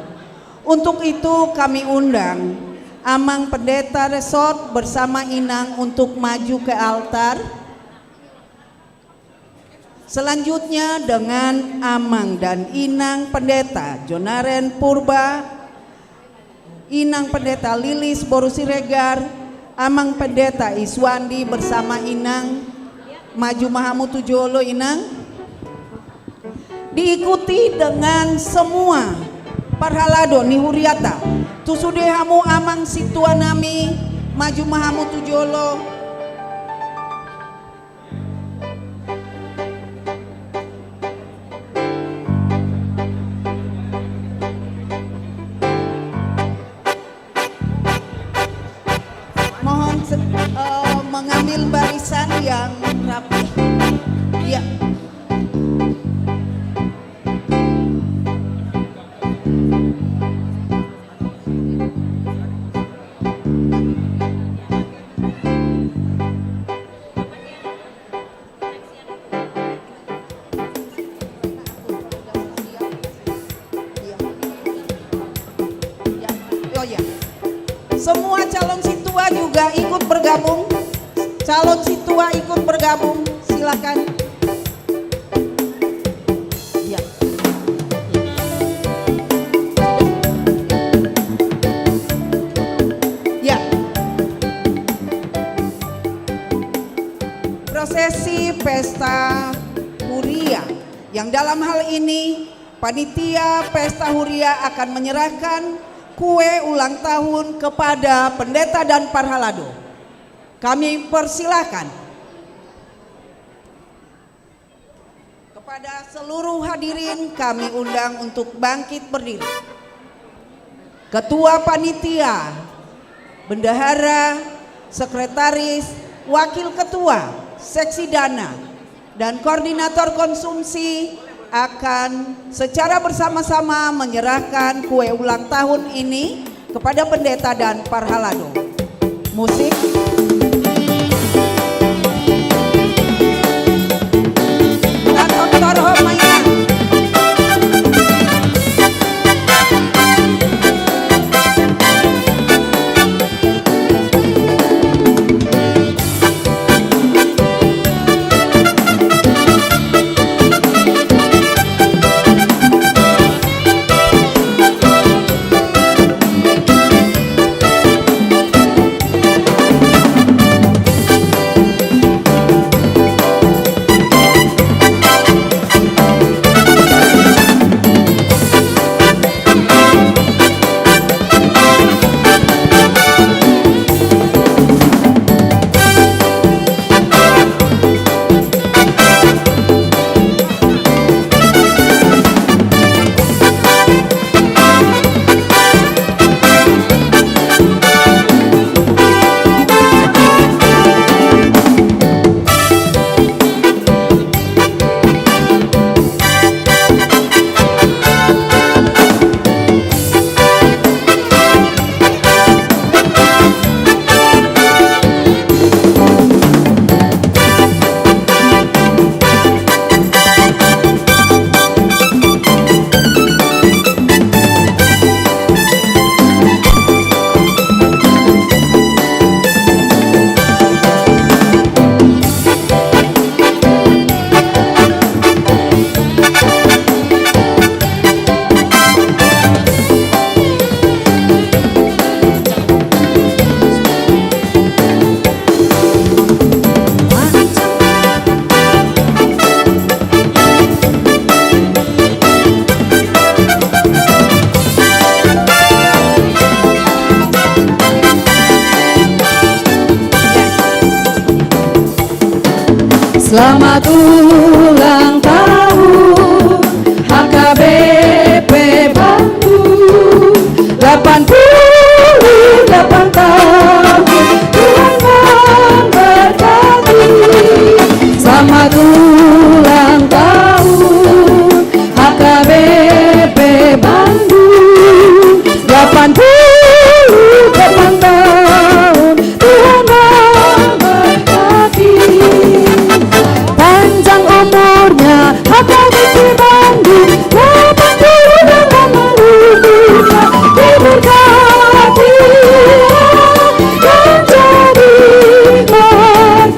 Untuk itu, kami undang Amang Pendeta Resort bersama Inang untuk maju ke altar. Selanjutnya, dengan Amang dan Inang Pendeta Jonaren Purba, Inang Pendeta Lilis boru Siregar, Amang Pendeta Iswandi bersama Inang, maju ma hamu tu jolo, Inang. Diikuti dengan semua parhalado ni huriata. Tu sude hamu amang sintua nami, maju ma hamu tu jolo. Mohon se-, eh, mengambil barisan yang rapi. Iya. Oh ya. Semua calon sintua juga ikut bergabung. Calon sintua ikut bergabung, silakan. Ya. Ya. Prosesi pesta huria, yang dalam hal ini panitia pesta huria akan menyerahkan kue ulang tahun kepada pendeta dan parhalado. Kami persilahkan. Kepada seluruh hadirin, kami undang untuk bangkit berdiri. Ketua panitia, bendahara, sekretaris, wakil ketua, seksi dana, dan koordinator konsumsi akan secara bersama-sama menyerahkan kue ulang tahun ini kepada pendeta dan parhalado. Musik. Torop, torop, mainan. Selamat ulang tahun H K B P Bandung, delapan puluh delapan tahun, Tuhan memberkati. Selamat ulang tahun H K B P Bandung, delapan puluh delapan tahun, Tuhan memberkati. Panjang umurnya H K B P Bandung, delapan puluh delapan tahun, diberkati, menjadi berkat.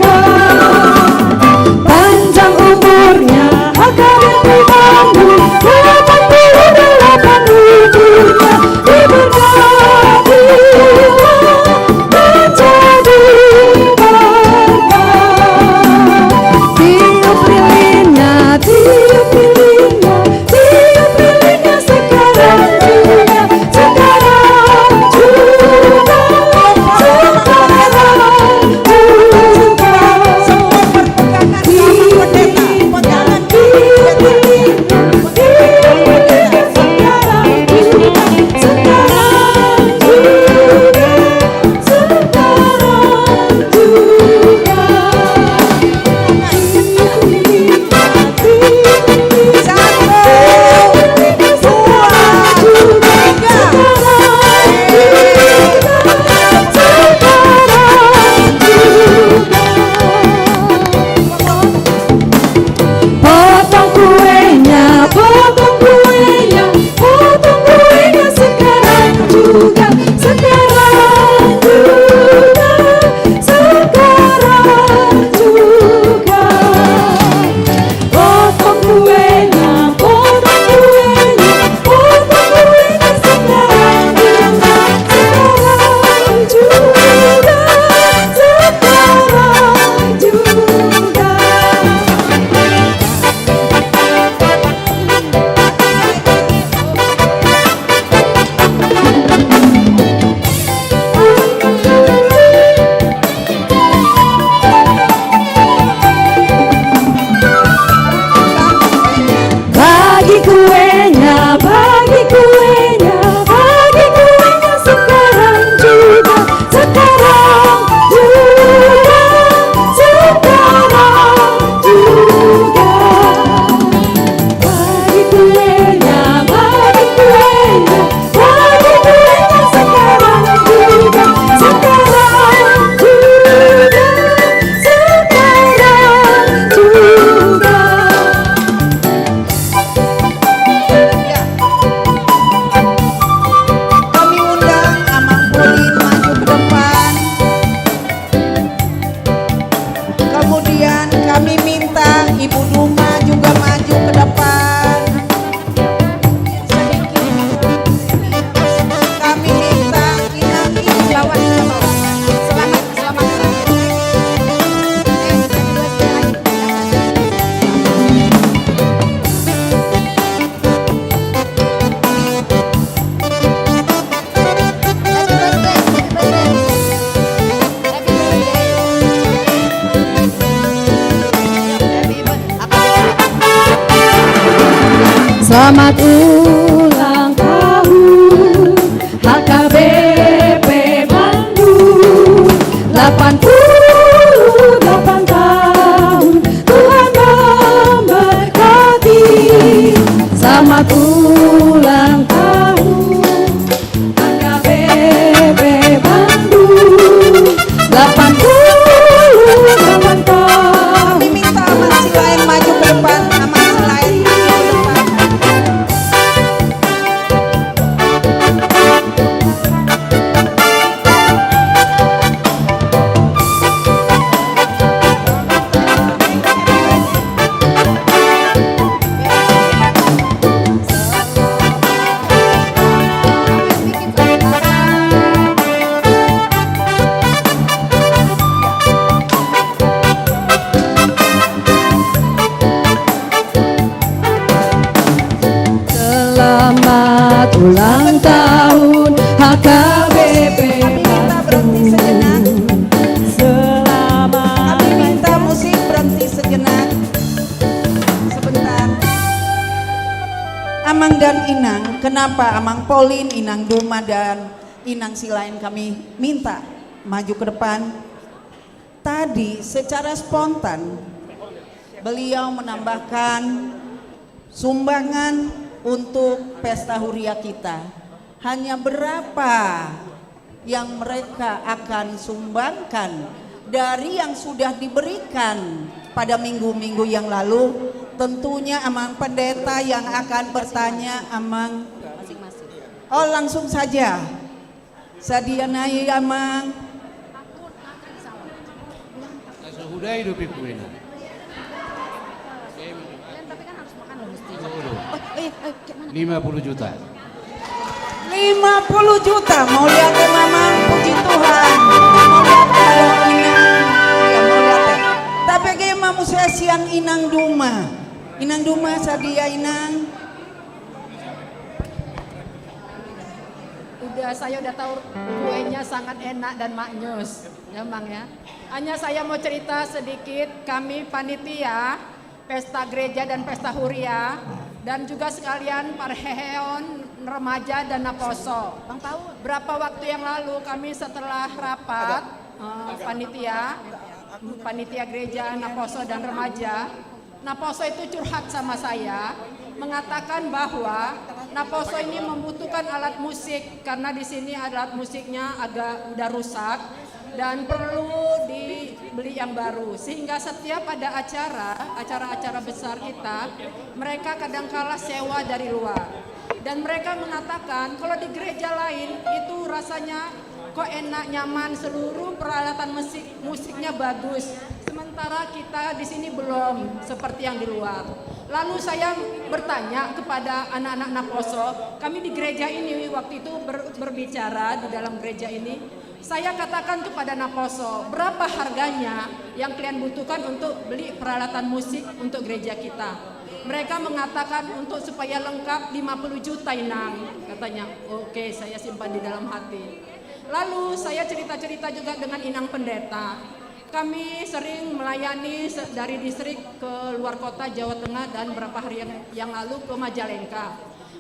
Panjang umurnya H K B P Bandung, delapan puluh delapan umurnya, diberkati, menjadi berkat. Tiup lilinnya, tiup lilinnya, tiup lilinnya sekarang juga, sekarang juga, sekarang juga. Potong kuenya, potong kuenya, potong kuenya sekarang juga, sekarang juga, sekarang juga. Potong kuenya, potong kuenya, potong kuenya sekarang juga, sekarang juga, sekarang juga. Bagi kuenya, bagi kuenya, bagi kuenya sekarang juga, sekarang juga, sekarang juga. Bagi kuenya, bagi kuenya, bagi kuenya sekarang juga, sekarang juga, sekarang juga. Kami undang Amang Polin maju ke depan. Kemudian kami minta Ibu Duma juga maju ke depan. Kami minta Inang Ijawat ke bawah. Selamat, selamat, selamat. Selamat ulang tahun H K B P Bandung, delapan puluh delapan tahun, Tuhan memberkati. Selamat ulang tahun H K B P Bandung, delapan puluh delapan tahun. Kami minta Amang Silaen maju ke depan, Amang Silaen maju ke depan. Selamat ulang tahun H K B P Bandung. Selamat. Kami minta musik berhenti sejenak. Pak Amang Polin, Inang Duma, dan Inang Silaen kami minta maju ke depan. Tadi secara spontan beliau menambahkan sumbangan untuk pesta huria kita. Hanya berapa yang mereka akan sumbangkan dari yang sudah diberikan pada minggu-minggu yang lalu? Tentunya Amang Pendeta yang akan bertanya, Amang. Oh, langsung saja. Sadia nai, Amang. Langsung hudai do pingku ina. Lima puluh juta. Lima puluh juta. Mauliate, Amang, puji Tuhan. Mauliate, Inang. Ya, mauliate. Tapege ma muse sian Inang Duma. Inang Duma, sadia, Inang? Udah, saya udah tahu kuenya sangat enak dan maknyus, ya, Mang, ya. Hanya saya mau cerita sedikit, kami panitia pesta gereja dan pesta huria, dan juga sekalian parheheon remaja dan naposo. Bang Paul. Berapa waktu yang lalu kami setelah rapat, eh, panitia, panitia gereja, naposo, dan remaja, naposo itu curhat sama saya, mengatakan bahwa naposo ini membutuhkan alat musik karena di sini alat musiknya agak udah rusak dan perlu dibeli yang baru. Sehingga setiap ada acara, acara-acara besar kita, mereka kadangkala sewa dari luar. Dan mereka mengatakan kalau di gereja lain itu rasanya kok enak, nyaman, seluruh peralatan musik, musiknya bagus. Sementara kita di sini belum seperti yang di luar. Lalu saya bertanya kepada anak-anak naposo, kami di gereja ini waktu itu ber-, berbicara di dalam gereja ini. Saya katakan kepada naposo, "Berapa harganya yang kalian butuhkan untuk beli peralatan musik untuk gereja kita?" Mereka mengatakan, "Untuk supaya lengkap lima puluh juta, Inang," katanya. Oke, saya simpan di dalam hati. Lalu saya cerita-cerita juga dengan Inang Pendeta. Kami sering melayani se-, dari distrik ke luar kota Jawa Tengah dan beberapa hari yang, yang lalu ke Majalengka.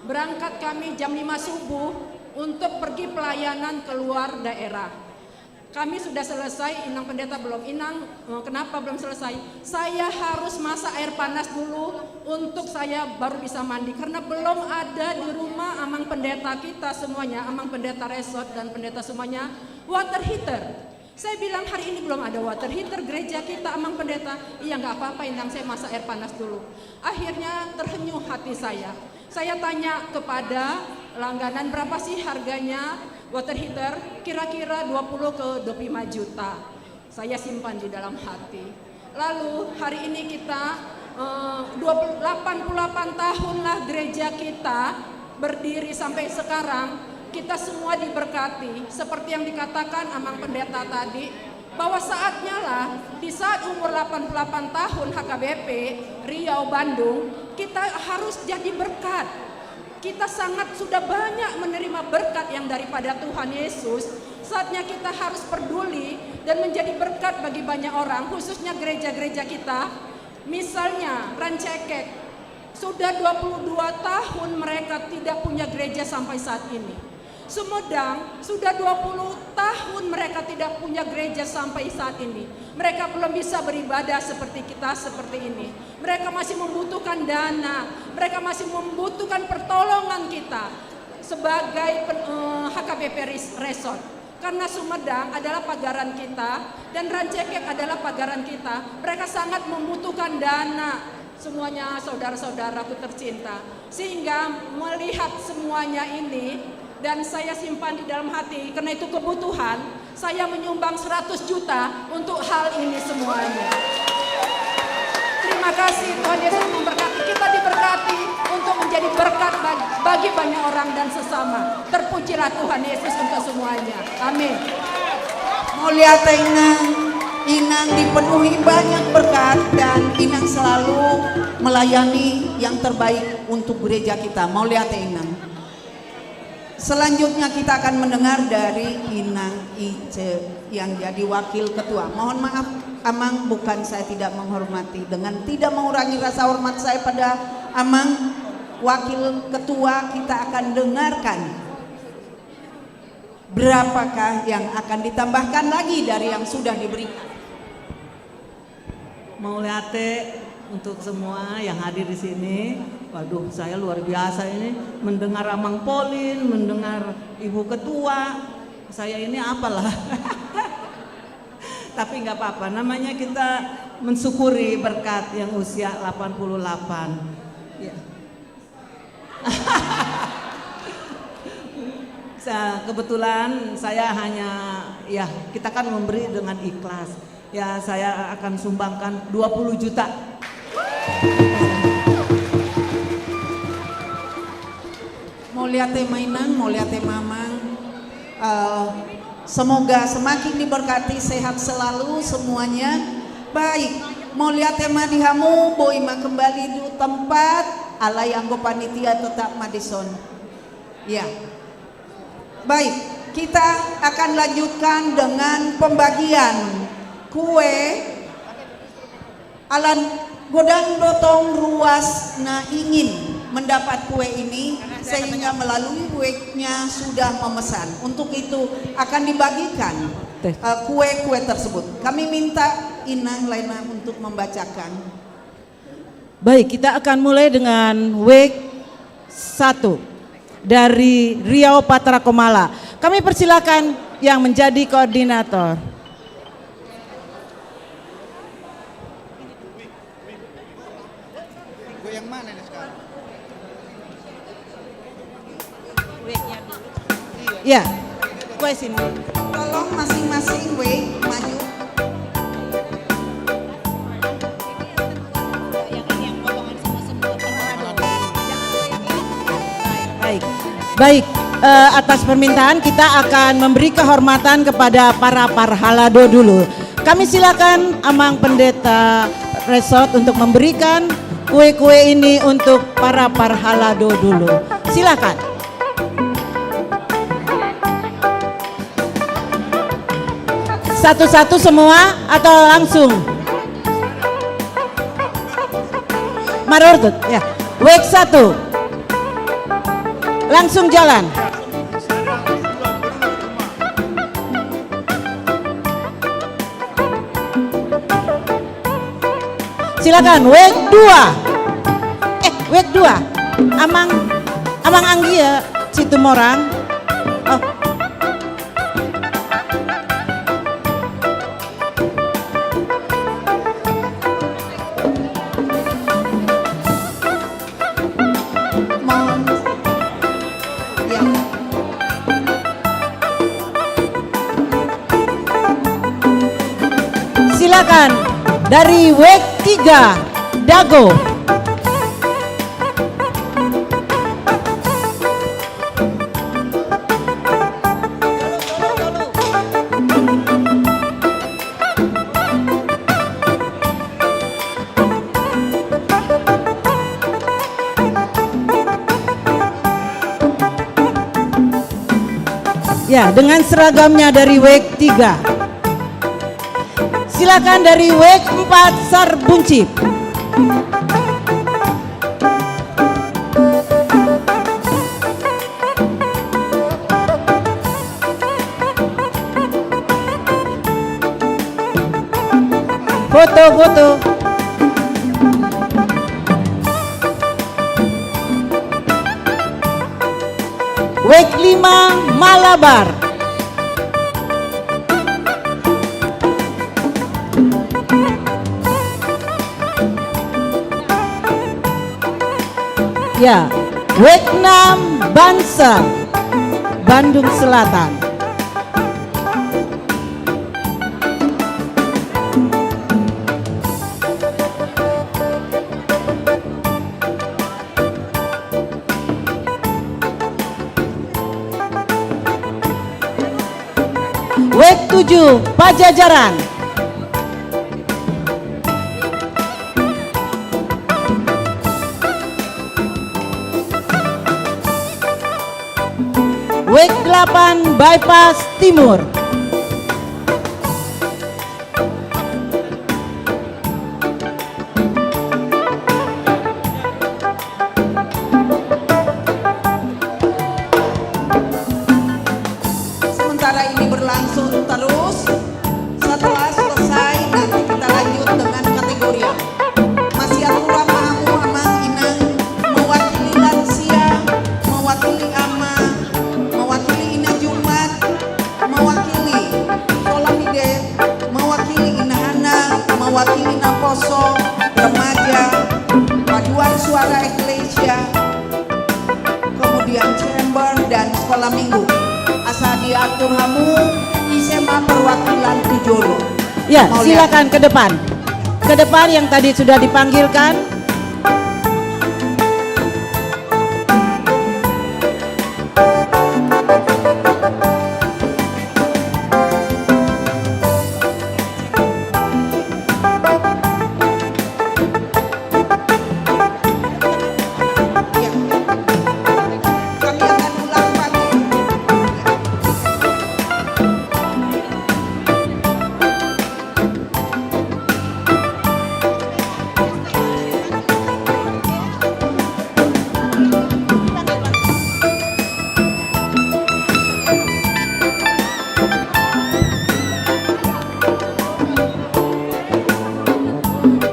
Berangkat kami jam lima subuh untuk pergi pelayanan ke luar daerah. Kami sudah selesai, Inang Pendeta belum. "Inang, eh, kenapa belum selesai?" "Saya harus masak air panas dulu untuk saya baru bisa mandi. Karena belum ada di rumah Amang Pendeta kita semuanya, Amang Pendeta Resort dan pendeta semuanya, water heater." Saya bilang, "Hari ini belum ada water heater gereja kita, Amang Pendeta." "Iya, nggak apa-apa, Inang, saya masak air panas dulu." Akhirnya terhenyuh hati saya. Saya tanya kepada langganan, "Berapa sih harganya water heater?" "Kira-kira dua puluh ke dua puluh lima juta." Saya simpan di dalam hati. Lalu hari ini kita, eh, dua puluh, delapan puluh delapan tahunlah gereja kita berdiri sampai sekarang. Kita semua diberkati, seperti yang dikatakan Amang Pendeta tadi, bahwa saatnya lah, di saat umur delapan puluh delapan tahun H K B P Riau Bandung, kita harus jadi berkat. Kita sangat sudah banyak menerima berkat yang daripada Tuhan Yesus. Saatnya kita harus peduli dan menjadi berkat bagi banyak orang, khususnya gereja-gereja kita. Misalnya, Rancakek, sudah dua puluh dua tahun mereka tidak punya gereja sampai saat ini. Sumedang, sudah dua puluh tahun mereka tidak punya gereja sampai saat ini. Mereka belum bisa beribadah seperti kita seperti ini. Mereka masih membutuhkan dana, mereka masih membutuhkan pertolongan kita sebagai pen-, eh, H K B P Res-, Resort. Karena Sumedang adalah pagaran kita dan Rancakek adalah pagaran kita. Mereka sangat membutuhkan dana, semuanya saudara-saudaraku tercinta. Sehingga melihat semuanya ini, dan saya simpan di dalam hati, karena itu kebutuhan, saya menyumbang seratus juta untuk hal ini semuanya. Terima kasih, Tuhan Yesus memberkati. Kita diberkati untuk menjadi berkat bag-, bagi banyak orang dan sesama. Terpujilah Tuhan Yesus untuk semuanya. Amin. Mauliate, Inang. Inang dipenuhi banyak berkat dan Inang selalu melayani yang terbaik untuk gereja kita. Mauliate, Inang. Selanjutnya kita akan mendengar dari Inang Ice yang jadi wakil ketua. Mohon maaf, Amang, bukan saya tidak menghormati, dengan tidak mengurangi rasa hormat saya pada Amang, Wakil Ketua, kita akan dengarkan berapakah yang akan ditambahkan lagi dari yang sudah diberikan. Mauliate untuk semua yang hadir di sini. Waduh, saya luar biasa ini mendengar Amang Polin, mendengar Ibu Ketua. Saya ini apalah. Tapi nggak apa-apa, namanya kita mensyukuri berkat yang usia delapan puluh delapan. Ya. Sa-, kebetulan saya hanya, ya, kita kan memberi dengan ikhlas. Ya, saya akan sumbangkan dua puluh juta. Mauliate ma Inang, mauliate ma Amang. Eh, semoga semakin diberkati, sehat selalu semuanya. Baik, mauliate ma di hamu, boi ma kembali tu tempat, alai anggo panitia tetap ma dison. Ya. Baik, kita akan lanjutkan dengan pembagian kue. Ala godang do tong ruas na ingin mendapat kue ini, sehingga melalui wake-nya sudah memesan. Untuk itu akan dibagikan, eh, kue-kue tersebut. Kami minta Inang Lena untuk membacakan. Baik, kita akan mulai dengan wake satu dari Riau Patra Komala. Kami persilakan yang menjadi koordinator. Gue yang mana ini sekarang? Ya, gue sini. Tolong masing-masing, wake, maju. Baik. Baik, eh, atas permintaan kita akan memberi kehormatan kepada para parhalado dulu. Kami silakan Amang Pendeta Resort untuk memberikan kue-kue ini untuk para parhalado dulu. Silakan. Satu-satu semua atau langsung? Marurtut, ya. Wake satu. Langsung jalan. Silakan, wake dua. Eh, wake dua. Amang, Amang Anggia Situmorang. Oh. Silakan, dari wake tiga, Dago. Ya, dengan seragamnya dari wake tiga. Silakan dari wake empat, Sar Buncip. Foto, foto. Wake lima, Malabar. Ya, wake enam, Banser, Bandung Selatan. Wake tujuh, Pajajaran. Wake delapan, Bypass Timur. Acara ini berlangsung terus. Setelah selesai, nanti kita lanjut dengan kategori. Masiatur ma hamu amang inang, mewakili lansia, mewakili ama, mewakili ina Jumat, mewakili Sola Fide, mewakili ina Hana, mewakili Naposo, remaja, paduan suara eklesia, kemudian chamber dan sekolah minggu. Asa diatur hamu, ise ma perwakilan tu jolo. Ya, silakan ke depan. Ke depan yang tadi sudah dipanggilkan.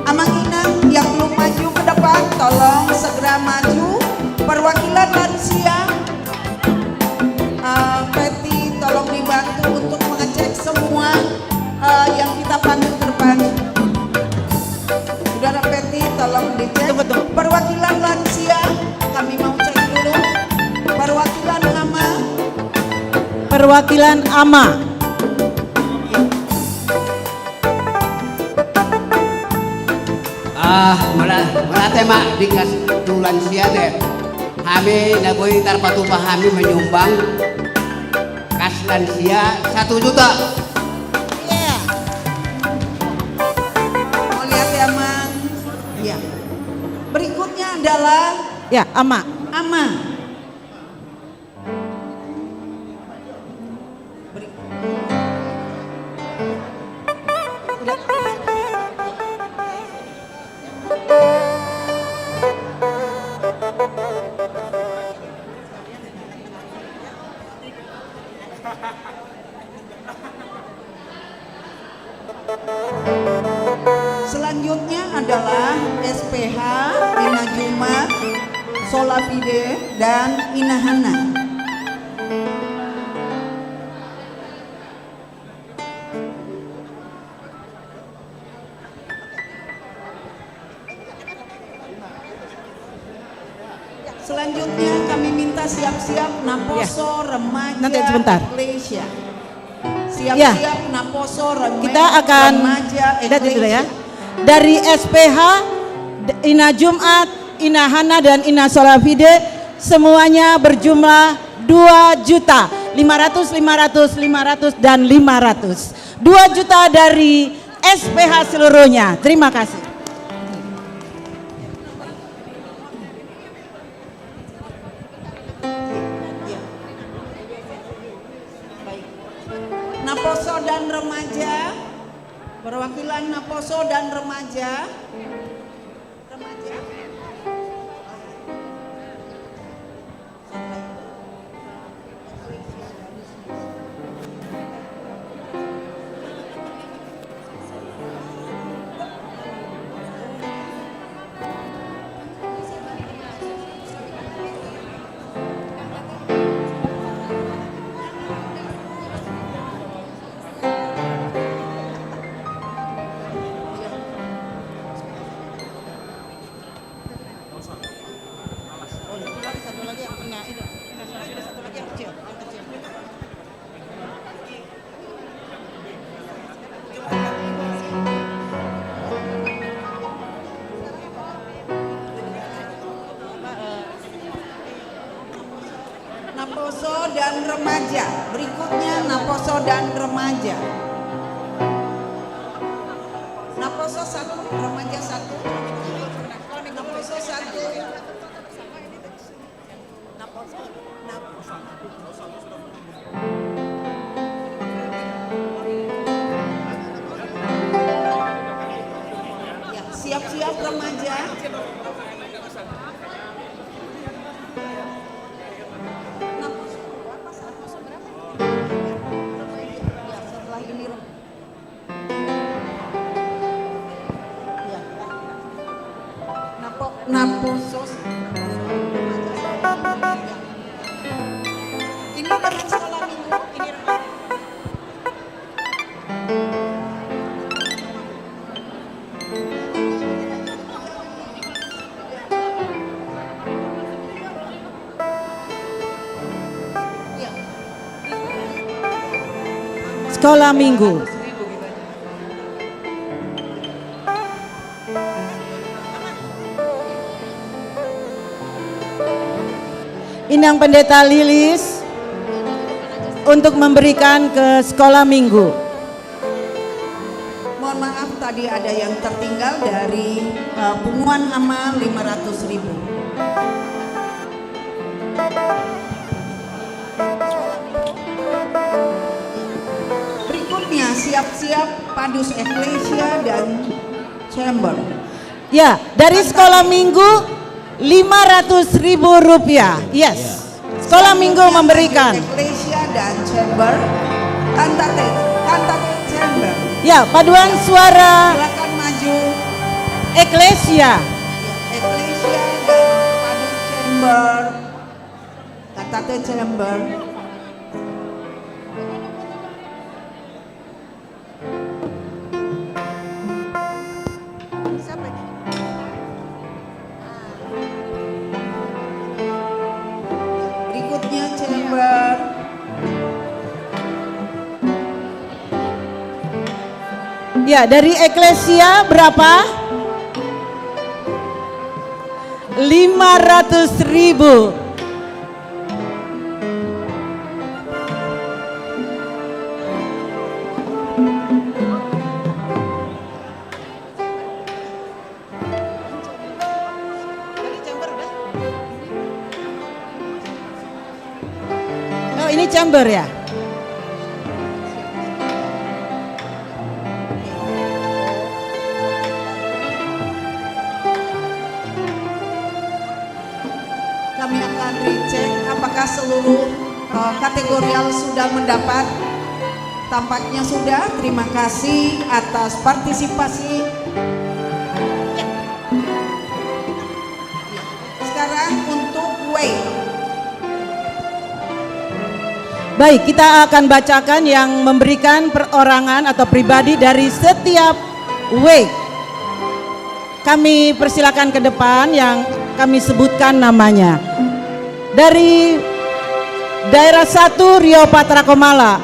Amang inang yang belum maju ke depan, tolong segera maju. Perwakilan lansia, eh, Peti, tolong dibantu untuk mengecek semua, eh, yang kita panggil ke depan. Saudara Peti, tolong dicek. Tunggu, tunggu. Perwakilan lansia, kami mau cek dulu. Perwakilan ama. Perwakilan ama. Ah, mauliate ma di kas tu lansia te. Hami na boi tarpatupa hami manyumbang kas lansia satu juta. Iya. Mauliate amang. Iya. Berikutnya adalah, ya, ama. Ama. Selanjutnya adalah S P H, Ina Jumat, Sola Fide, dan Ina Hana. Selanjutnya kami minta siap-siap Naposo, ya, remaja, nanti sebentar. Eklesia. Siap-siap, ya. Naposo, remaja, kita akan lihat itu dulu, ya. Eklesia. Dari S P H, D-, Ina Jumat, Ina Hana, dan Ina Sola Fide, semuanya berjumlah dua juta, lima ratus, lima ratus, lima ratus, dan lima ratus. Dua juta dari S P H seluruhnya. Terima kasih. Naposo dan remaja, perwakilan Naposo dan remaja. Remaja. Naposo dan remaja. Berikutnya Naposo dan remaja. Naposo satu, remaja satu. Naposo satu. Naposo, Naposo. Ya, siap-siap remaja. Naposo berapa? Naposo berapa? Sekolah Minggu. Inang Pendeta Lilis untuk memberikan ke Sekolah Minggu. Mohon maaf, tadi ada yang tertinggal dari, eh, punguan amal lima ratus ribu. Berikutnya, siap-siap Padus Eklesia dan Chamber. Ya, dari Sekolah Minggu, lima ratus ribu rupiah. Yes. Sekolah Minggu memberikan. Eklesia dan Chamber. Kantate, Kantate Chamber. Ya, paduan suara. Silakan maju. Eklesia. Eklesia dan Padus Chamber. Kantate Chamber. Berikutnya chamber. Ya, dari Eklesia berapa? Lima ratus ribu. Oh, ini chamber ya? Kami akan recheck apakah seluruh, eh, kategorial sudah mendapat. Tampaknya sudah. Terima kasih atas partisipasi. Sekarang untuk W. Baik, kita akan bacakan yang memberikan perorangan atau pribadi dari setiap W. Kami persilakan ke depan yang kami sebutkan namanya. Dari daerah satu, Riau Patra Komala,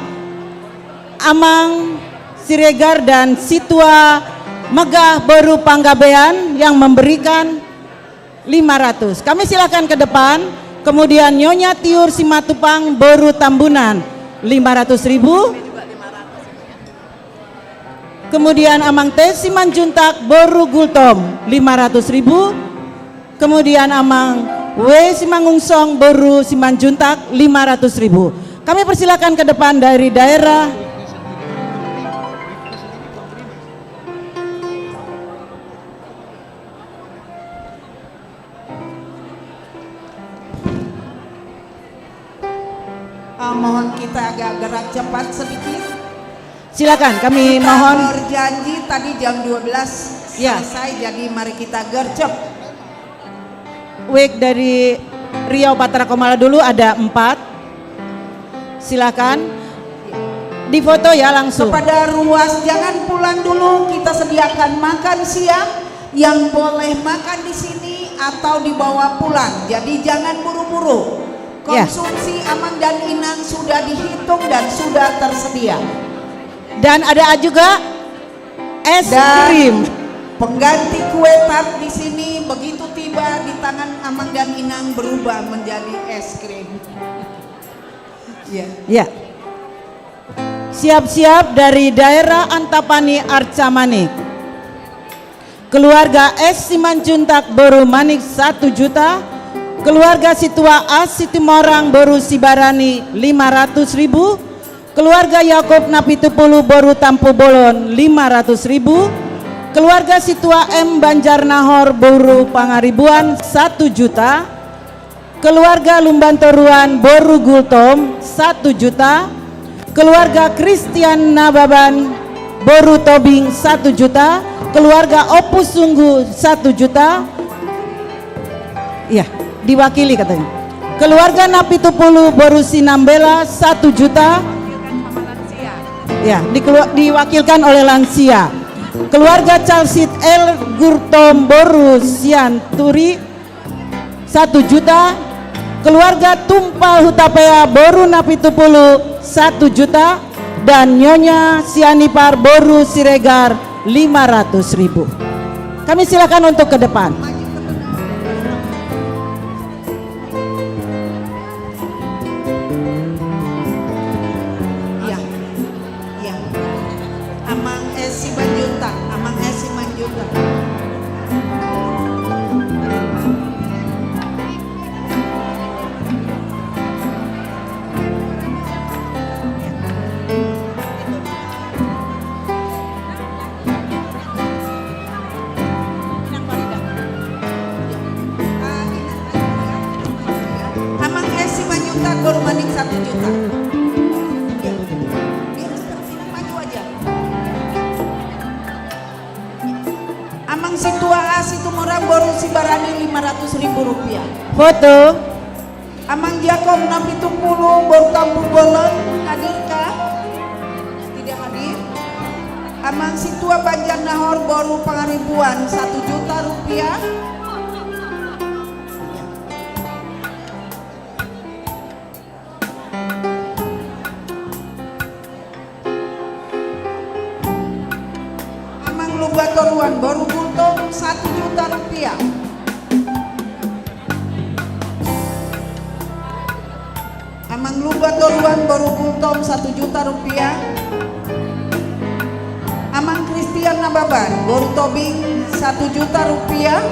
Amang Siregar dan Situa Megah boru Panggabean yang memberikan lima ratus. Kami silakan ke depan. Kemudian Nyonya Tiur Simatupang boru Tambunan, lima ratus ribu. Kemudian Amang T Simanjuntak boru Gultom, lima ratus ribu. Kemudian Amang W Simangungsong boru Simanjuntak, lima ratus ribu. Kami persilakan ke depan dari daerah. Eh, mohon kita agak gerak cepat sedikit. Silakan, kami mohon. Kita berjanji tadi jam dua belas, ya, selesai, jadi mari kita gercep. W dari Riau Patra Komala dulu ada empat. Silakan. Difoto ya langsung. Kepada ruas, jangan pulang dulu, kita sediakan makan siang. Yang boleh makan di sini atau dibawa pulang. Jadi jangan buru-buru. Ya. Konsumsi Amang dan Inang sudah dihitung dan sudah tersedia. Dan ada juga es krim. Dan pengganti kue tart di sini begitu tiba di tangan Amang dan Inang berubah menjadi es krim. Ya. Ya. Siap-siap dari daerah Antapani Arca Manik. Keluarga S Simanjuntak boru Manik satu juta. Keluarga Situa A Situmorang boru Sibarani lima ratus ribu. Keluarga Yakob Napitupulu boru Tampubolon lima ratus ribu. Keluarga Situa M Banjarnahor boru Pangaribuan satu juta. Keluarga Lumbantoruan boru Gultom, satu juta. Keluarga Christian Nababan boru Tobing, satu juta. Keluarga Ompusunggu, satu juta. Iya, diwakili katanya. Keluarga Napitupulu boru Sinambela, satu juta. Ya, dikelu-, diwakilkan oleh lansia. Keluarga Calsit L Gurtom boru Sianturi, satu juta. Keluarga Tumpal Hutapea boru Napitupulu, satu juta. dan Nyonya Sianipar boru Siregar lima ratus ribu. Kami silakan untuk ke depan. Iya. Iya. Amang S Simanjuntak, Amang S Simanjuntak. Amang S Simanjuntak boru Manik satu juta. Iya. Biar seperti ini, maju aja. Amang Situa A Situmorang boru Sibarani lima ratus ribu rupiah. Foto. Amang Jakob Napitupulu boru Tampubolon, hadirkah? Tidak hadir. Amang Situa Banjar Nahor boru Pangaribuan satu juta rupiah. Amang Lumba Toruan boru Gultom satu juta rupiah. Amang Lumba Toruan boru Gultom satu juta rupiah. Amang Kristian Nababan boru Tobing satu juta rupiah.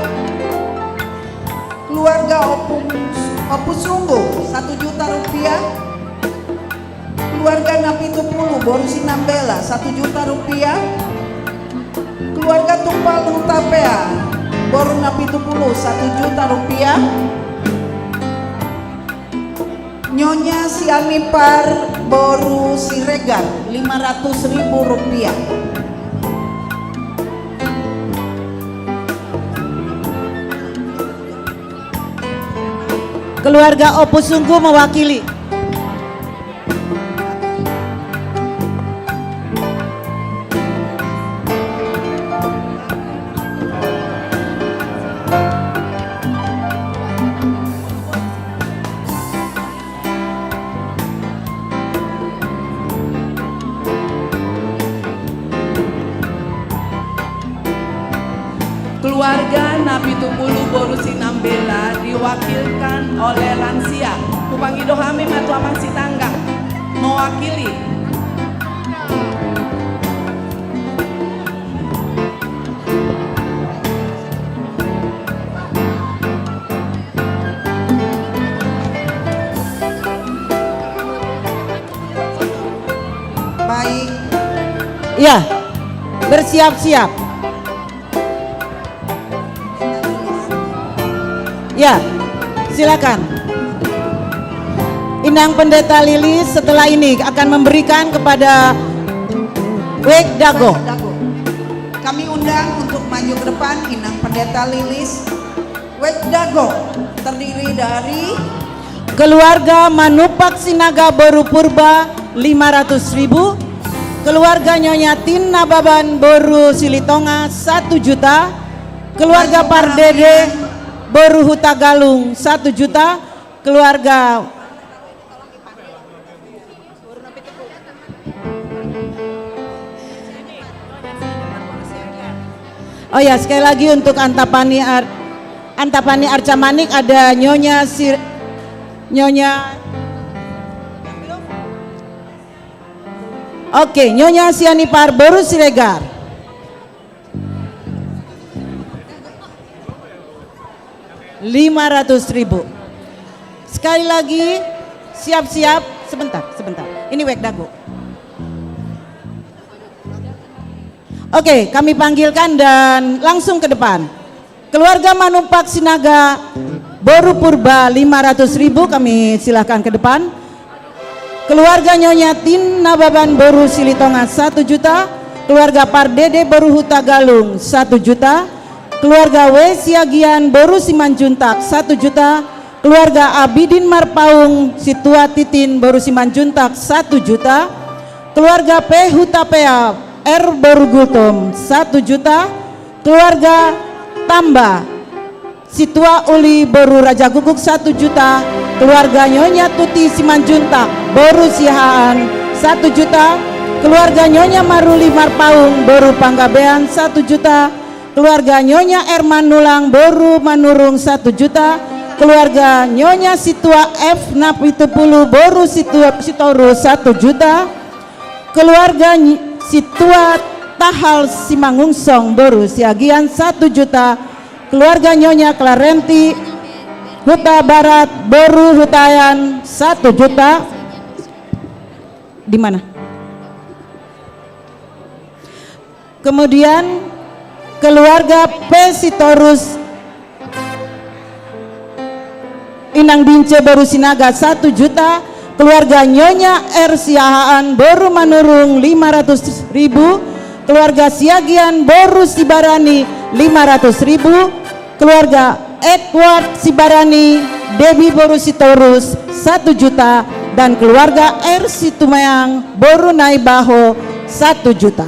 Keluarga Opung, Ompusunggu satu juta rupiah. Keluarga Napitupulu boru Sinambela satu juta rupiah. Keluarga Tumpal Hutapea boru Napitupulu satu juta rupiah. Nyonya Sianipar boru Siregar lima ratus ribu rupiah. Keluarga Ompusunggu mewakili. Keluarga Napitupulu boru Sinambela diwakilkan oleh lansia. Hupangido hami ma tu Amang Sitanggang mewakili. Baik. Ya, bersiap-siap. Ya, silakan. Inang Pendeta Lilis setelah ini akan memberikan kepada Wek Dago. Kami undang untuk maju ke depan Inang Pendeta Lilis. Wek Dago terdiri dari keluarga Manumpak Sinaga boru Purba lima ratus ribu, keluarga Nyonya Tin Nababan boru Silitonga satu juta, keluarga Pardede boru Hutagalung satu juta, keluarga Oh ya, sekali lagi untuk Antapani Ar-, Antapani Arca Manik ada Nyonya Sir-, Nyonya. Oke, Nyonya Sianipar boru Siregar. Lima ratus ribu. Sekali lagi, siap-siap. Sebentar, sebentar. Ini Wek Dago. Oke, kami panggilkan dan langsung ke depan. Keluarga Manumpak Sinaga, boru Purba lima ratus ribu, kami silahkan ke depan. Keluarga Nyonya Tin Nababan boru Silitonga satu juta, keluarga Pardede boru Hutagalung satu juta, keluarga W Siagian boru Simanjuntak satu juta, keluarga Abidin Marpaung Situa Titin boru Simanjuntak satu juta, keluarga P Hutapea R boru Gultom satu juta, keluarga Tamba Situa Uli boru Rajagukguk satu juta, keluarga Nyonya Tuti Simanjuntak boru Siahaan satu juta, Keluarga Nyonya Maruli Marpaung, boru Panggabean, satu juta. Keluarga Nyonya R. Manulang, boru Manurung, satu juta. Keluarga Nyonya Situa F. Napitupulu, boru Situa, Sitorus, satu juta. Keluarga Ny-, Situa Tahal Simangunsong, boru Siagian, satu juta. Keluarga Nyonya Clarenti Hutabarat, boru Hutahean, satu juta. Di mana? Kemudian keluarga P. Sitorus, Inang Bince, boru Sinaga, satu juta. Keluarga Nyonya R. Siahaan, boru Manurung, lima ratus ribu. Keluarga Siagian, boru Sibarani, lima ratus ribu. Keluarga Edward Sibarani, Debi, boru Sitorus, satu juta. Dan keluarga R. Situmeang, boru Naibaho, satu juta.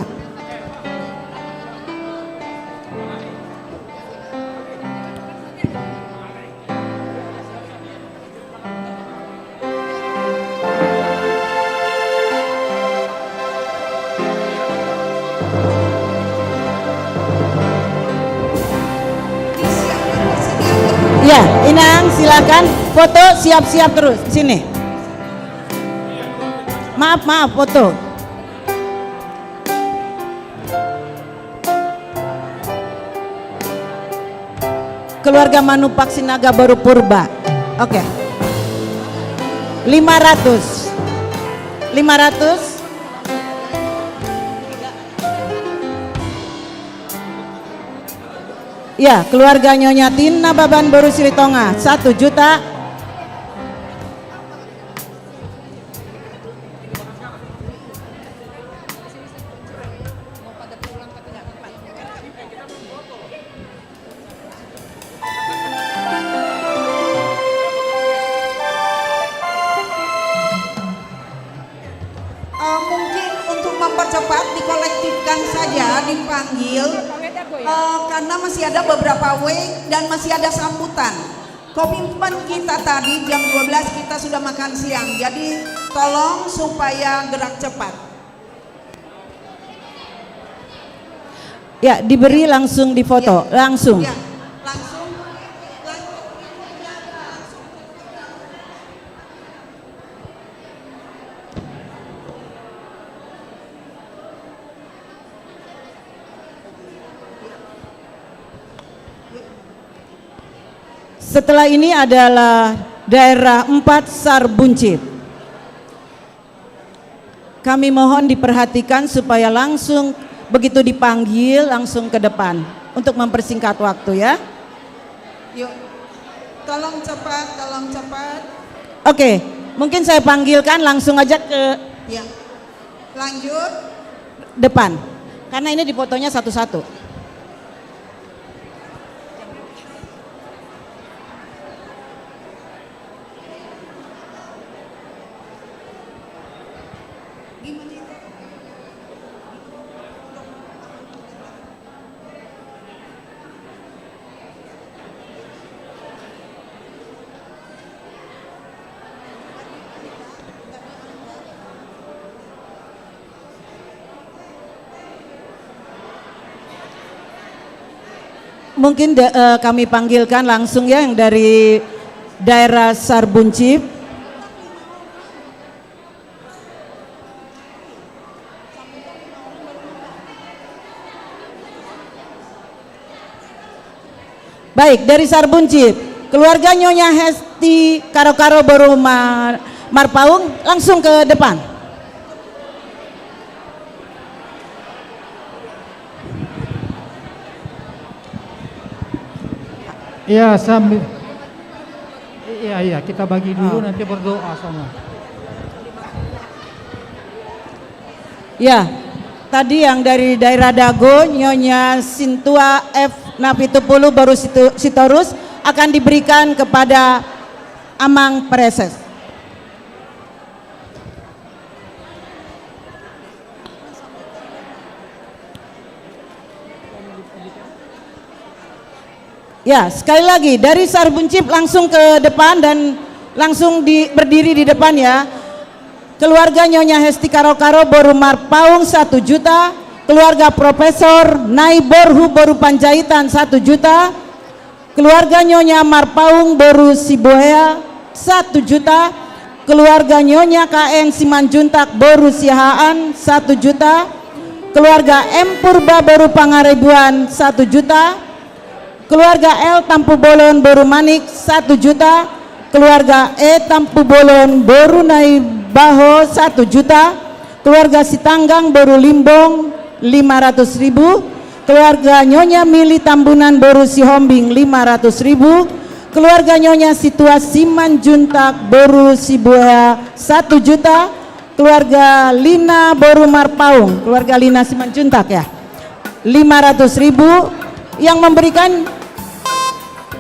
Ya, Inang, silakan foto, siap-siap terus. Sini. Maaf, maaf, foto. Keluarga Manumpak Sinaga, boru Purba. Oke. Lima ratus. Lima ratus. Ya, keluarga Nyonya Tin Nababan, boru Silitonga, satu juta. Eh, mungkin untuk mempercepat, dikolektifkan saja, dipanggil, eh, karena masih ada beberapa wake dan masih ada sambutan. Komitmen kita tadi jam dua belas kita sudah makan siang, jadi tolong supaya gerak cepat. Ya, diberi langsung difoto, ya. Langsung. Ya, langsung. Setelah ini adalah daerah empat Sar Buncit. Kami mohon diperhatikan supaya langsung begitu dipanggil langsung ke depan untuk mempersingkat waktu ya. Yuk, tolong cepat, tolong cepat. Oke, mungkin saya panggilkan langsung aja ke, ya, lanjut, depan. Karena ini difotonya satu-satu. Mungkin da-, eh, kami panggilkan langsung ya yang dari daerah Sar Buncit. Baik, dari Sar Buncit, keluarga Nyonya Hesti Karo-Karo boru Mar-, Marpaung, langsung ke depan. Iya, sambil. Iya, iya, kita bagi dulu, oh, nanti berdoa sama. Ya, tadi yang dari daerah Dago, Nyonya Sintua F Napitupulu boru Situ-, Sitorus akan diberikan kepada Amang Praeses. Ya, sekali lagi, dari Sar Buncit langsung ke depan dan langsung di, berdiri di depan ya. Keluarga Nyonya Hesti Karokaro boru Marpaung satu juta. Keluarga Profesor Nai Borhu boru Panjaitan satu juta. Keluarga Nyonya Marpaung boru Sibuhea satu juta. Keluarga Nyonya K N Simanjuntak boru Siahaan satu juta. Keluarga M Purba boru Pangaribuan satu juta. Keluarga L Tampubolon boru Manik satu juta. Keluarga E Tampubolon boru Naibaho satu juta. Keluarga Sitanggang boru Limbong lima ratus ribu. Keluarga Nyonya Mili Tambunan boru Sihombing lima ratus ribu. Keluarga Nyonya Situa Simanjuntak boru Sibuhea satu juta. Keluarga Lina boru Marpaung, keluarga Lina Simanjuntak ya, lima ratus ribu. Yang memberikan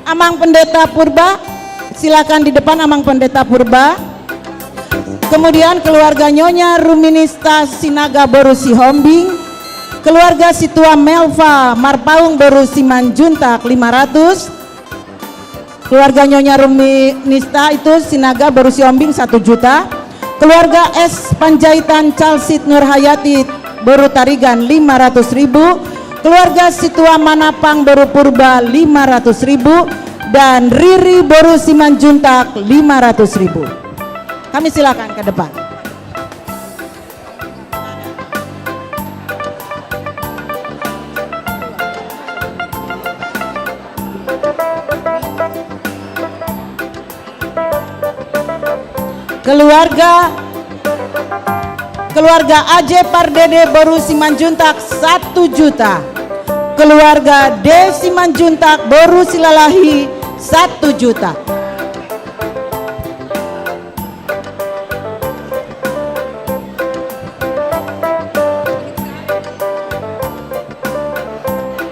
Amang Pendeta Purba, silakan di depan Amang Pendeta Purba. Kemudian keluarga Nyonya Ruminista Sinaga boru Sihombing, keluarga Situa Melva Marpaung boru Simanjuntak lima ratus, keluarga Nyonya Ruminista itu Sinaga boru Sihombing satu juta. Keluarga S Panjaitan Calsit Nurhayati boru Tarigan lima ratus ribu. Keluarga Situa Manapang boru Purba lima ratus ribu. Dan Riri boru Simanjuntak lima ratus ribu. Kami silakan ke depan. Keluarga, keluarga A J Pardede boru Simanjuntak satu juta. Keluarga D Simanjuntak boru Silalahi satu juta.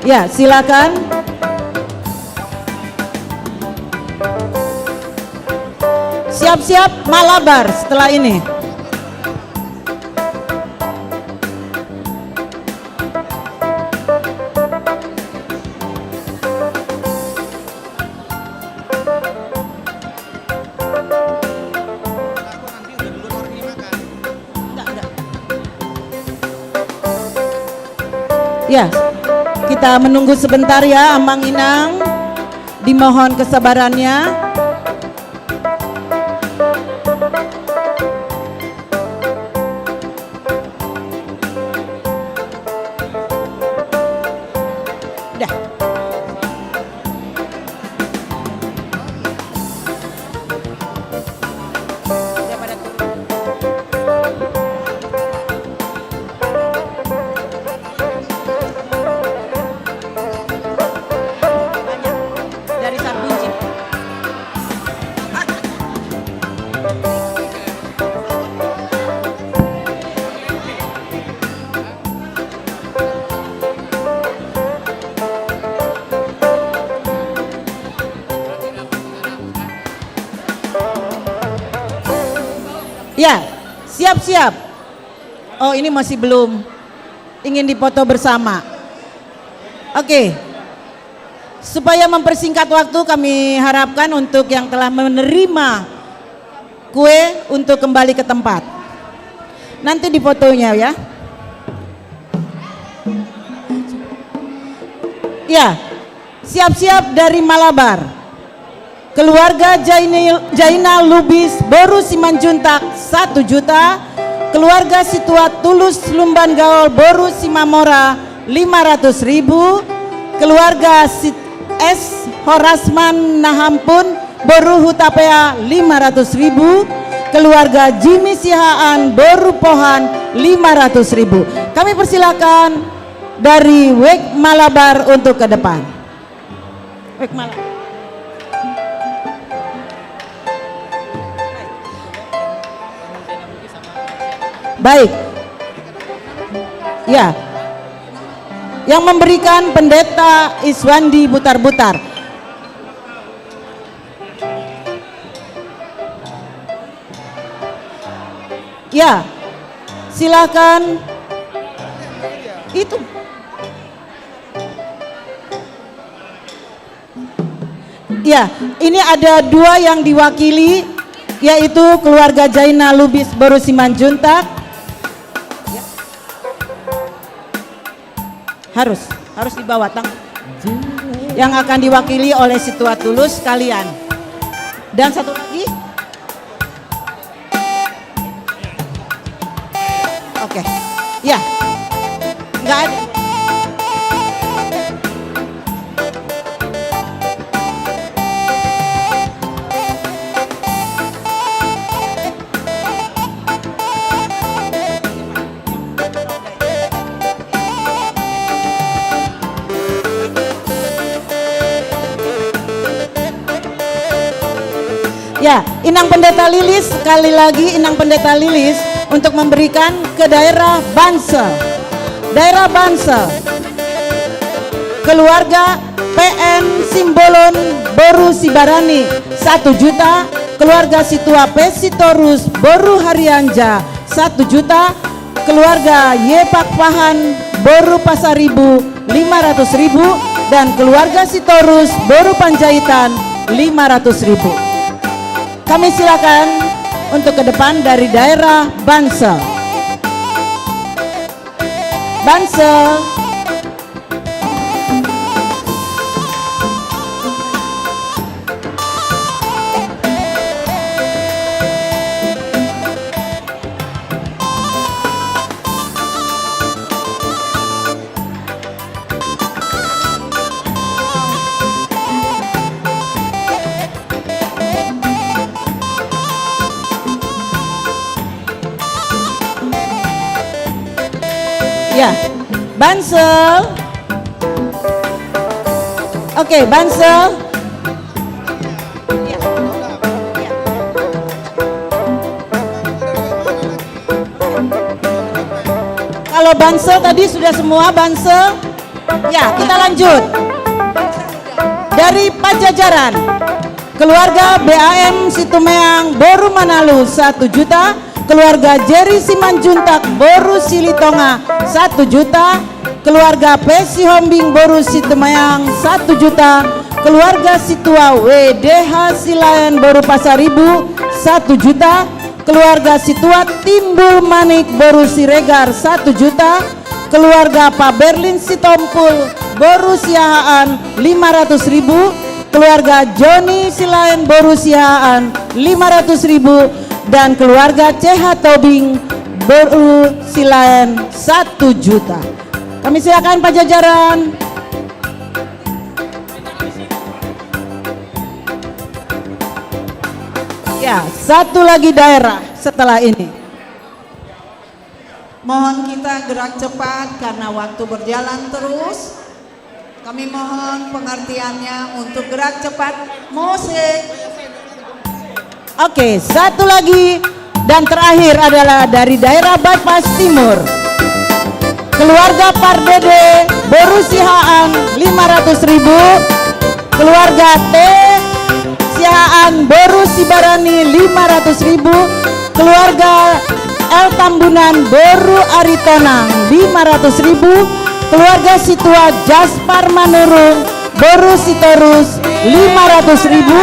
Ya, silakan. Siap-siap malabar setelah ini. Ya, kita menunggu sebentar ya, Amang Inang. Dimohon kesabarannya. Dah. Dari Sabunci. Ya, siap-siap. Oh, ini masih belum. Ingin dipoto bersama. Oke. Supaya mempersingkat waktu, kami harapkan untuk yang telah menerima kue untuk kembali ke tempat. Nanti difotonya ya. Ya, siap-siap dari Malabar. Keluarga Jainil, Jainal Lubis boru Simanjuntak satu juta. Keluarga Situa Tulus Lumban Gaol boru Simamora lima ratus ribu. Keluarga Sit-, S Horasman Nahampun boru Hutapea lima ratus ribu. Keluarga Jimi Siahaan boru Pohan lima ratus ribu. Kami persilakan dari Wake Malabar untuk ke depan. Wake Malabar. Baik. Ya. Yang memberikan Pendeta Iswandi Butarbutar. Ya. Silakan. Itu. Ya, ini ada dua yang diwakili. yaitu keluarga Jaina Lubis boru Simanjuntak. Harus, harus dibawa tang. Yang akan diwakili oleh Situa Tulus sekalian. Dan satu lagi. Oke. Ya. Nggak ada. Ya, Inang Pendeta Lilis, sekali lagi Inang Pendeta Lilis untuk memberikan ke daerah Banse. Daerah Banse. Keluarga P N Simbolon boru Sibarani satu juta, keluarga Situa P Sitorus boru Harianja satu juta, keluarga Y Pakpahan boru Pasaribu lima ratus ribu, dan keluarga Sitorus boru Panjaitan lima ratus ribu. Kami silakan untuk ke depan dari daerah Banse. Banse. Ya, Banse. Oke, Banse. Kalau Banse tadi sudah semua, Banse. Ya, kita lanjut. Dari Pajajaran, keluarga B A M Situmeang boru Manalu satu juta, keluarga Jeri Simanjuntak boru Silitonga satu juta, keluarga P Sihombing boru Situmeang satu juta, keluarga Situa W D H Silaen boru Pasaribu satu juta, keluarga Situa Timbul Manik boru Siregar satu juta, keluarga Pa Berlin Sitompul boru Siahaan lima ratus ribu, keluarga Joni Silaen boru Siahaan lima ratus ribu, dan keluarga C H Tobing boru Silaen satu juta. Kami silakan Pajajaran. Ya, satu lagi daerah setelah ini. Mohon kita gerak cepat karena waktu berjalan terus. Kami mohon pengertiannya untuk gerak cepat. Musik. Oke, satu lagi dan terakhir adalah dari daerah Bypass Timur. Keluarga Pardede boru Siahaan lima ratus ribu, keluarga T Siahaan boru Sibarani lima ratus ribu, keluarga L Tambunan boru Aritonang lima ratus ribu, keluarga Situa Jaspar Manurung boru Sitorus lima ratus ribu,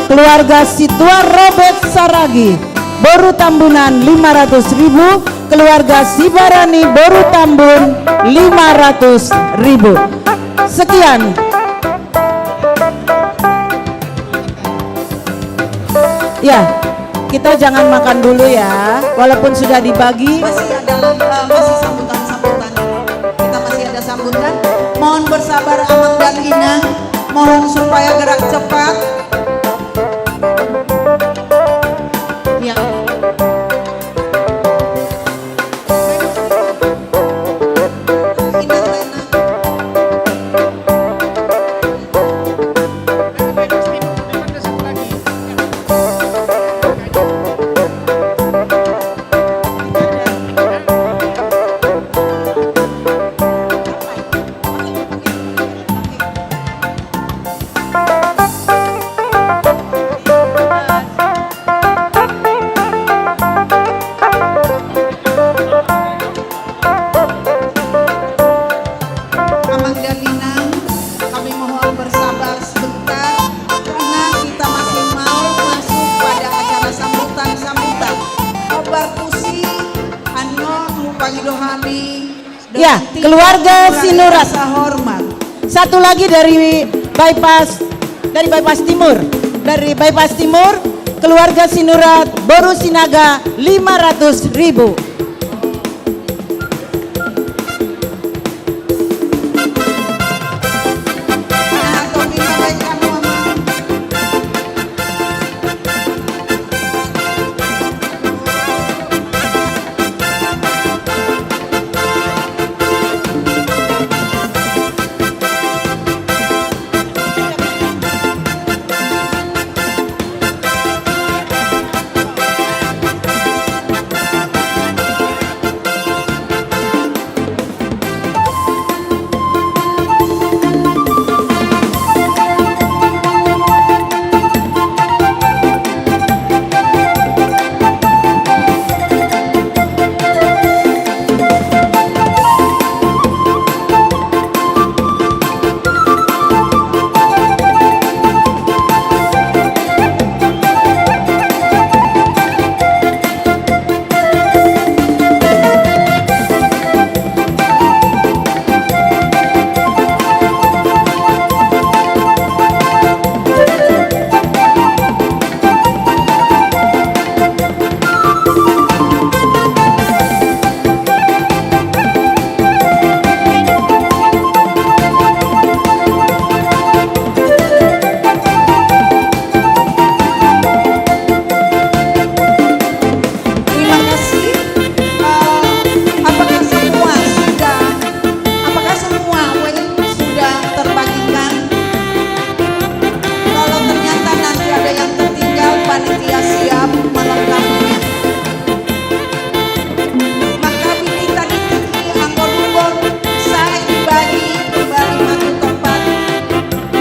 keluarga Situa Robert Saragi boru Tambunan lima ratus ribu, keluarga Sibarani boru Tambun lima ratus ribu. Sekian. Ya, kita jangan makan dulu ya, walaupun sudah dibagi. Masih ada, eh, masih sambutan-sambutan. Kita masih ada sambutan. Mohon bersabar Amang dan Inang. Mohon supaya gerak cepat. Ya. Rohani. Ya, keluarga Sinurat. Rasa hormat. Satu lagi dari Bypass, dari Bypass Timur. Dari Bypass Timur, keluarga Sinurat, Boru Sinaga, lima ratus ribu. Terima kasih. Eh, apakah semua sudah, apakah semua uang sudah terbagikan? Kalau ternyata nanti ada yang tertinggal, panitia siap melengkapinya. Maka bini tadi tinggi anggo dubon, sai dibagi kembali satu tempat.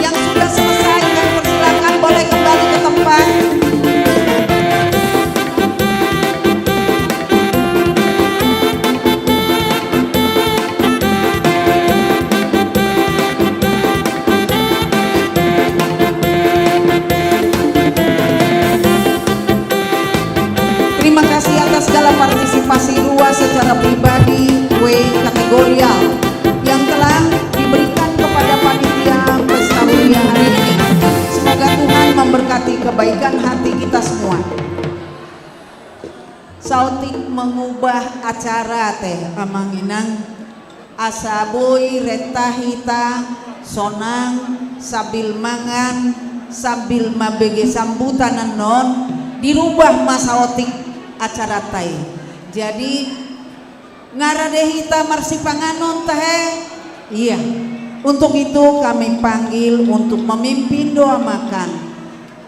Yang sudah selesai, kami persilakan boleh kembali ke tempat. Terima kasih atas segala partisipasi dua secara pribadi, W kategorial, yang telah diberikan kepada panitia pesta ulia hari ini. Semoga Tuhan memberkati kebaikan hati kita semua. Saotik mengubah acara te, Amang Inang. Asa boi renta hita sonang sambil mangan, sambil mambege sambutan annon, dirubah ma saotik acaranta i. Jadi, nga rade hita marsipanganon tahe? Iya. Untuk itu kami panggil untuk memimpin doa makan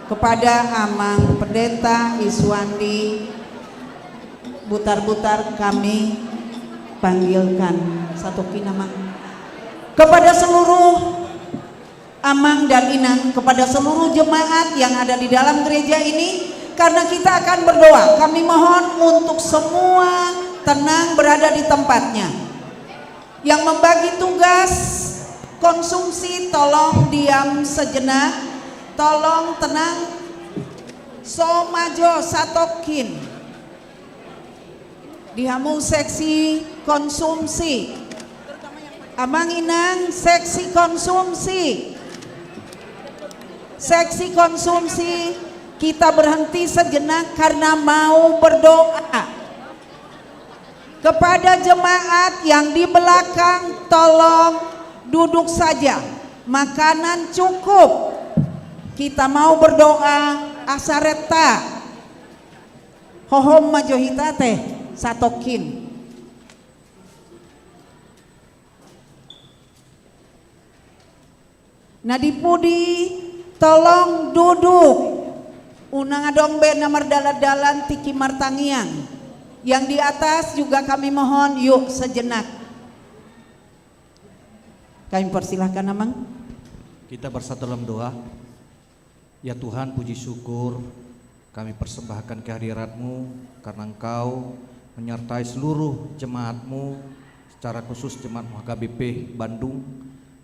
kepada Amang Pendeta Iswandi. Butar-butar kami panggilkan satu kina, Mang. Kepada seluruh Amang dan Inang, kepada seluruh jemaat yang ada di dalam gereja ini, karena kita akan berdoa, kami mohon untuk semua tenang berada di tempatnya. Yang membagi tugas konsumsi, tolong diam sejenak, tolong tenang. So ma jo satongkin. Di hamu seksi konsumsi. Amang Inang, seksi konsumsi. Seksi konsumsi, kita berhenti sejenak karena mau berdoa. Kepada jemaat yang di belakang, tolong duduk saja. Makanan cukup. Kita mau berdoa, asa renta. Hohom ma jo hita te, satongkin. Na di pudi, tolong duduk. Unang adong be na mardalan-dalan tingki martangiang. Yang di atas juga kami mohon, yuk sejenak. Kami persilahkan, Amang. Kita bersatu dalam doa. Ya Tuhan, puji syukur kami persembahkan ke hadirat-Mu, karena Engkau menyertai seluruh jemaat-Mu, secara khusus jemaat H K B P Bandung.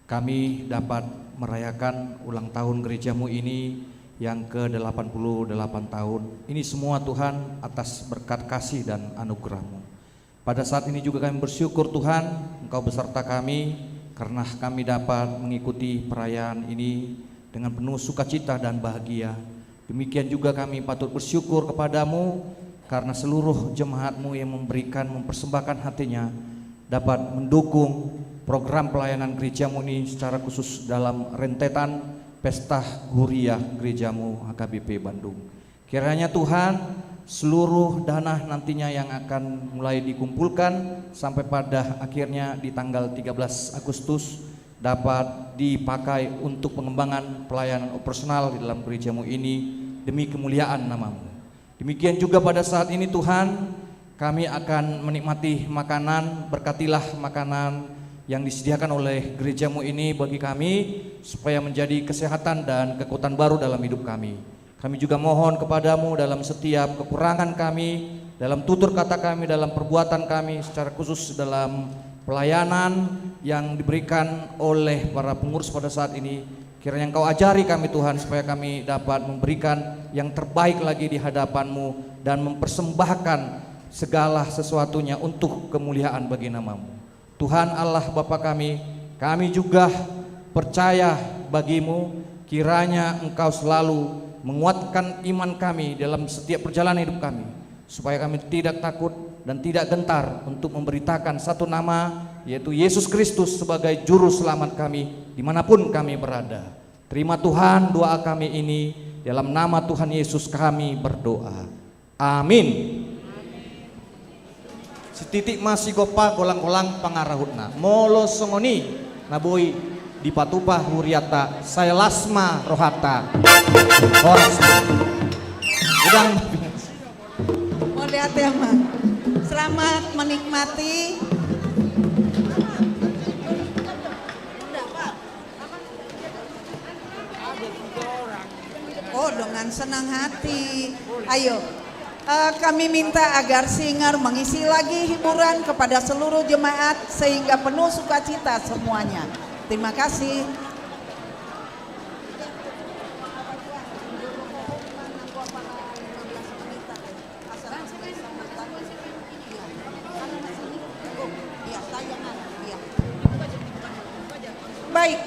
Kami dapat merayakan ulang tahun gereja-Mu ini yang ke delapan puluh delapan tahun. Ini semua, Tuhan, atas berkat kasih dan anugerah-Mu. Pada saat ini juga kami bersyukur, Tuhan, Engkau beserta kami, karena kami dapat mengikuti perayaan ini dengan penuh sukacita dan bahagia. Demikian juga kami patut bersyukur kepada-Mu karena seluruh jemaat-Mu yang memberikan, mempersembahkan hatinya dapat mendukung program pelayanan gereja-Mu ini, secara khusus dalam rentetan Pesta Huriah gereja-Mu H K B P Bandung. Kiranya Tuhan, seluruh dana nantinya yang akan mulai dikumpulkan sampai pada akhirnya di tanggal tiga belas Agustus dapat dipakai untuk pengembangan pelayanan operasional di dalam gereja-Mu ini demi kemuliaan nama-Mu. Demikian juga pada saat ini, Tuhan, kami akan menikmati makanan. Berkatilah makanan yang disediakan oleh gereja-Mu ini bagi kami, supaya menjadi kesehatan dan kekuatan baru dalam hidup kami. Kami juga mohon kepada-Mu dalam setiap kekurangan kami, dalam tutur kata kami, dalam perbuatan kami, secara khusus dalam pelayanan yang diberikan oleh para pengurus pada saat ini. Kiranya Engkau ajari kami, Tuhan, supaya kami dapat memberikan yang terbaik lagi di hadapan-Mu dan mempersembahkan segala sesuatunya untuk kemuliaan bagi nama-Mu. Tuhan Allah Bapa kami, kami juga percaya bagi-Mu, kiranya Engkau selalu menguatkan iman kami dalam setiap perjalanan hidup kami, supaya kami tidak takut dan tidak gentar untuk memberitakan satu nama, yaitu Yesus Kristus sebagai Juru Selamat kami, di mana pun kami berada. Terima Tuhan doa kami ini, dalam nama Tuhan Yesus kami berdoa. Amin. Sititik ma sigompa, golang-golang pangarahutna. Molo songon i na boi dipatupa hurianta, sai las ma rohanta. Horas. Godang. Mauliate, Amang. Selamat menikmati. Oh, dengan senang hati. Ayo, eh, kami minta agar singer mengisi lagi hiburan kepada seluruh jemaat sehingga penuh sukacita semuanya. Terima kasih. Baik,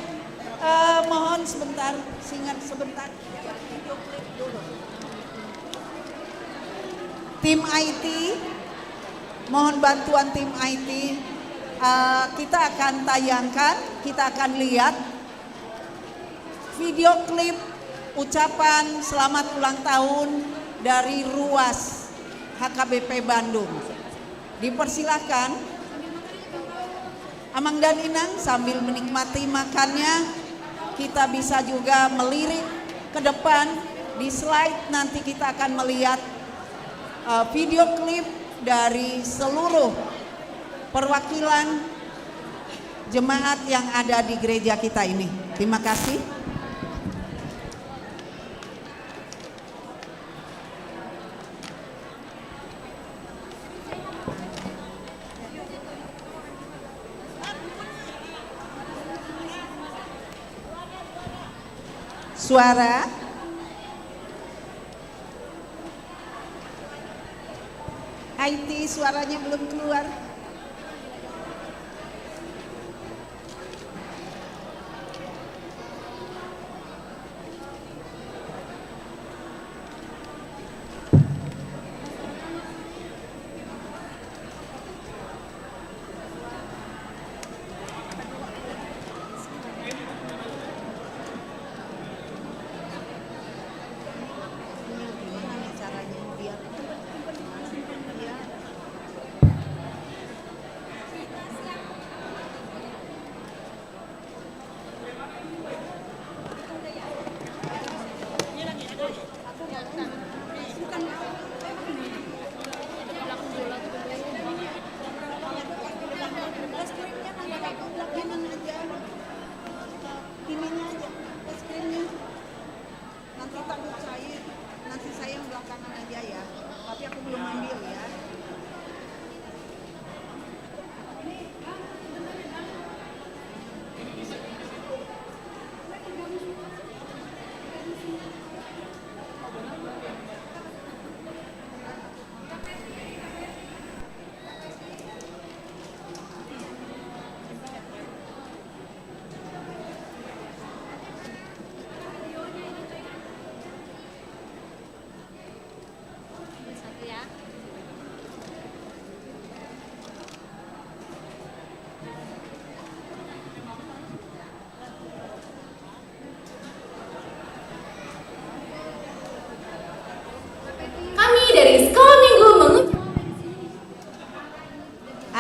eh, mohon sebentar, singer sebentar. Tim I T, mohon bantuan tim I T. Eh, kita akan tayangkan, kita akan lihat video klip ucapan selamat ulang tahun dari Ruas H K B P Bandung. Dipersilakan, Amang dan Inang, sambil menikmati makannya, kita bisa juga melirik ke depan. Di slide nanti kita akan melihat, eh, video klip dari seluruh perwakilan jemaat yang ada di gereja kita ini. Terima kasih. Suara. I T, suaranya belum keluar.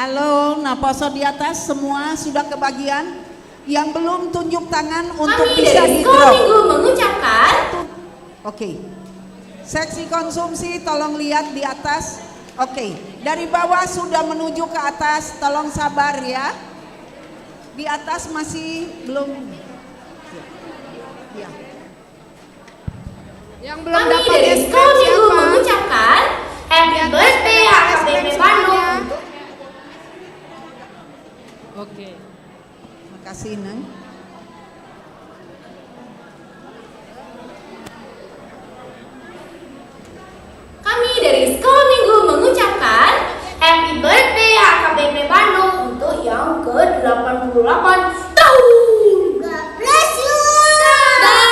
Halo, naposo di atas semua sudah kebagian? Yang belum tunjuk tangan untuk bisa di-drop. Kami dari Sekolah Minggu mengucapkan. Oke. Seksi konsumsi, tolong lihat di atas. Oke. Dari bawah sudah menuju ke atas, tolong sabar ya. Di atas masih belum. Ya. Yang belum dapat es krim siapa? Kami dari Sekolah Minggu mengucapkan happy birthday H K B P Bandung. Oke. Makasih, Nang. Kami dari Sekolah Minggu mengucapkan happy birthday H K B P Bandung untuk yang ke delapan puluh delapan tahun. God bless you. Dah.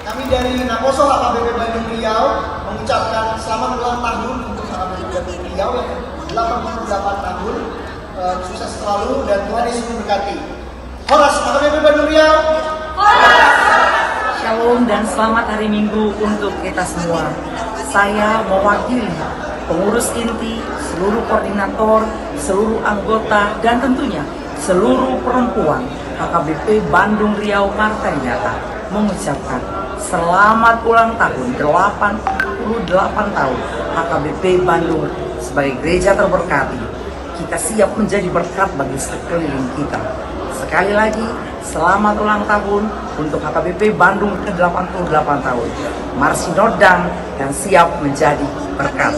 Kami dari Naposo H K B P Bandung Riau mengucapkan selamat ulang tahun untuk H K B P Bandung Riau yang ke delapan puluh delapan tahun. Eh, sukses selalu dan Tuhan Yesus memberkati. Horas, H K B P Bandung Riau. Shalom dan selamat hari Minggu untuk kita semua. Saya mewakili pengurus inti, seluruh koordinator, seluruh anggota, dan tentunya seluruh perempuan H K B P Bandung Riau Marta Dinata mengucapkan selamat ulang tahun delapan puluh delapan tahun H K B P Bandung sebagai gereja terberkati. Kita siap menjadi berkat bagi sekeliling kita. Sekali lagi, selamat ulang tahun untuk H K B P Bandung ke delapan puluh delapan tahun. Marsinodam yang siap menjadi berkat.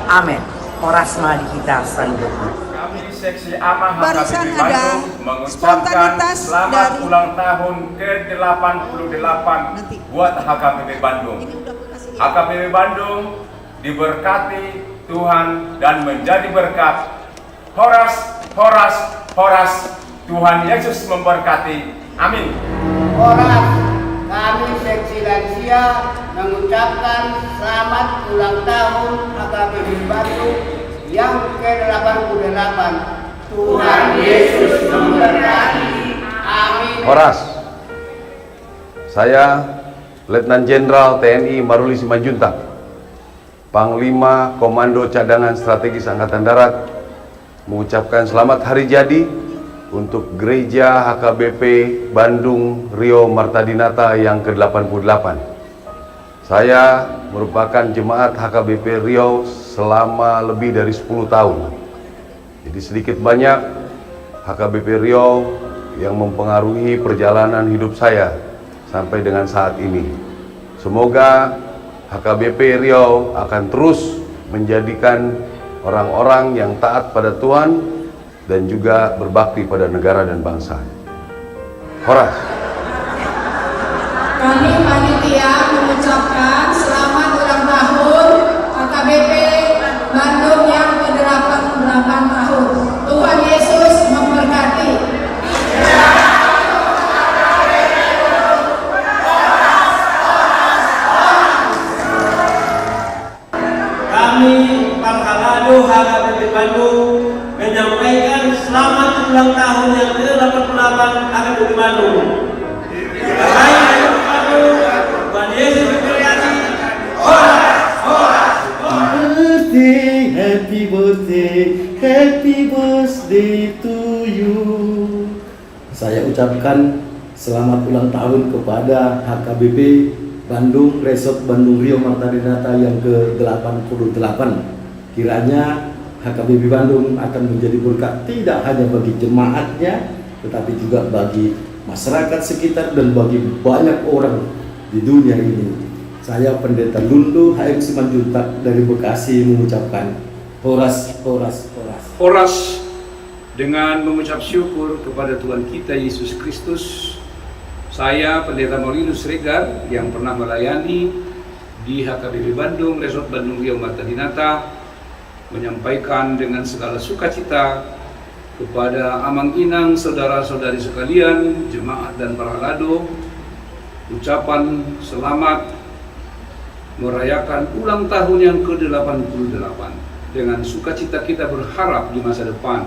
Amin. Horas ma di hita saluhutna. Kami seksi ama H K B P Bandung mengucapkan selamat ulang tahun ke delapan puluh delapan buat H K B P Bandung. H K B P Bandung diberkati Tuhan dan menjadi berkat. Horas, horas, horas. Tuhan Yesus memberkati. Amin. Horas, kami seksi lansia mengucapkan selamat ulang tahun H K B P Bandung yang ke delapan puluh delapan. Tuhan Yesus memberkati. Amin. Horas. Saya Letnan Jenderal T N I Maruli Simanjuntak, Panglima Komando Cadangan Strategis Angkatan Darat, mengucapkan selamat hari jadi untuk Gereja H K B P Bandung Riau Marta Dinata yang ke delapan puluh delapan. Saya merupakan jemaat H K B P Riau selama lebih dari sepuluh tahun. Jadi, sedikit banyak H K B P Riau yang mempengaruhi perjalanan hidup saya sampai dengan saat ini. Semoga H K B P Riau akan terus menjadikan orang-orang yang taat pada Tuhan dan juga berbakti pada negara dan bangsa. Horas. Kami panitia mengucapkan selamat ulang tahun H K B P Bandung yang ke delapan puluh delapan tahun. Tuhan Yesus memberkati. Kami, parhalado H K B P Bandung, menyampaikan selamat ulang tahun yang ke delapan puluh delapan H K B P Bandung. Tuhan Yesus memberkati. Horas, horas, horas. Birthday, happy birthday, happy birthday to you. Saya ucapkan selamat ulang tahun kepada H K B P Bandung, Resort Bandung Riau Marta Dinata yang ke delapan puluh delapan. Kiranya H K B P Bandung akan menjadi berkat tidak hanya bagi jemaatnya, tetapi juga bagi masyarakat sekitar dan bagi banyak orang di dunia ini. Saya Pendeta Lundu H M Simanjuntak dari Bekasi mengucapkan horas, horas, horas. Horas. Dengan mengucap syukur kepada Tuhan kita Yesus Kristus, saya, Pendeta Maulinus Siregar, yang pernah melayani di H K B P Bandung, Resort Bandung Riau Marta Dinata, menyampaikan dengan segala sukacita kepada amang inang, saudara-saudari sekalian, jemaat dan parhalado, ucapan selamat merayakan ulang tahun yang ke delapan puluh delapan. Dengan sukacita kita berharap di masa depan,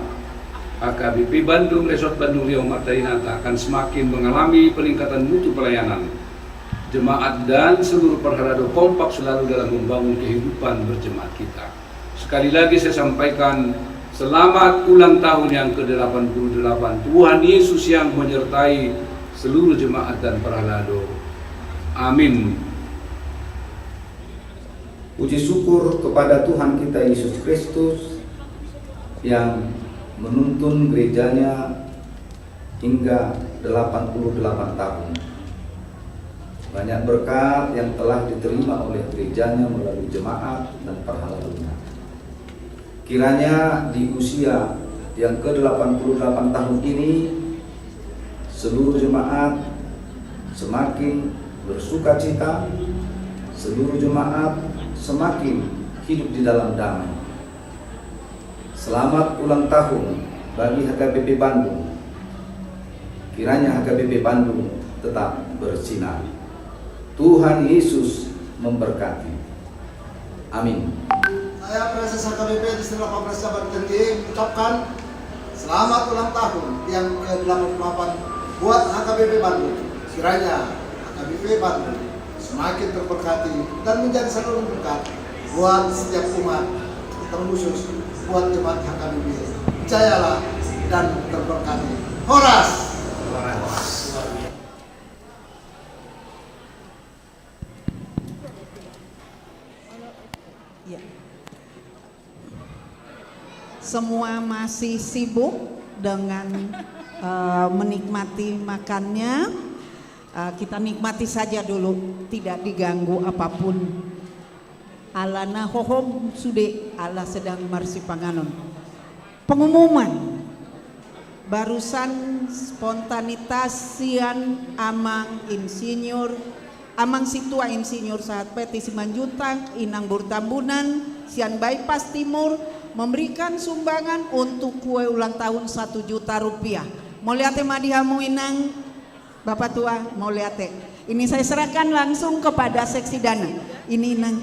H K B P Bandung Resort Bandung Riau Marta Dinata akan semakin mengalami peningkatan mutu pelayanan. Jemaat dan seluruh parhalado kompak selalu dalam membangun kehidupan berjemaat kita. Sekali lagi saya sampaikan, selamat ulang tahun yang kedelapan puluh delapan. Tuhan Yesus yang menyertai seluruh jemaat dan parhalado. Amin. Puji syukur kepada Tuhan kita Yesus Kristus yang menuntun gereja-Nya hingga delapan puluh delapan tahun. Banyak berkat yang telah diterima oleh gereja-Nya melalui jemaat dan parhalado-Nya. Kiranya di usia yang kedelapan puluh delapan tahun ini, seluruh jemaat semakin bersukacita, seluruh jemaat semakin hidup di dalam damai. Selamat ulang tahun bagi H K B P Bandung. Kiranya H K B P Bandung tetap bersinar. Tuhan Yesus memberkati. Amin. Saya, Presiden H K B P Distrik delapan belas Cabang Tenggiri, mengucapkan selamat ulang tahun yang ke delapan puluh delapan buat H K B P Bandung. Kiranya H K B P Bandung semakin terberkati dan menjadi saluran berkat buat setiap umat, terkhusus buat jemaat H K B P. Percayalah dan terberkati. Horas. Ya. Semua masih sibuk dengan, eh, menikmati makannya. Eh, kita nikmati saja dulu, tidak diganggu apapun. Alana hohom sude, ala sedang marsipanganon. Pengumuman. Barusan spontanitas sian Amang Insinyur, Amang Sintua Insinyur Sahat Peti Simanjuntak, Inang Boru Tambunan, sian Bypass Timur, memberikan sumbangan untuk kue ulang tahun satu juta rupiah. Mauliate ma di hamu, Inang. Bapak Tua, mauliate. Ini saya serahkan langsung kepada seksi dana. Ini, Inang.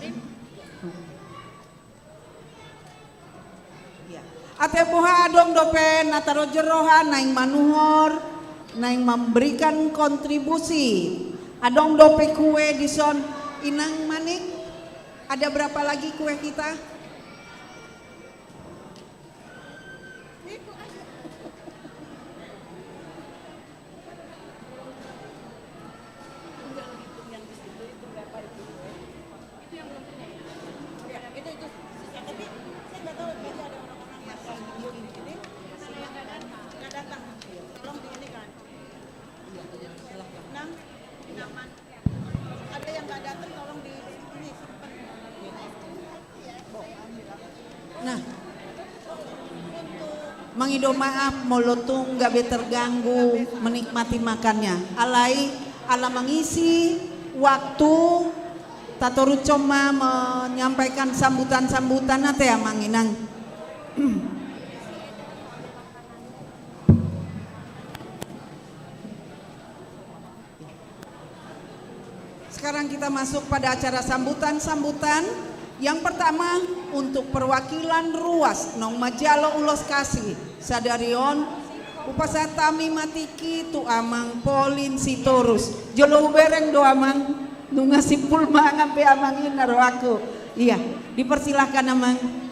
Ya. Ate, boha adong dope na tarojor roha naeng manuhor, naeng memberikan kontribusi. Adong dope kue dison, Inang Manik. Ada berapa lagi kue kita? Ada yang nggak datang, tolong di sini, simpen. Nah, mangido maaf molo tung gabe terganggu menikmati makannya. Alai ala mengisi waktu, tatorushon ma menyampaikan sambutan-sambutan, ate, Amang Inang. Sekarang kita masuk pada acara sambutan-sambutan. Yang pertama, untuk perwakilan ruas naung manjalo ulos kasih sadari on, hupasahat hami ma tingki tu Amang Polin Sitorus. Jolo hubereng do, Amang, nunga simpul mangan be, Amang, i na rohangku. Iya, dipersilahkan, Amang.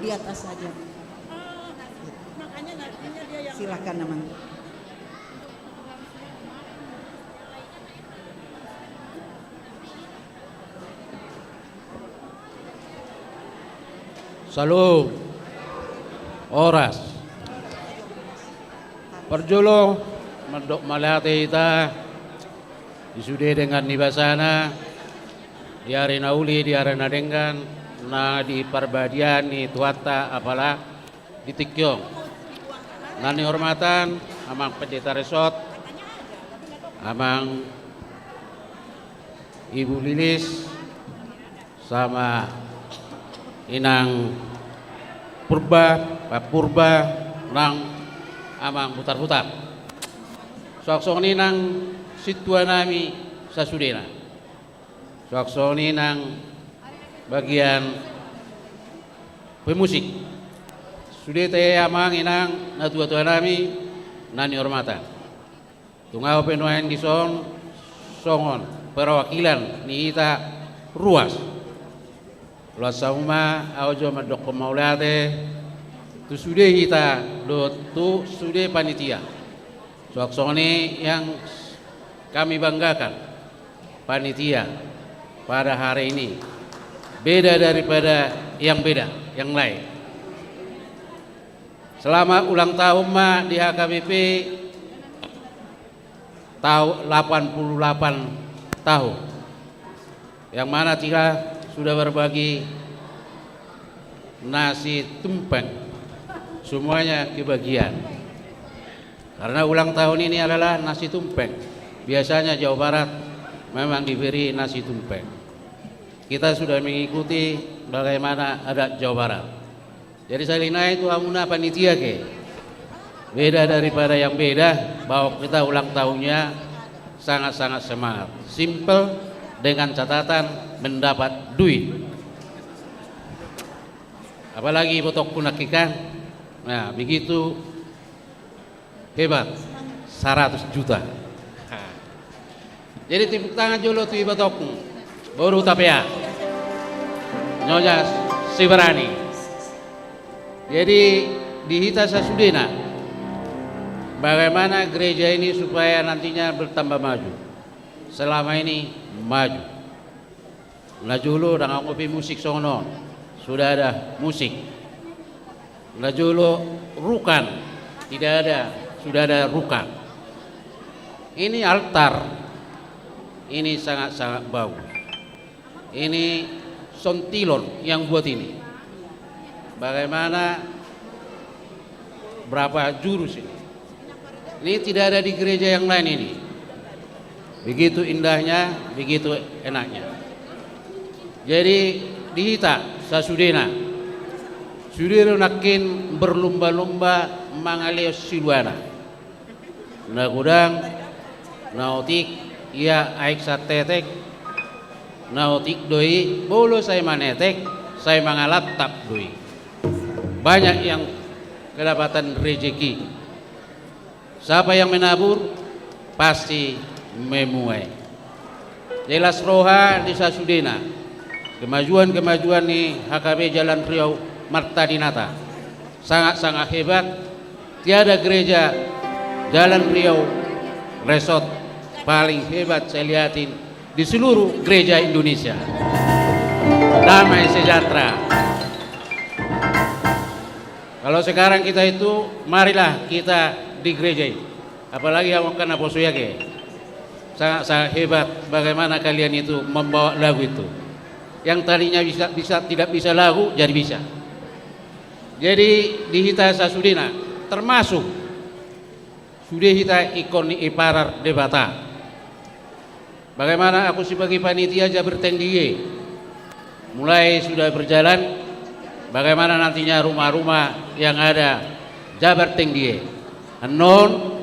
Di atas saja. Silakan, Amang. Salam. Horas. Parjolo, mandok mauliate hita di sude denggan ni basana, di ari na uli, di ari na denggan, na diparbadiaan ni Tuhanta apala di tingki on. Na nihormatan Amang Pendeta Resort, Amang Ibu Lilis, sama Inang Purba, Purba nang amang Butarbutar. Suang songon i nang sintuanami sasudena. Suang songon i nang bagian pemusik. Sude tahe amang inang natuatuanami na nihormatan. Tung ahu pe nuaeng dison songon perwakilan ni hita ruas. Loas hamu ma, ahu jo mandokkon mauliate tu sude hita dohot tu sude panitia. Suang songon i yang kami banggakan, panitia pada hari ini beda daripada yang beda, yang lain. Selamat ulang tahun ma di H K B P tahu delapan puluh delapan tahun. Yang mana kita sudah berbagi nasi tumpeng. Semuanya kebagian. Karena ulang tahun ini adalah nasi tumpeng. Biasanya Jawa Barat memang diberi nasi tumpeng. Kita sudah mengikuti bagaimana adat Jawa Barat. Jadi sahali nai tu hamuna panitia ke, beda daripada yang beda, bahwa kita ulang tahunnya sangat-sangat semangat. Simple, dengan catatan mendapat duit. Apalagi ibotongku nangkin kan. Nah, begitu hebat, seratus juta. Jadi tepuk tangan jolo tu ibotongku, boru Tapea, Nyonya Sibarani. Jadi di hita sasudena, bagaimana gereja ini supaya nantinya bertambah maju? Selama ini maju. Na jolo ndang adong dope musik songon on. Sudah ada musik. Na jolo rukan. Tidak ada, sudah ada rukan. Ini altar. Ini sangat-sangat bagus. Ini sontilon yang buat ini. Bagaimana, berapa jurus ini? Ini tidak ada di gereja yang lain ini. Begitu indahnya, begitu enaknya. Jadi di hita sasudena, sude do nangkin berlomba-lomba mangalehon siluana. Na godang, na otik, ia aek satetek, na otik do i, molo sai manetek, sai mangalantap do i. Banyak yang kedapatan rezeki. Siapa yang menabur, pasti menuai. Jelas roha di sasudena. Kemajuan-kemajuan ni H K B Jalan Riau Marta Dinata sangat-sangat hebat. Tiada gereja Jalan Riau Resort paling hebat saya lihatin di seluruh gereja Indonesia. Damai sejahtera. Kalau sekarang kita itu, marilah kita di gereja ini. Apalagi yang akan naposo ya ke. Sangat-sangat hebat bagaimana kalian itu membawa lagu itu. Yang tadinya bisa, bisa tidak bisa lagu, jadi bisa. Jadi di hita sasudena, termasuk sude hita ingkon ni iparade Debata. Bagaimana aku sebagai panitia Jabar Tengdie? Mulai sudah berjalan, bagaimana nantinya rumah-rumah yang ada Jabar Tengdie? Annon,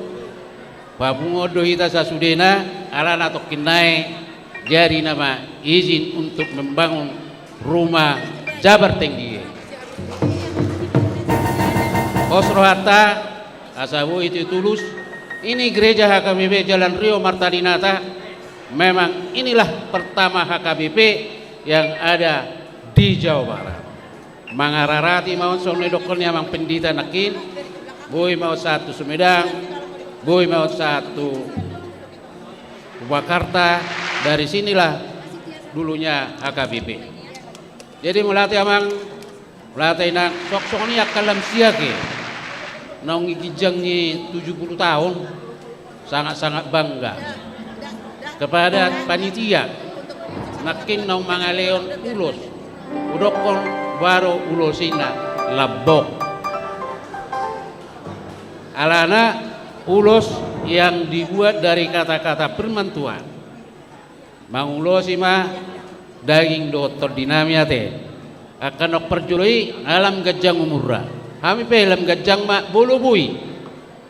papunguhon do hita sasudena, alana tongkin nai jadi nama izin untuk membangun rumah Jabar Tengdie. Pos rohanta, asa boi tu tulus, ini gereja H K B P Jalan Riau Marta Dinata, memang inilah pertama H K B P yang ada di Jawa Barat. Mangararati ma on songon na nidokkon ni amang pendeta nangkin, boi ma on sahat tu Sumedang, boi ma on sahat tu Purwakarta, dari sinilah dulunya H K B P. Jadi mauliate amang, mauliate inang, suang songon i angka lansia ke naung di ginjang ni tujuh puluh tahun, sangat-sangat bangga kepada panitia nangkin naung mangalehon ulos, hudokkon baru ulos i na lambok. Alana ulos yang dibuat dari kata-kata firman Tuhan. Mangulosi ma daging dohot tondinami ate. Angka na parjolo i, lam ganjang umurna. Hami pe lam ganjang ma molo boi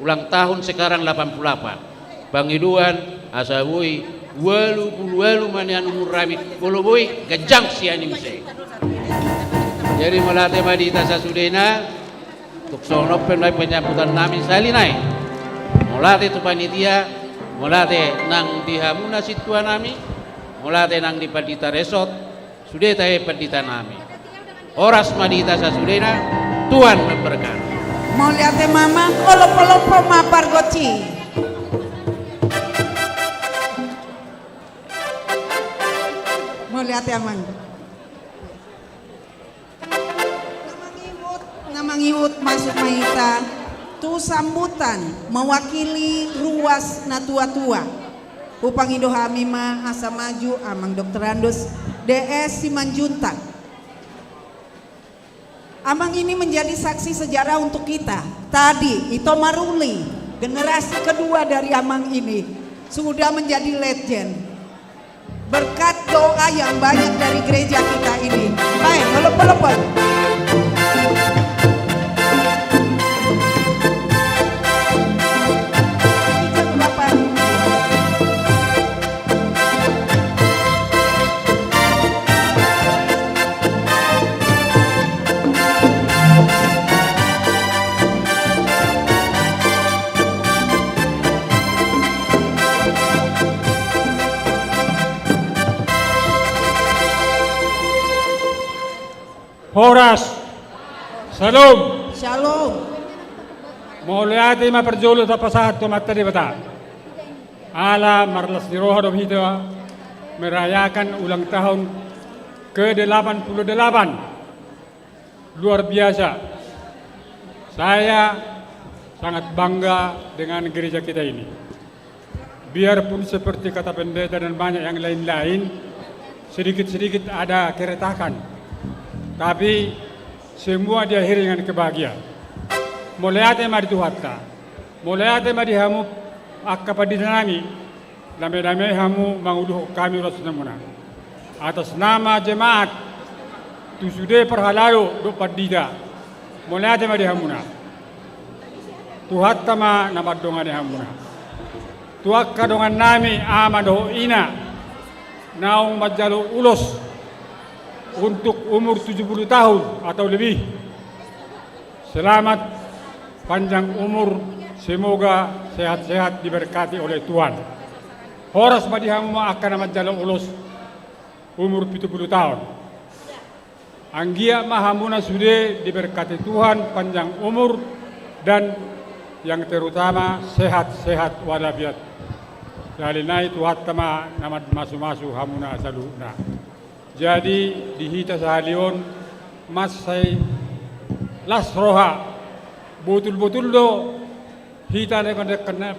ulang tahun sekarang delapan puluh delapan. Pangidoan asa boi ualu pulu ualu ma nian umur hami, molo boi ganjang sian i muse. Jadi mauliate ma di hita sasudena. Tung songon on pe nai penyambutan nami sahali nai. Mauliate tu panitia, mauliate nang di hamuna sintua nami, mauliate nang di pandita resort, sude tahe pandita nami. Horas ma di hita sasudena, Tuhan memberkati. Mauliate ma amang, olopolop ma pargonsi. Mauliate amang. Na mangihut, na mangihut masuk ma hita tu sambutan mewakili ruas natuatua. Hupangido hami ma asa maju Amang Doktorandus D S Simanjuntak. Amang ini menjadi saksi sejarah untuk kita. Tadi Ito Maruli, generasi kedua dari Amang ini, sudah menjadi legend. Berkat doa yang banyak dari gereja kita ini. Baik, melepon-lepon. Horas. Shalom. Shalom. Mauliate ma parjolo tapasahat tu Amanta Debata. Ala marlas ni roha do hita merayakan ulang tahun ke delapan puluh delapan. Luar biasa. Saya sangat bangga dengan gereja kita ini. Biarpun seperti kata pendeta dan banyak yang lain-lain, sedikit-sedikit ada keretakan. Tapi semua diakhiri dengan kebahagiaan. Mauliate ma di Tuhanta. Mauliate ma di hamu angka pandita nami. Dame-dame hamu manguluhon hami ruas namuna. Atas nama jemaat, tu sude parhalado dohot pandita, mauliate ma di hamuna. Tuhanta ma na mandongani hamuna. Tu angka dongan nami, ama dohot ina, naung manjalo ulos untuk umur tujuh puluh tahun atau lebih. Selamat, panjang umur, semoga sehat-sehat, diberkati oleh Tuhan. Horas ma di hamu angka na manjalo ulos umur pitu puluh tahun. Anggiat ma hamuna sude diberkati Tuhan, panjang umur, dan yang terutama sehat-sehat walafiat. Sahali nai Tuhanta ma na mamasu-masu hamuna saluhutna. Jadi di hita sahali on mansai las roha. Botul-botul do hita na ingkon dengke na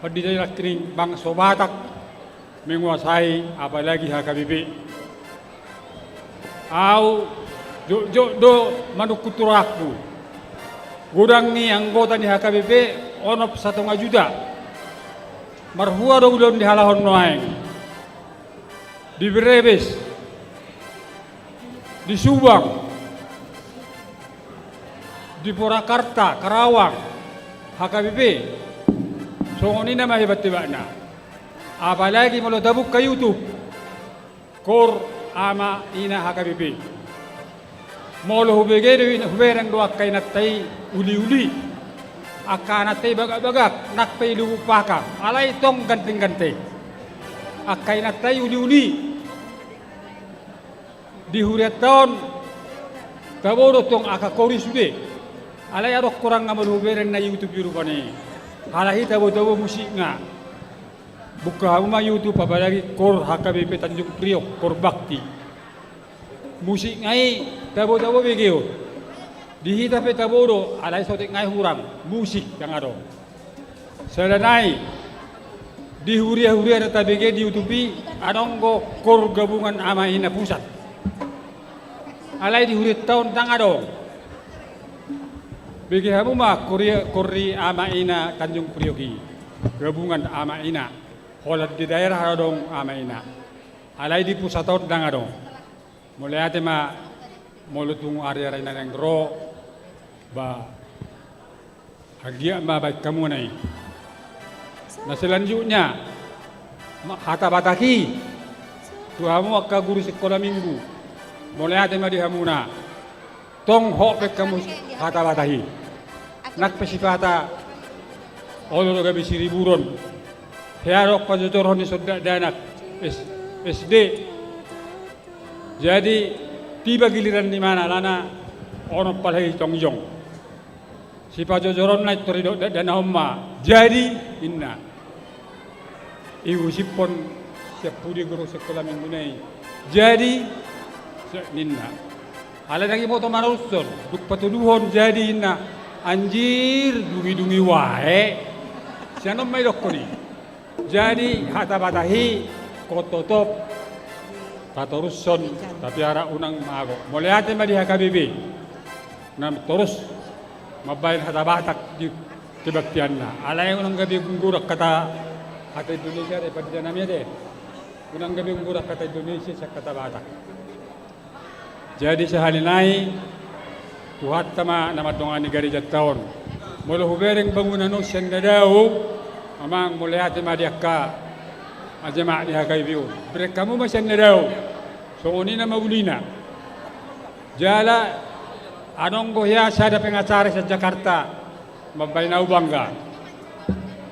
pandita i nangkining bangso Batak menguasai apalagi H K B P. Au jotjot do manungkun tu rohangku. Godang ni anggota ni H K B P onom satonga juta. Marhua do ulaon dihalahon nuaeng. Di Brebes, di Subang, di Purwakarta, Karawang, H K B P. Songon i nama hebat-hebatna. Apalagi molo tabuka YouTube, Koor Ama Ina H K B P. Molo hubege do, hubereng do angka inanta i uli-uli, angka ananta i bagak-bagak, nang pe i lubuk paka, alai tong ganteng-ganteng. Angka inanta i uli-uli. Di hurianta on tabo do tong angka koor i sude. Alai adong hurang nga molo hubereng na YouTube i rupani. Halak i tabo-tabo musik nga. Buka hamu ma YouTube, apalagi Koor H K B P Tanjung Priok, Koor Bakti. Musik nga i tabo-tabo begeon. Di hita pe tabo do, alai sotik nga i hurang, musik ndang adong. Sada nai, di huria-huria na tabege di YouTube i, adong do Koor Gabungan Ama Ina Pusat. Alai di hurianta on ndang adong. Bege hamu ma koor i, Koor Ama Ina Tanjung Priok i, Gabungan Ama Ina. Holan di daerah adong Ama Ina. Alai di pusat on ndang adong. Mauliate ma molo tung ari-ari na naeng ro, Ba, anggiat ma baen hamuna i. Na selanjutnya, ma-, hata Batak i tu hamu angka guru sikola minggu. Mauliate ma di hamuna. Tong hot baen hamu hata Batak i. Nang pe sipata olo do gabe siriburon. Hea do pajojorhon ni son dakdanak S-, S D. Jadi, tiba giliran ni imana alana onom pala i tong jong. Sipajojoronna i tor didok dakdanak on ma. Jadi, ninna. Ihusiphon sian pudi guru sikola minggu na i. Jadi, se-, ninna. Alai ndang diboto manarushon, dung patuduhon jadi ninna. Anjir, dungi-dungi wae. Sian on ma didokkon i. Jadi, hata Batak i, ingkon totop tatorushon, tapiara unang mago. Mauliate ma di H K B P. Na torus mambaen hata Batak di kebaktianna. Alai unang gabe gunggurak hata, hata Indonesia, daripada nami ate. Unang gabe gunggurak hata Indonesia sian hata Batak. Jadi sahali nai, Tuhanta ma na mandongani garejanta on. Molo hubereng bangunan on sian na dao, amang, mauliate ma di angka jemaat ni H K B P on. Bereng hamu ma sian na dao. Songon i nama ulina. Jala adong do hea sada pengacara sian Jakarta. Mambaen au bangga.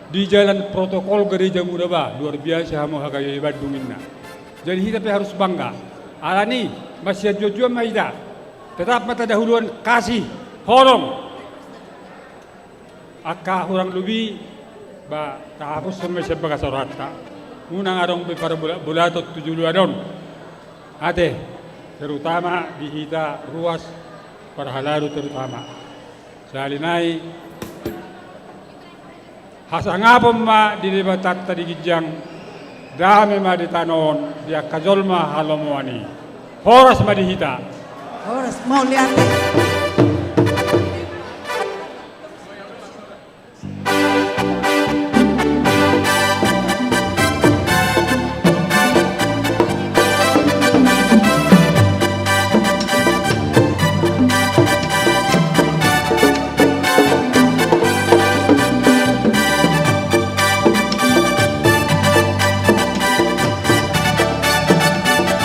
Di jalan protokol gereja muna ba, luar biasa hamu H K B P Bandung ninna. Jadi hita pe harus bangga. Alani, masianjuanjuan ma hita. Tetap ma tadahuluan kasih, holong. Angka hurang lobi, ba, tahapushon ma sian bagasan rohanta. Unang adong be parbolatbolaton tu joloan on. Ate, terutama di hita ruas parhalado terutama. Sahali nai, hasangapon ma di Debatanta di ginjang, dame ma di tano on, di angka jolma halomoan i. Horas ma di hita. Horas, mauliate.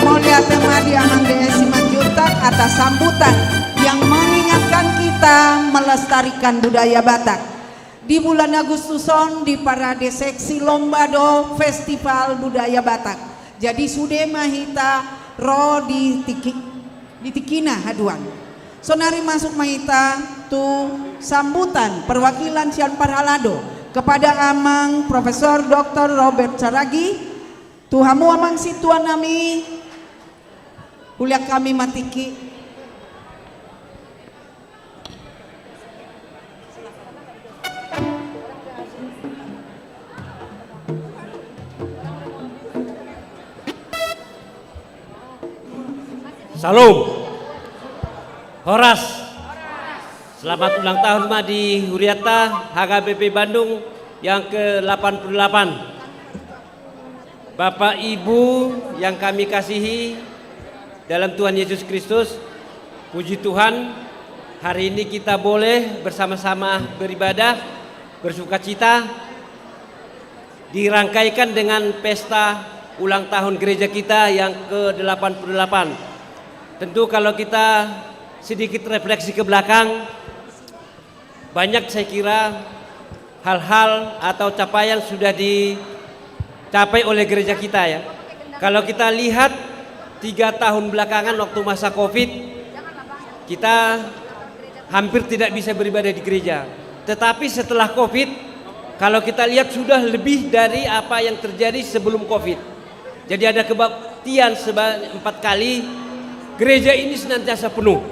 Mauliate ma di Amang D S Simanjuntak atas sambutan yang mengingatkan kita melestarikan budaya Batak. Di bulan Agustus on diparade seksi lomba do Festival Budaya Batak. Jadi sude ma hita ro di tingki, di tingkina haduan. Sonari masuk ma hita tu sambutan perwakilan sian parhalado kepada Amang Profesor Doktor Robert Saragih. Tu hamu amang sintua nami, huliat hami ma tingki. Syalom. Horas. Selamat ulang tahun ma di hurianta H K B P Bandung yang ke delapan puluh delapan. Bapak Ibu yang kami kasihi dalam Tuhan Yesus Kristus, puji Tuhan, hari ini kita boleh bersama-sama beribadah, bersukacita, dirangkaikan dengan pesta ulang tahun gereja kita yang ke delapan puluh delapan. Tentu kalau kita sedikit refleksi ke belakang, banyak saya kira hal-hal atau capaian sudah dicapai oleh gereja kita, ya. Kalau kita lihat tiga tahun belakangan waktu masa covid, kita hampir tidak bisa beribadah di gereja. Tetapi setelah covid, kalau kita lihat sudah lebih dari apa yang terjadi sebelum covid. Jadi ada kebaktian sebanyak empat kali, gereja ini senantiasa penuh.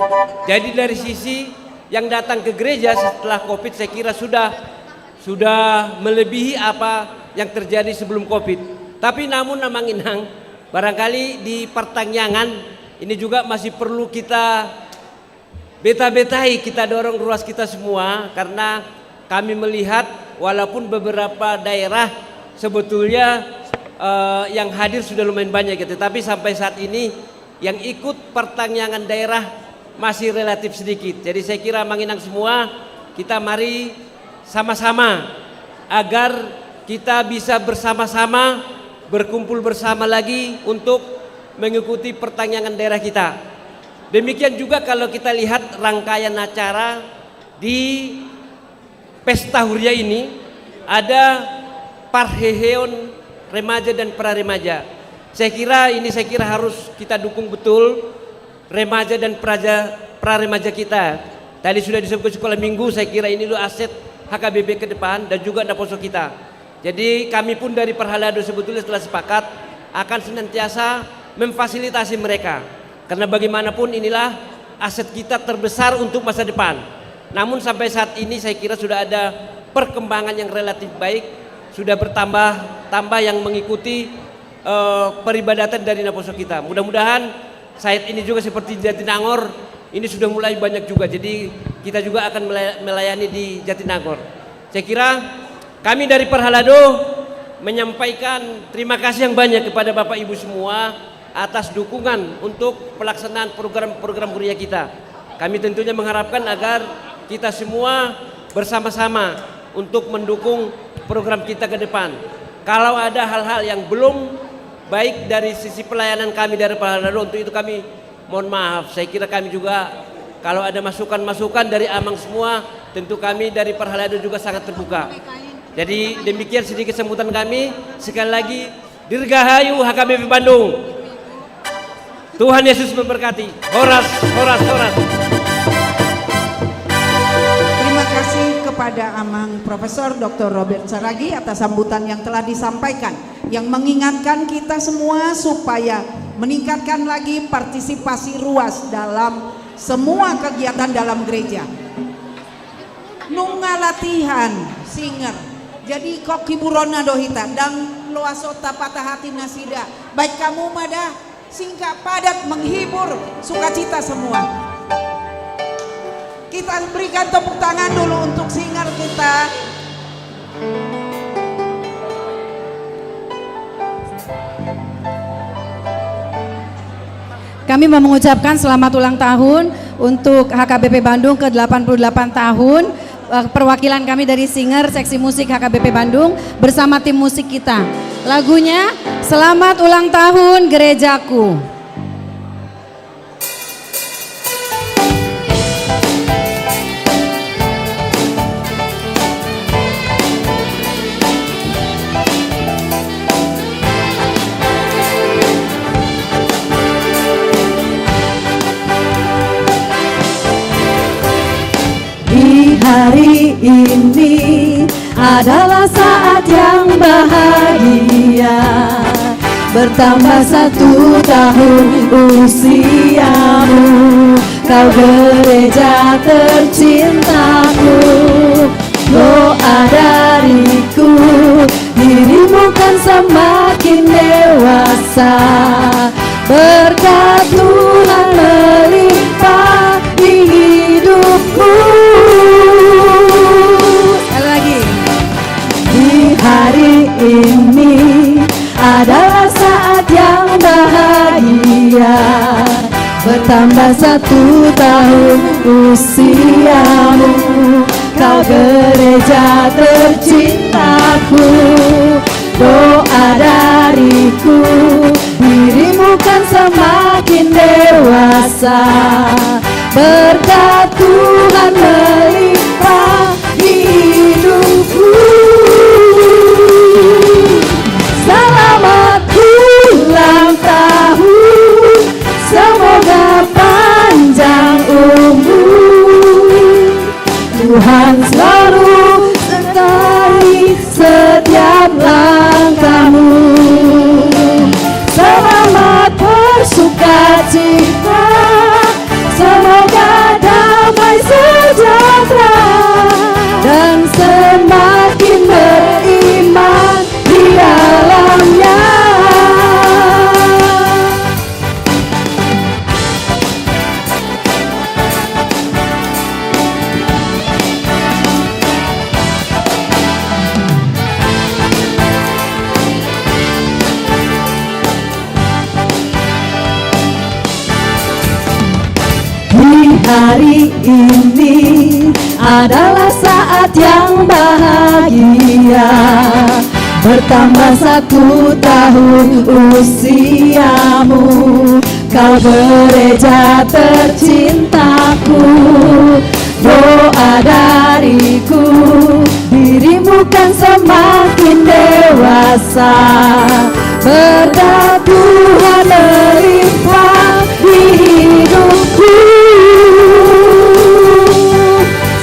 Jadi dari sisi yang datang ke gereja setelah covid saya kira sudah, sudah melebihi apa yang terjadi sebelum covid. Tapi namun amang inang, barangkali di pertaniangan ini juga masih perlu kita beta-betai, kita dorong ruas kita semua, karena kami melihat walaupun beberapa daerah sebetulnya, eh, yang hadir sudah lumayan banyak gitu, tapi sampai saat ini yang ikut pertaniangan daerah masih relatif sedikit. Jadi saya kira Amang Inang semua, kita mari sama-sama agar kita bisa bersama-sama, berkumpul bersama lagi untuk mengikuti pertangiangan daerah kita. Demikian juga kalau kita lihat rangkaian acara di pesta huria ini, ada parheheon remaja dan praremaja. Saya kira ini, saya kira harus kita dukung betul remaja dan praja-, praremaja kita. Tadi sudah disebut sekolah minggu, saya kira ini lo aset H K B P ke depan dan juga naposo kita. Jadi kami pun dari Parhalado sebetulnya telah sepakat akan senantiasa memfasilitasi mereka. Karena bagaimanapun inilah aset kita terbesar untuk masa depan. Namun sampai saat ini saya kira sudah ada perkembangan yang relatif baik, sudah bertambah-tambah yang mengikuti, eh, peribadatan dari naposo kita. Mudah-mudahan saat ini juga seperti Jatinangor, ini sudah mulai banyak juga. Jadi kita juga akan melay-, melayani di Jatinangor. Saya kira kami dari Parhalado menyampaikan terima kasih yang banyak kepada Bapak Ibu semua atas dukungan untuk pelaksanaan program-program huria kita. Kami tentunya mengharapkan agar kita semua bersama-sama untuk mendukung program kita ke depan. Kalau ada hal-hal yang belum baik dari sisi pelayanan kami dari Parhalado, untuk itu kami mohon maaf. Saya kira kami juga, kalau ada masukan-masukan dari Amang semua, tentu kami dari Parhalado juga sangat terbuka. Jadi demikian sedikit sambutan kami. Sekali lagi, dirgahayu H K B P Bandung. Tuhan Yesus memberkati. Horas, horas, horas. Terima kasih kepada Amang Profesor Doktor Robert Saragih atas sambutan yang telah disampaikan, yang mengingatkan kita semua supaya meningkatkan lagi partisipasi ruas dalam semua kegiatan dalam gereja. Nunga latihan singer. Jadi ingkon hiburonna do hita, ndang loas hita patah hati nasida. Baik hamu ma da, singkat padat menghibur sukacita semua. Kita berikan tepuk tangan dulu untuk singer kita. Kami mau mengucapkan selamat ulang tahun untuk H K B P Bandung ke delapan puluh delapan tahun. Eh, perwakilan kami dari singer Seksi Musik H K B P Bandung bersama tim musik kita. Lagunya Selamat Ulang Tahun Gerejaku. Di hari ini adalah saat yang bahagia, bertambah satu tahun usiamu, kau gereja tercintaku. Doa dariku, dirimu kan semakin dewasa, berkat Tuhan melimpah di hidupmu. Sekali lagi. Di hari ini adalah saat yang bahagia, bertambah satu tahun usiamu, kau gereja tercintaku. Doa dariku, dirimu kan semakin dewasa, berkat Tuhan melimpah di hidupmu. Selamat ulang tahun, semoga panjang umur. Tuhan selalu sertai setiap langkahmu. Selamat bersukacita, semoga Hari ini adalah saat yang bahagia. Bertambah satu tahun usiamu, kau gereja tercintaku. Doa dariku, dirimu kan semakin dewasa. Berkat Tuhan melimpah di hidupku.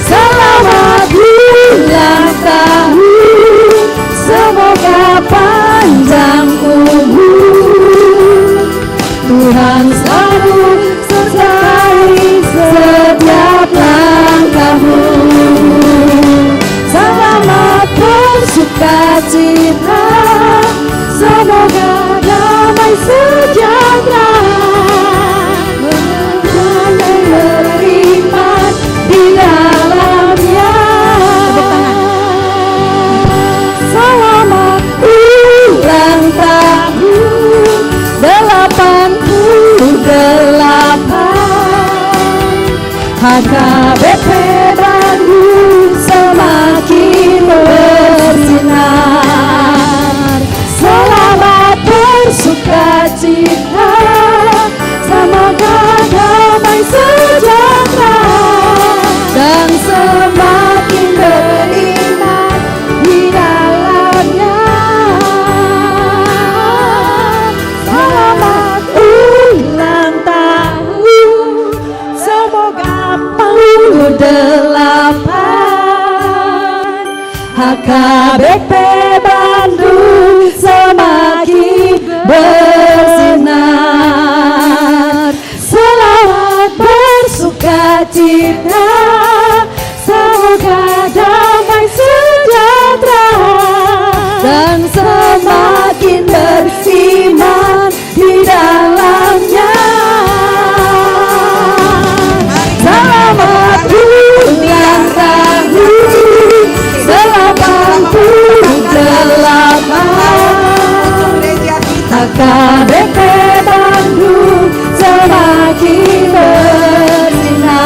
Selamat ulang tahun, semoga panjang umur. Tuhan selalu sertai setiap langkahmu. Selamat bersuka cita, semoga damai sejahtera, beriman di dalamnya. Tepuk tangan. Selamat ulang tahun delapan puluh delapan. H K B P Bandung semakin bersinar. Selamat bersuka cita, semoga damai sejahtera dan semakin beriman di dalamnya. Selamat ulang tahun, semoga puluh delapan. H K B P Bandung semakin bersinar. Selamat bersuka cita, semoga damai sejahtera dan semakin beriman di dalamnya. Selamat ulang tahun delapan puluh delapan. H K B P Bandung semakin bersinar.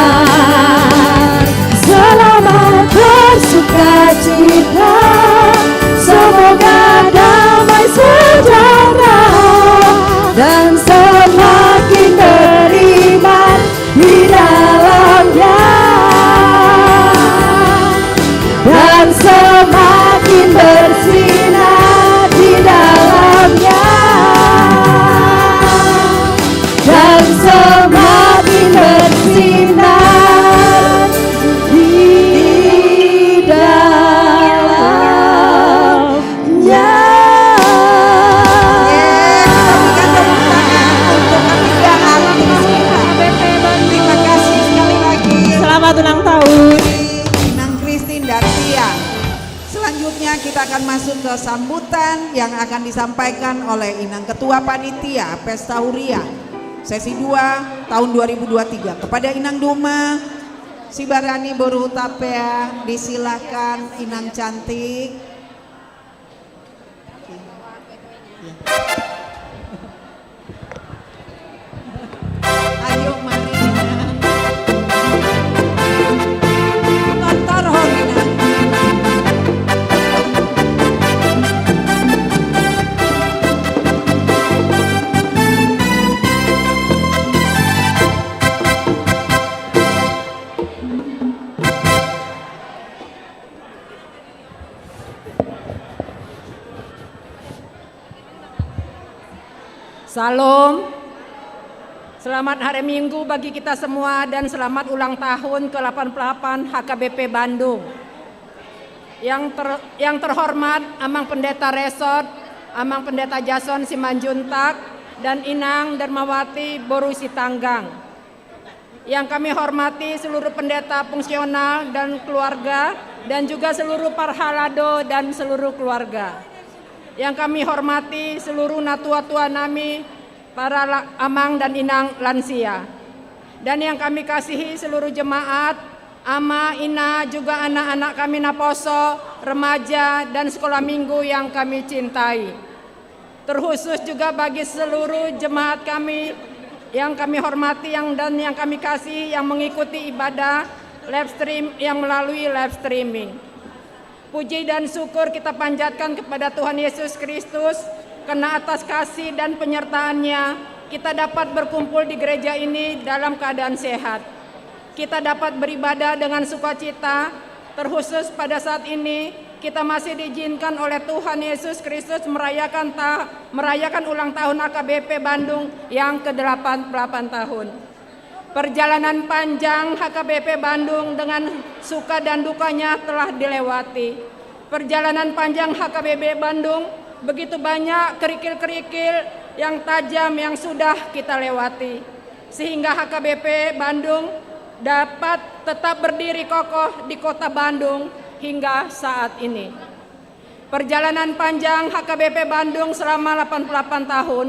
Selamat bersuka cita, semoga damai sejahtera dan semakin beriman di dalamnya, dan semakin bersinar di dalamnya, dan semakin bersinar di dalamnya. Yes, kita berikan tepuk tangan untuk ketiga artis kita. Terima kasih sekali lagi. Selamat ulang tahun. Inang Christine dan Tia. Selanjutnya kita akan masuk ke sambutan yang akan disampaikan oleh Inang Ketua Panitia Pesta Huria sesi dua tahun dua ribu dua tiga. Kepada Inang Duma Sibarani boru Hutapea, disilahkan Inang cantik. Ayo, mari, Inang. Tontor, hor, Inang. Syalom. Selamat hari Minggu bagi kita semua dan selamat ulang tahun ke delapan puluh delapan H K B P Bandung. Yang ter-, yang terhormat Amang Pendeta Resort, Amang Pendeta Jason Simanjuntak, dan Inang Darmawati Boru Sitanggang. Yang kami hormati seluruh pendeta fungsional dan keluarga, dan juga seluruh parhalado dan seluruh keluarga. Yang kami hormati seluruh natua-tua nami, para la-, amang dan inang lansia. Dan yang kami kasihi seluruh jemaat, ama, ina, juga anak-anak kami naposo, remaja, dan sekolah minggu yang kami cintai. Terkhusus juga bagi seluruh jemaat kami Yang kami hormati yang, dan yang kami kasihi yang mengikuti ibadah live stream, yang melalui live streaming. Puji dan syukur kita panjatkan kepada Tuhan Yesus Kristus, karena atas kasih dan penyertaan-Nya, kita dapat berkumpul di gereja ini dalam keadaan sehat. Kita dapat beribadah dengan sukacita, terkhusus pada saat ini, kita masih diizinkan oleh Tuhan Yesus Kristus merayakan ta-, merayakan ulang tahun H K B P Bandung yang kedelapan puluh delapan tahun. Perjalanan panjang H K B P Bandung dengan suka dan dukanya telah dilewati. Perjalanan panjang H K B P Bandung, begitu banyak kerikil-kerikil yang tajam yang sudah kita lewati, sehingga H K B P Bandung dapat tetap berdiri kokoh di kota Bandung hingga saat ini. Perjalanan panjang H K B P Bandung selama delapan puluh delapan tahun,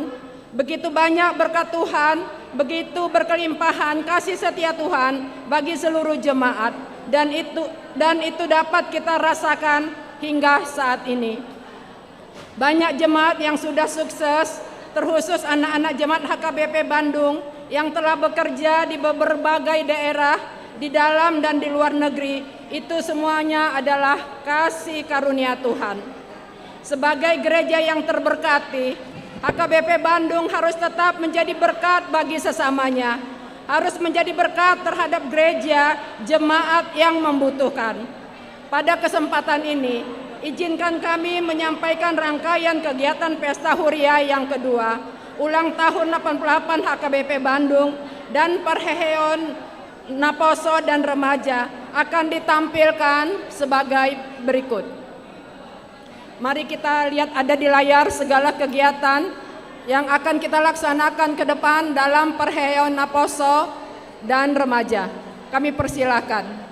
begitu banyak berkat Tuhan, begitu berkelimpahan kasih setia Tuhan bagi seluruh jemaat, dan itu, dan itu dapat kita rasakan hingga saat ini. Banyak jemaat yang sudah sukses, terkhusus anak-anak jemaat H K B P Bandung yang telah bekerja di be-, berbagai daerah di dalam dan di luar negeri, itu semuanya adalah kasih karunia Tuhan. Sebagai gereja yang terberkati, H K B P Bandung harus tetap menjadi berkat bagi sesamanya, harus menjadi berkat terhadap gereja, jemaat yang membutuhkan. Pada kesempatan ini, izinkan kami menyampaikan rangkaian kegiatan Pesta Huria yang kedua, ulang tahun delapan puluh delapan H K B P Bandung, dan parheheon naposo dan remaja akan ditampilkan sebagai berikut. Mari kita lihat ada di layar segala kegiatan yang akan kita laksanakan ke depan dalam parheheon naposo dan remaja. Kami persilakan.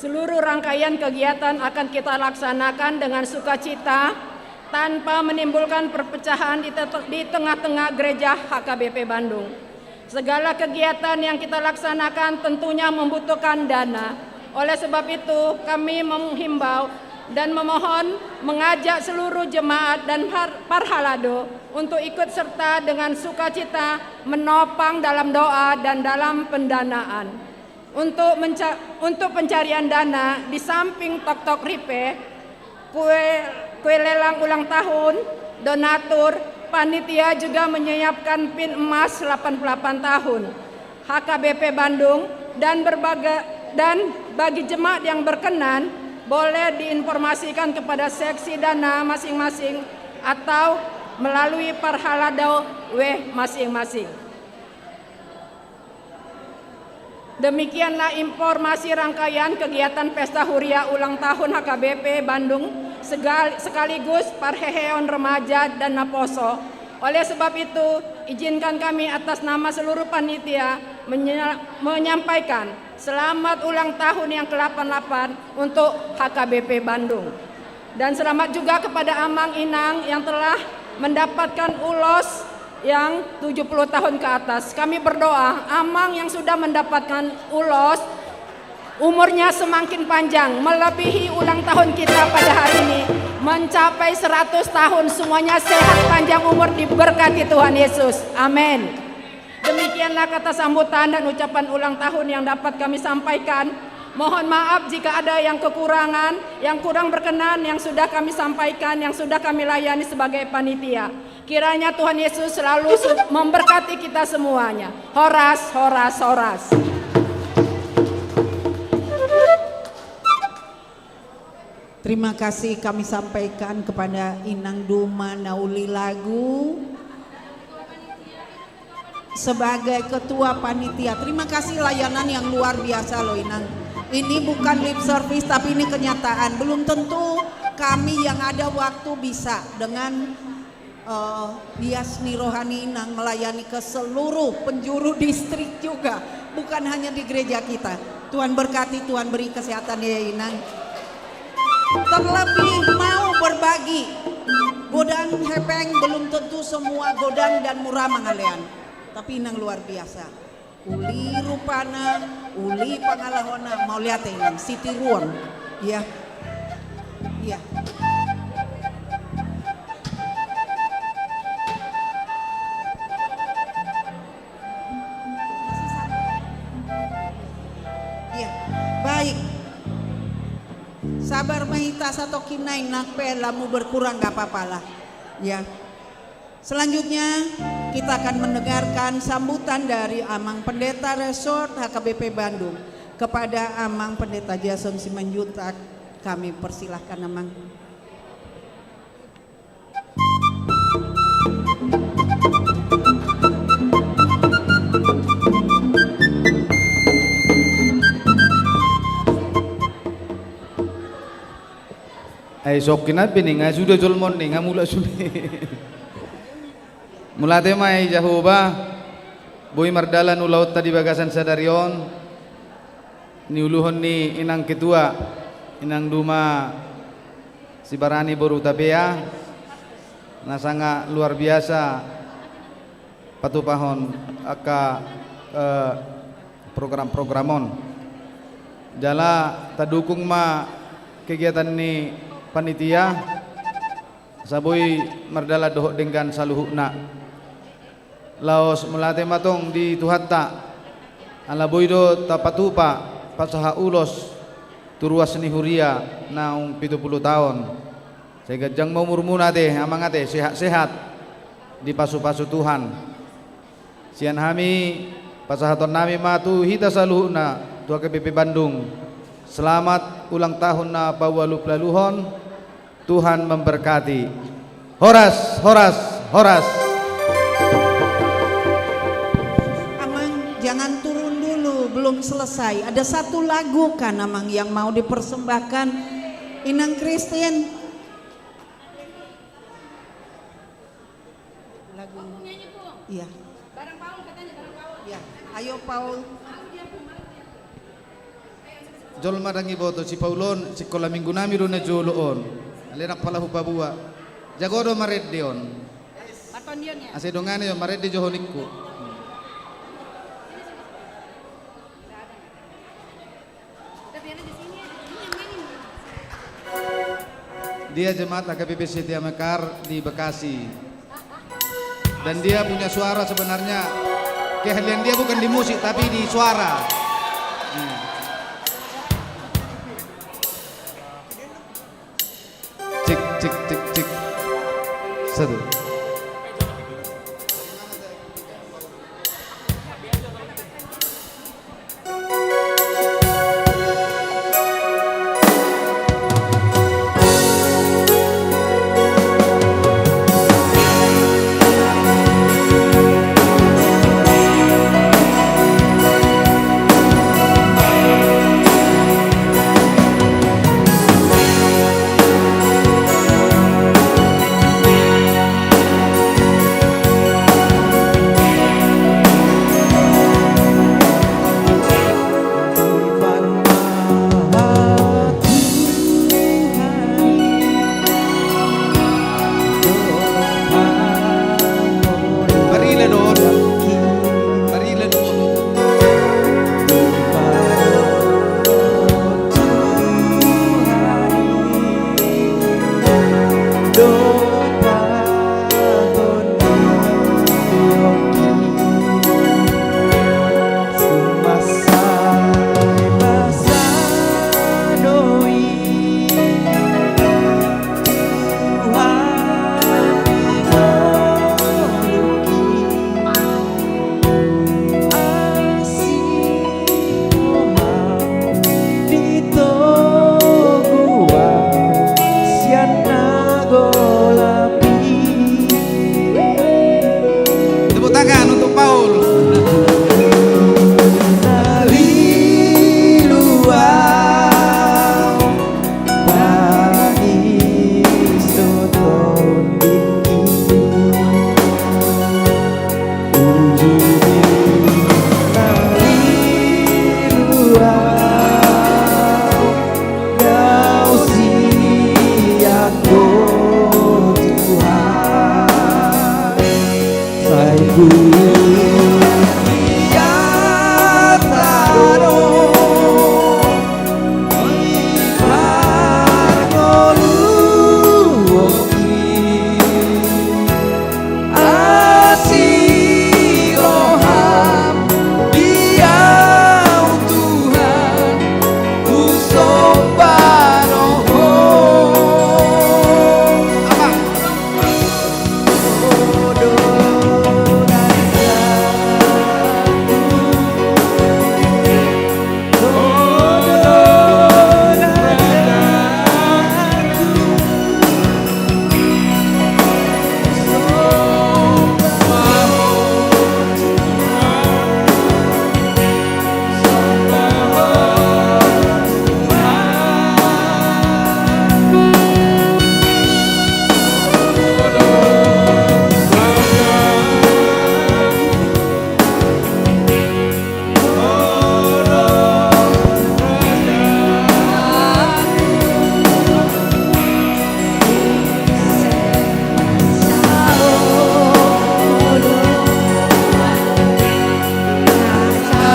Seluruh rangkaian kegiatan akan kita laksanakan dengan sukacita, tanpa menimbulkan perpecahan di te-, di tengah-tengah gereja H K B P Bandung. Segala kegiatan yang kita laksanakan tentunya membutuhkan dana. Oleh sebab itu, kami menghimbau dan memohon, mengajak seluruh jemaat dan par-, parhalado untuk ikut serta dengan sukacita menopang dalam doa dan dalam pendanaan. Untuk menca-, untuk pencarian dana, di samping toktok ripe, kue, kue lelang ulang tahun, donatur, panitia juga menyiapkan pin emas delapan puluh delapan tahun H K B P Bandung, dan berbaga-, dan bagi jemaat yang berkenan, boleh diinformasikan kepada seksi dana masing-masing atau melalui parhalado W masing-masing. Demikianlah informasi rangkaian kegiatan Pesta Huria ulang tahun H K B P Bandung, segal-, sekaligus parheheon remaja dan naposo. Oleh sebab itu, izinkan kami atas nama seluruh panitia menye-, menyampaikan selamat ulang tahun yang kedelapan puluh delapan untuk H K B P Bandung. Dan selamat juga kepada Amang Inang yang telah mendapatkan ulos yang tujuh puluh tahun ke atas. Kami berdoa, Amang yang sudah mendapatkan ulos, umurnya semakin panjang, melebihi ulang tahun kita pada hari ini, mencapai seratus tahun, semuanya sehat, panjang umur, diberkati Tuhan Yesus. Amin. Demikianlah kata sambutan dan ucapan ulang tahun yang dapat kami sampaikan. Mohon maaf jika ada yang kekurangan, yang kurang berkenan yang sudah kami sampaikan, yang sudah kami layani sebagai panitia. Kiranya Tuhan Yesus selalu su-, memberkati kita semuanya. Horas, horas, horas. Terima kasih kami sampaikan kepada Inang Duma Nauli Lagu sebagai ketua panitia. Terima kasih, layanan yang luar biasa loh, Inang. Ini bukan lip service, tapi ini kenyataan. Belum tentu kami yang ada waktu bisa dengan Eh, hias ni rohani nang melayani ke seluruh penjuru distrik juga, bukan hanya di gereja kita. Tuhan berkati, Tuhan beri kesehatan ya Inang. Terlebih mau berbagi. Godang hepeng belum tentu semua godang dan mura mangalean. Tapi Inang luar biasa. Uli rupana, uli pangalahona, mauliate Inang, sitiruon. Iya. Iya. Iya. Baik. Sabar ma hita satoki nai, nang pe lamu berkurang gak apa-apa lah. Ya. Selanjutnya, kita akan mendengarkan sambutan dari Amang Pendeta Resort H K B P Bandung. Kepada Amang Pendeta Jason Simanjuntak, kami persilahkan, Amang. Ai songkin ape ninna, suda jolma on ninna, mulak sude. Mauliate ma i Jahowa, boi mardalan ulaonta di bagasan sadari on, niuluhon ni Inang Ketua, Inang Duma Sibarani boru Tapea, na sangat luar biasa patupahon angka, eh, program-program on. Jala tadukung ma kegiatan ni panitia, asa boi mardalan dohot denggan saluhutna. Laos mauliate ma tong di Tuhanta, ala boi do tapatupa pasahat ulos tu ruas ni huria naung pitu pulu taon. Sai ganjang ma umurmuna ate, Amang ate, sehat-sehat, dipasupasu Tuhan. Sian hami, pasahatonnami ma tu hita saluhutna, tu H K B P Bandung. Selamat ulang tahun na paualup laluhon, Tuhan memberkati. Horas, horas, horas. Amang, jangan turun dulu, belum selesai. Ada satu lagu kan, Amang, yang mau dipersembahkan Inang Christine. Lagu. Iya. Iya. Ayo, Paul. Jolma ndang diboto si Paul on, sikola minggunami do na jolo on. Alai ndang pola hupaboa. Jago do marende on. Asa dongani on, marende jo ho ningku. Dia jemaat H K B P Setia Mekar di Bekasi. Dan dia punya suara sebenarnya, keahlian dia bukan di musik, tapi di suara. Hmm. Cek, cek, cek, cek. Satu.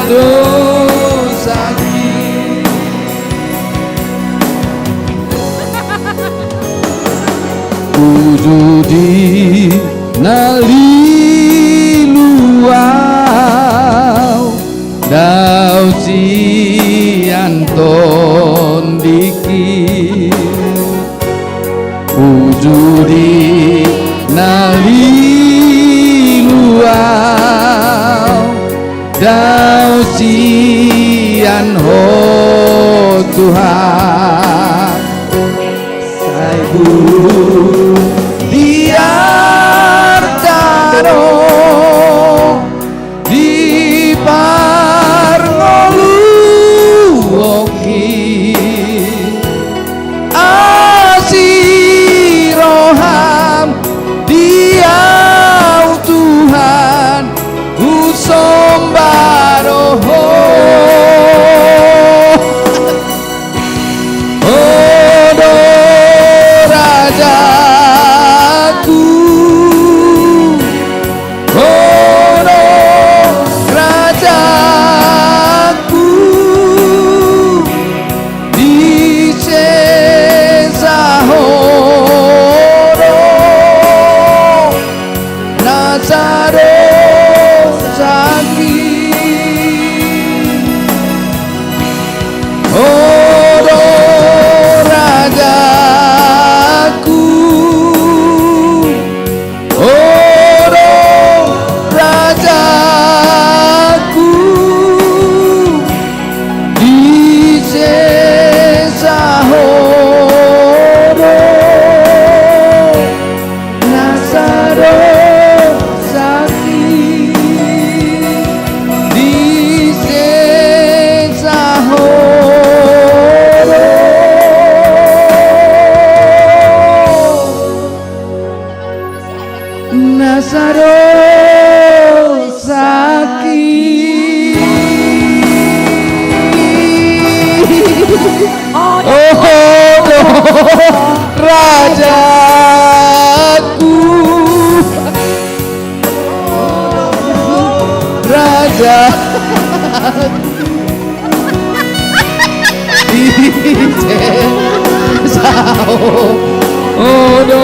dosangki. Uju di na lilu au, dao sian tondingki. Uju di na lilu au, dao sian Ho Tuhan. Sai burju di arta do di parngoluonki. Asi roham di au Tuhan, husomba do Ho. Ho do rajaku, Ho do rajaku, di sesa Ho do na sadosangki. Ho do rajaku, Ho do rajaku, di sesa Ho do na sadosangki. Di sesa Ho do na sadosangki. Ho do rajaku, raja. Ise sao odo.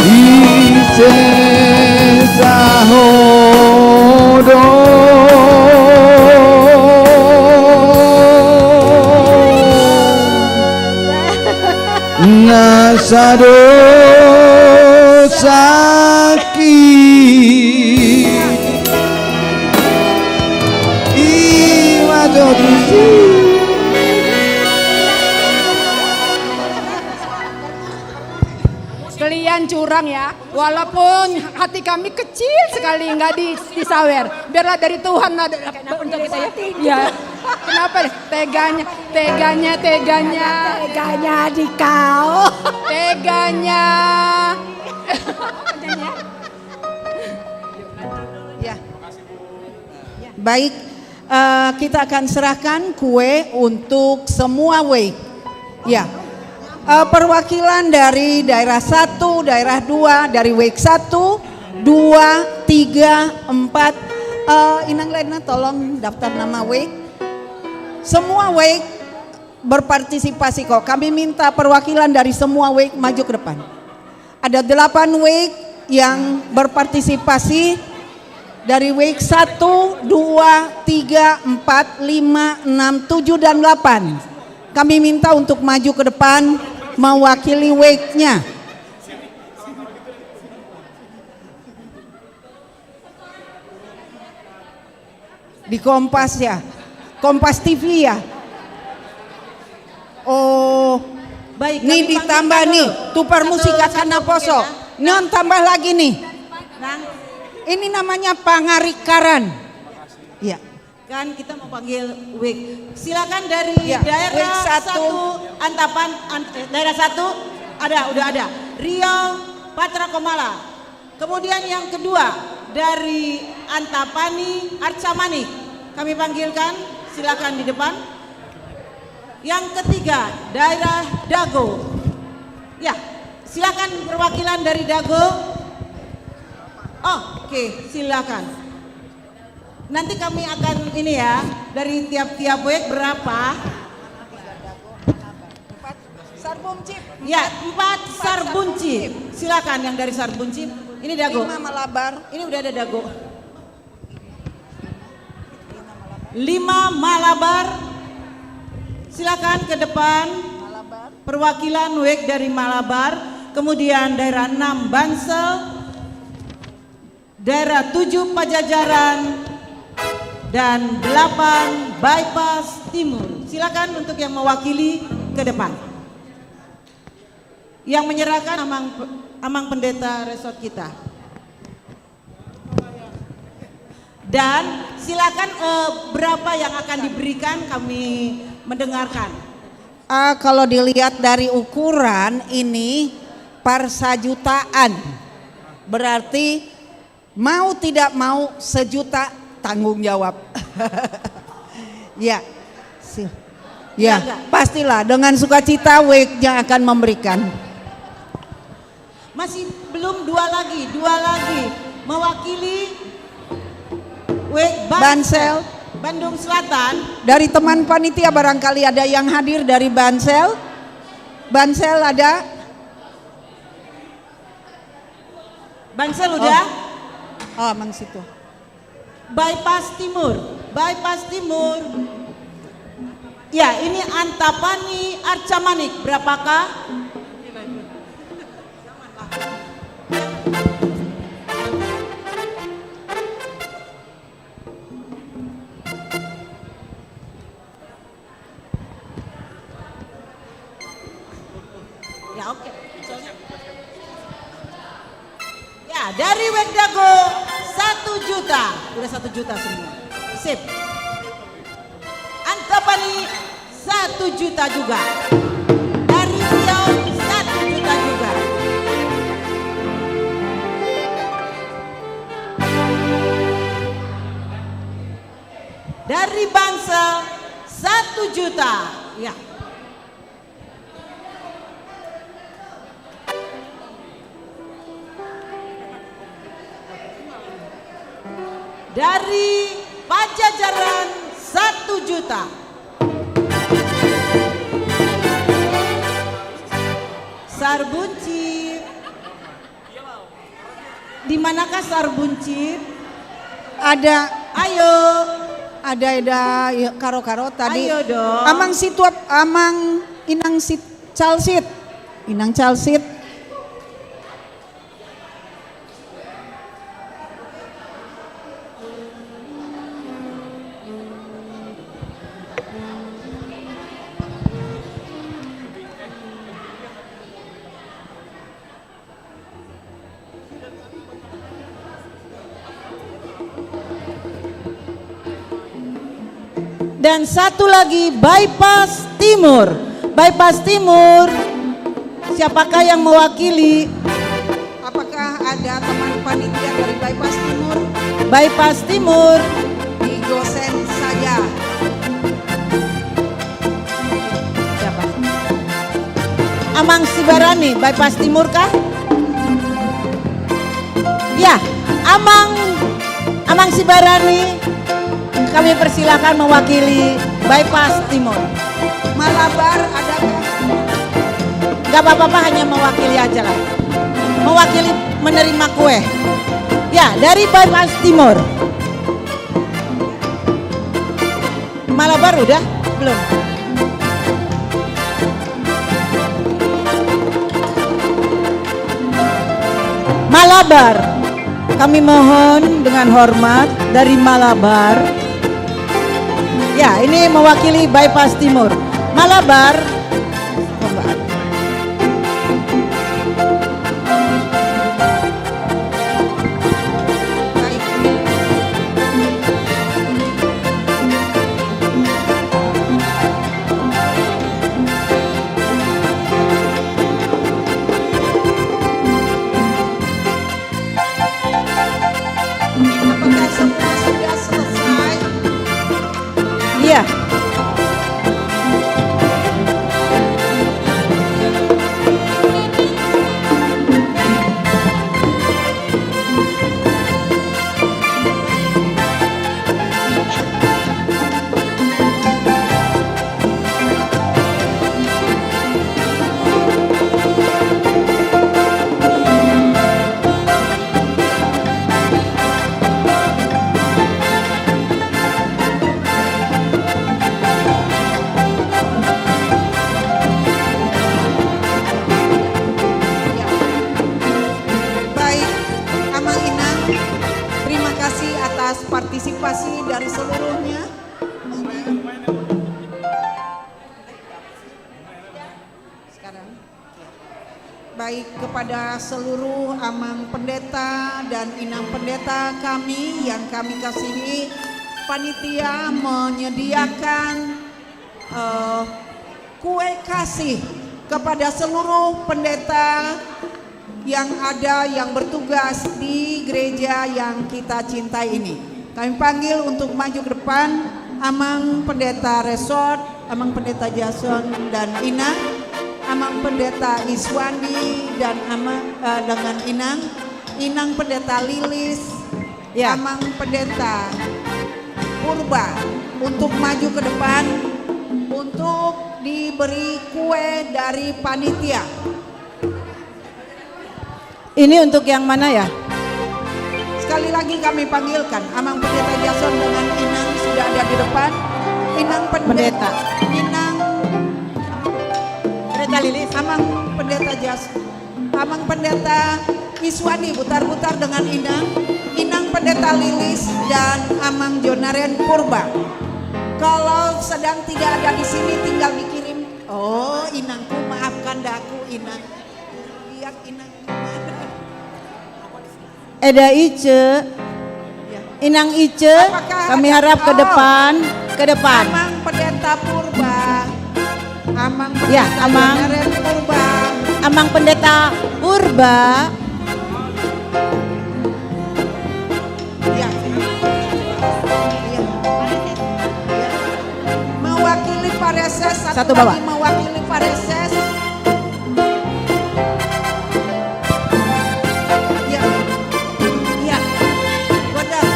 Ise sao odo. Na sadosangki. Ima jo tusi. Kalian curang ya. Walaupun hati kami kecil sekali, nggak di, disawer. Biarlah dari Tuhan ada untuk kita ya. Ya. Kenapa deh? Teganya, teganya, teganya. Teganya di kau. Teganya. Ya. Baik, eh, kita akan serahkan kue untuk semua weik. Ya. Eh, perwakilan dari daerah satu, daerah dua, dari weik satu, dua, tiga, empat. Eh, inang Lena, tolong daftar nama weik. Semua weik berpartisipasi kok. Kami minta perwakilan dari semua weik maju ke depan. Ada delapan weik yang berpartisipasi dari weik satu, dua, tiga, empat, lima, enam, tujuh, dan delapan. Kami minta untuk maju ke depan mewakili weiknya. Di Kompas ya. Kompas T V ya. Oh. Baik, ni ditambah ni, tu parmusik akan naposo. Nion tambah lagi ni. Ini namanya pangarikaran. Iya. Kan kita mau panggil weik. Silakan dari daerah satu Antapan, daerah satu ada, udah ada. Riau Patra Komala. Kemudian yang kedua dari Antapani, Arca Manik. Kami panggilkan, silakan di depan. Yang ketiga, daerah Dago. Silakan perwakilan dari Dago. Oh, oke, silakan. Nanti kami akan ini ya, dari tiap-tiap wek berapa? Empat Sarbuncit. Ya, empat Sarbuncit. Silakan yang dari Sarbuncit. Ini Dago. Lima Malabar. Ini udah ada Dago. Lima Malabar. Silakan ke depan. Perwakilan wek dari Malabar, kemudian daerah enam Bansal, daerah tujuh Pajajaran, dan delapan Bypass Timur. Silakan untuk yang mewakili ke depan. Yang menyerahkan Amang, Amang Pendeta Resort kita. Dan silakan, eh, berapa yang akan diberikan, kami mendengarkan. Ah, kalau dilihat dari ukuran ini per sajutaan. Berarti mau tidak mau sejuta tanggung jawab. Ya. Si-, ya, ya, enggak? Pastilah dengan sukacita weknya akan memberikan. Masih belum, dua lagi, dua lagi. Mewakili wek Bansel. Bansel. Bandung Selatan. Dari teman panitia barangkali ada yang hadir dari Bansel. Bansel ada? Bansel udah? Oh. Oh, Mang situ. Bypass Timur, Bypass Timur. Ya, ini Antapani Arcamanik, berapakah? Ya, oke. Ya, dari wek Dago satu juta. Udah satu juta semua. Sip. Antapani satu juta juga. Dari Riau satu juta juga. Dari Bansal satu juta. Ya. Dari Pajajaran satu juta. Sarbuncit. Di manakah Sarbuncit? Ada. Ayo. Ada, ada, ya, karo-karo tadi. Ayo dong. Amang Situap, Amang Inang Sit-, Calsit. Inang Calsit. Dan satu lagi, Bypass Timur. Bypass Timur, siapakah yang mewakili? Apakah ada teman panitia dari Bypass Timur? Bypass Timur. Di gosen saja. Siapa? Amang Sibarani, Bypass Timur kah? Ya, Amang, Amang Sibarani, kami persilakan mewakili Bypass Timur. Malabar adakah? Nggak apa-apa, hanya mewakili aja lah. Mewakili menerima kue. Ya, dari Bypass Timur. Malabar udah? Belum. Malabar. Kami mohon dengan hormat dari Malabar. Ya, ini mewakili Bypass Timur. Malabar. Apakah semua sudah selesai? Iya. Baik, kepada seluruh Amang Pendeta dan Inang Pendeta kami yang kami kasihi, panitia menyediakan, eh, kue kasih kepada seluruh pendeta yang ada, yang bertugas di gereja yang kita cintai ini. Kami panggil untuk maju ke depan Amang Pendeta Resort, Amang Pendeta Jason dan Inang, Amang Pendeta Iswandi dan Amang, eh, dengan Inang, Inang Pendeta Lilis, ya, Amang Pendeta Purba, untuk maju ke depan untuk diberi kue dari panitia. Ini untuk yang mana, ya? Sekali lagi kami panggilkan Amang Pendeta Jason dengan Inang sudah ada di depan. Inang Pende-, Pendeta. Inang Pendeta Lilis. Amang Pendeta Jas-, Amang Pendeta Iswandi, putar-putar dengan Inang. Inang Pendeta Lilis dan Amang Jonaren Purba. Kalau sedang tidak ada di sini, tinggal dikirim. Oh, Inangku, maafkan dah aku, Inang. Lihat, Inang. Eda Ice. Ya. Inang Ice, apakah kami ada, harap ke, oh, depan, ke depan. Amang Pendeta Purba. Amang, ya, Pendeta Amang. Jonaren Purba. Amang Pendeta Purba. Ya. Ya. Ya. Mewakili Pareses, satu, satu kali bawah. Mewakili Pareses. Ya. Ya. Wadah.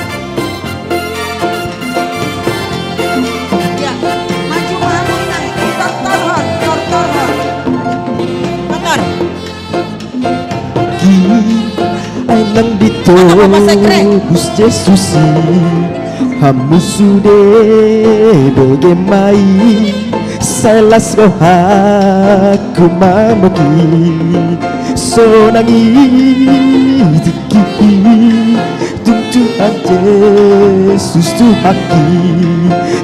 Ya. Maju, maju, nah. Tor, tor, hon, tor, tor, hon. Tor. Ai naung ditobus Jesus i, hamu sude bege ma i, sai las rohangku mamboan i, sonang i tingki i, dung Tuhan Jesus Tuhanki,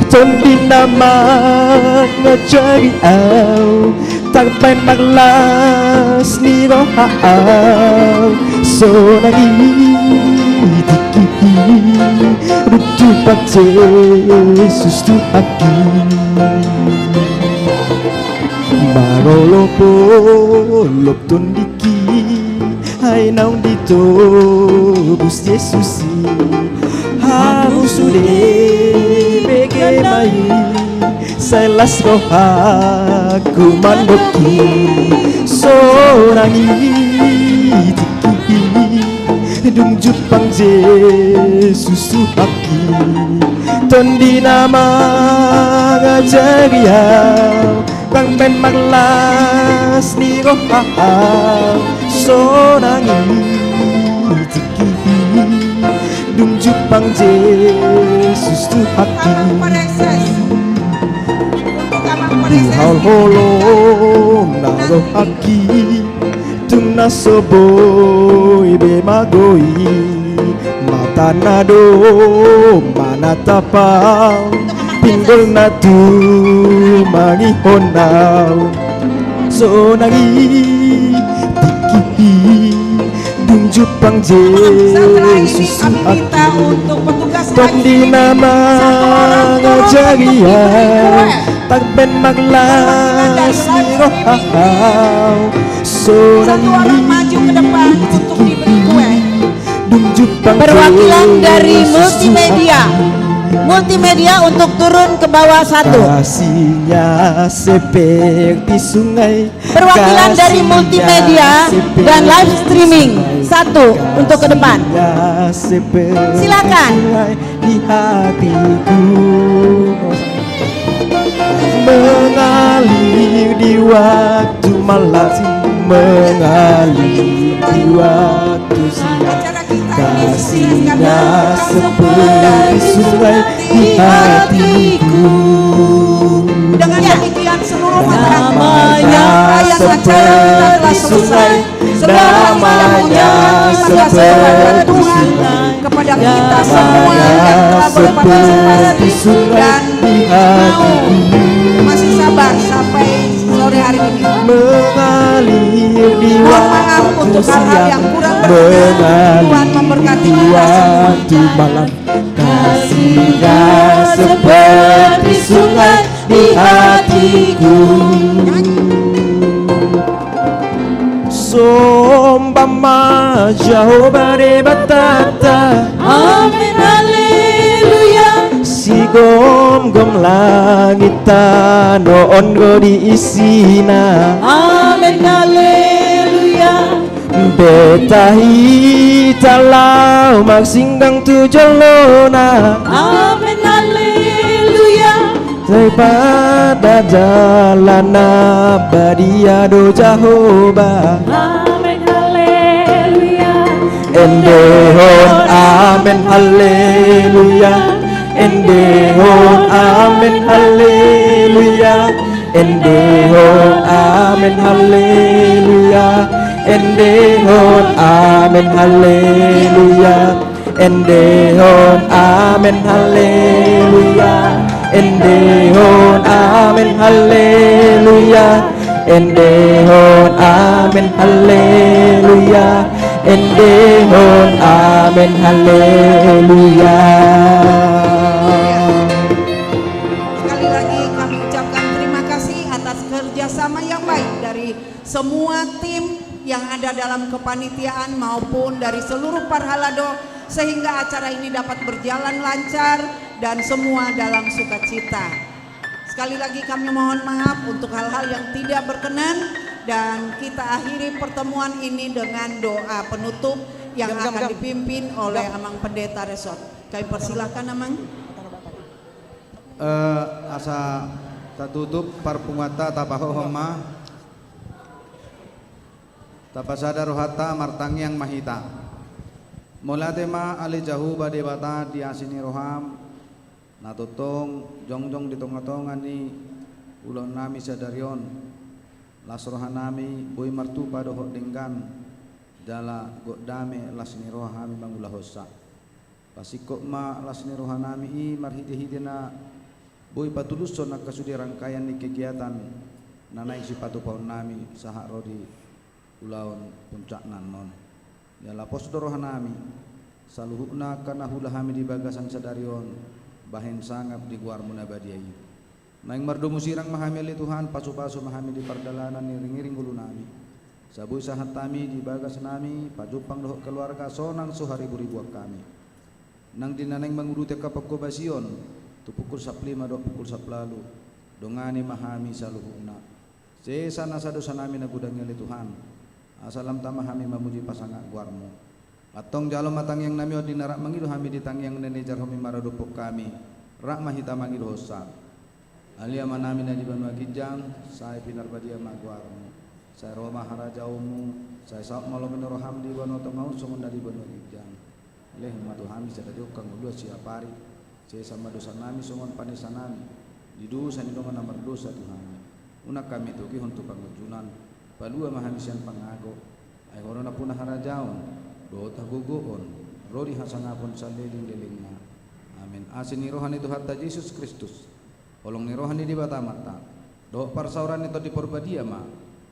Tondi na mangajari au, tarbaen marlas ni roha au, sonang i tingki i, dung Tuhan Jesus Tuhanki. Marolopolop tondingki, ai naung ditobus Jesus i, hamu sude bege ma i, sai las rohangku mamboan i, sonang i tingki i, dung jumpang Jesus Tuhanki, Tondi na mangajari au, tarbaen marlas ni roha au, sonang i tingki i, dung jumpang Jesus Tuhanki. Amang Pareses. Untuk Amang Pareses. Di holong-holong na rohangki, tung na so boi be magou i, mata na do manatap au, pinggol na tumangihon au, sonang i tingki i, dung jumpang Jesus Tuhanki, Tondi na mangajari au, tarbaen marlas ni roha au, sonang i tingki i, dung jumpang Jesus Tuhanki. Perwakilan dari multimedia. Multimedia untuk turun ke bawah satu. Kasihnya seperti sungai. Perwakilan dari multimedia dan live streaming, satu untuk ke depan. Silakan. Di hatiku, mengalir di waktu malam, mengalir di waktu siang. Kasihnya seperti sungai di hatiku. Dengan demikian, seluruh masyarakat, damai yang acara kita telah selesai. Seluruh masyarakat yang mengucapkan terima kasih kepada Tuhan, kepada kita semua yang telah berpartisipasi dan mau masih sabar sampai sore hari ini. Mengalir di waktu Hal-hal yang kurang berkenan, Tuhan memberkati kita semua. Tuhan di malam. Kasih-Nya seperti sungai di hatiku. Somba ma Jahowa Debatanta. Amen, haleluya. Sigomgom langit tano on do di isina. Amen, haleluya. Beta hita laho marsinggang tu jolona. Amen, haleluya. Sai pada dalan na badia do Jahowa. Amen, haleluya. Endehon amen, haleluya. Endehon amen, haleluya. Endehon amen, haleluya. Endehon amen, haleluya. Endehon amen, haleluya. Endehon amen, haleluya. Endehon amen, haleluya. Endehon amen, haleluya. Sekali lagi kami ucapkan terima kasih atas kerjasama yang baik dari semua tim yang ada dalam kepanitiaan maupun dari seluruh parhalado, sehingga acara ini dapat berjalan lancar dan semua dalam sukacita. Sekali lagi kami mohon maaf untuk hal-hal yang tidak berkenan, dan kita akhiri pertemuan ini dengan doa penutup yang akan dipimpin oleh Amang Pendeta Resort. Kami persilahkan, Amang. Eh, asa tatutup parpunguanta, tapahohom ma. Tapasada rohanta, martangiang ma hita. Mauliate ma ale Jahowa Debata di asi ni roham, na tongtong jongjong di tongatonga ni ulaonnami sadari on. Las rohanami boi martupa dohot denggan, jala gok dame las ni roha hami mangulahonsa. Pasingkop ma las ni rohanami i marhitehite na boi patulushon angka sude rangkaian ni kegiatan na naeng sipatupaonnami sahat ro di ulaon puncakna annon. Jala pos do rohanami, saluhutna angka na huula hami di bagasan sadari on, bahen sangap di goarmu na badia i. Naeng mardomu sirang ma hami ale Tuhan, pasupasu ma hami di pardalanan ni iringiring ngolunami. Sai boi sahat hami di bagasnami, pajumpang dohot keluarga, sonang so hariburibuan hami. Nang di na naeng manguduti angka pangkobasion, tu pukul sampulu lima dohot pukul sampulu ualu, dongani ma hami saluhutna. Sesa nasa dosanami na godang i ale Tuhan, asa lam tama hami mamuji pasangap goarmu. Antong jalo ma tangiangnami on di na rap mangido hami di tangiang na niejarhon i maradophon hami, rap ma hita mangidohonsa. Ale Amanami na di banua ginjang, sai pinarbadia ma goarmu. Sai ro ma harajaonmu, sai saut ma lomo ni roham di banua tonga on songon na di banua ginjang. Lehon ma tu hami sadari on angka ngolua siapari. Sesa ma dosanami songon panesanami di dosa ni dongan na mardosa tu hami. Unang hami togihon tu pangunjunan, palua ma hami sian pangago. Ai Ho do nampuna harajaon dohot hagogoon ro di hasangapon saleleng-lelengna. Amen. Asi ni roha ni Tuhanta Jesus Kristus, holong ni roha ni Debata Amanta, dohot parsaoran ni Tondi Parbadia ma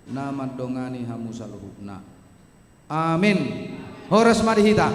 na mandongani hamu saluhutna. Amen. Horas ma di hita.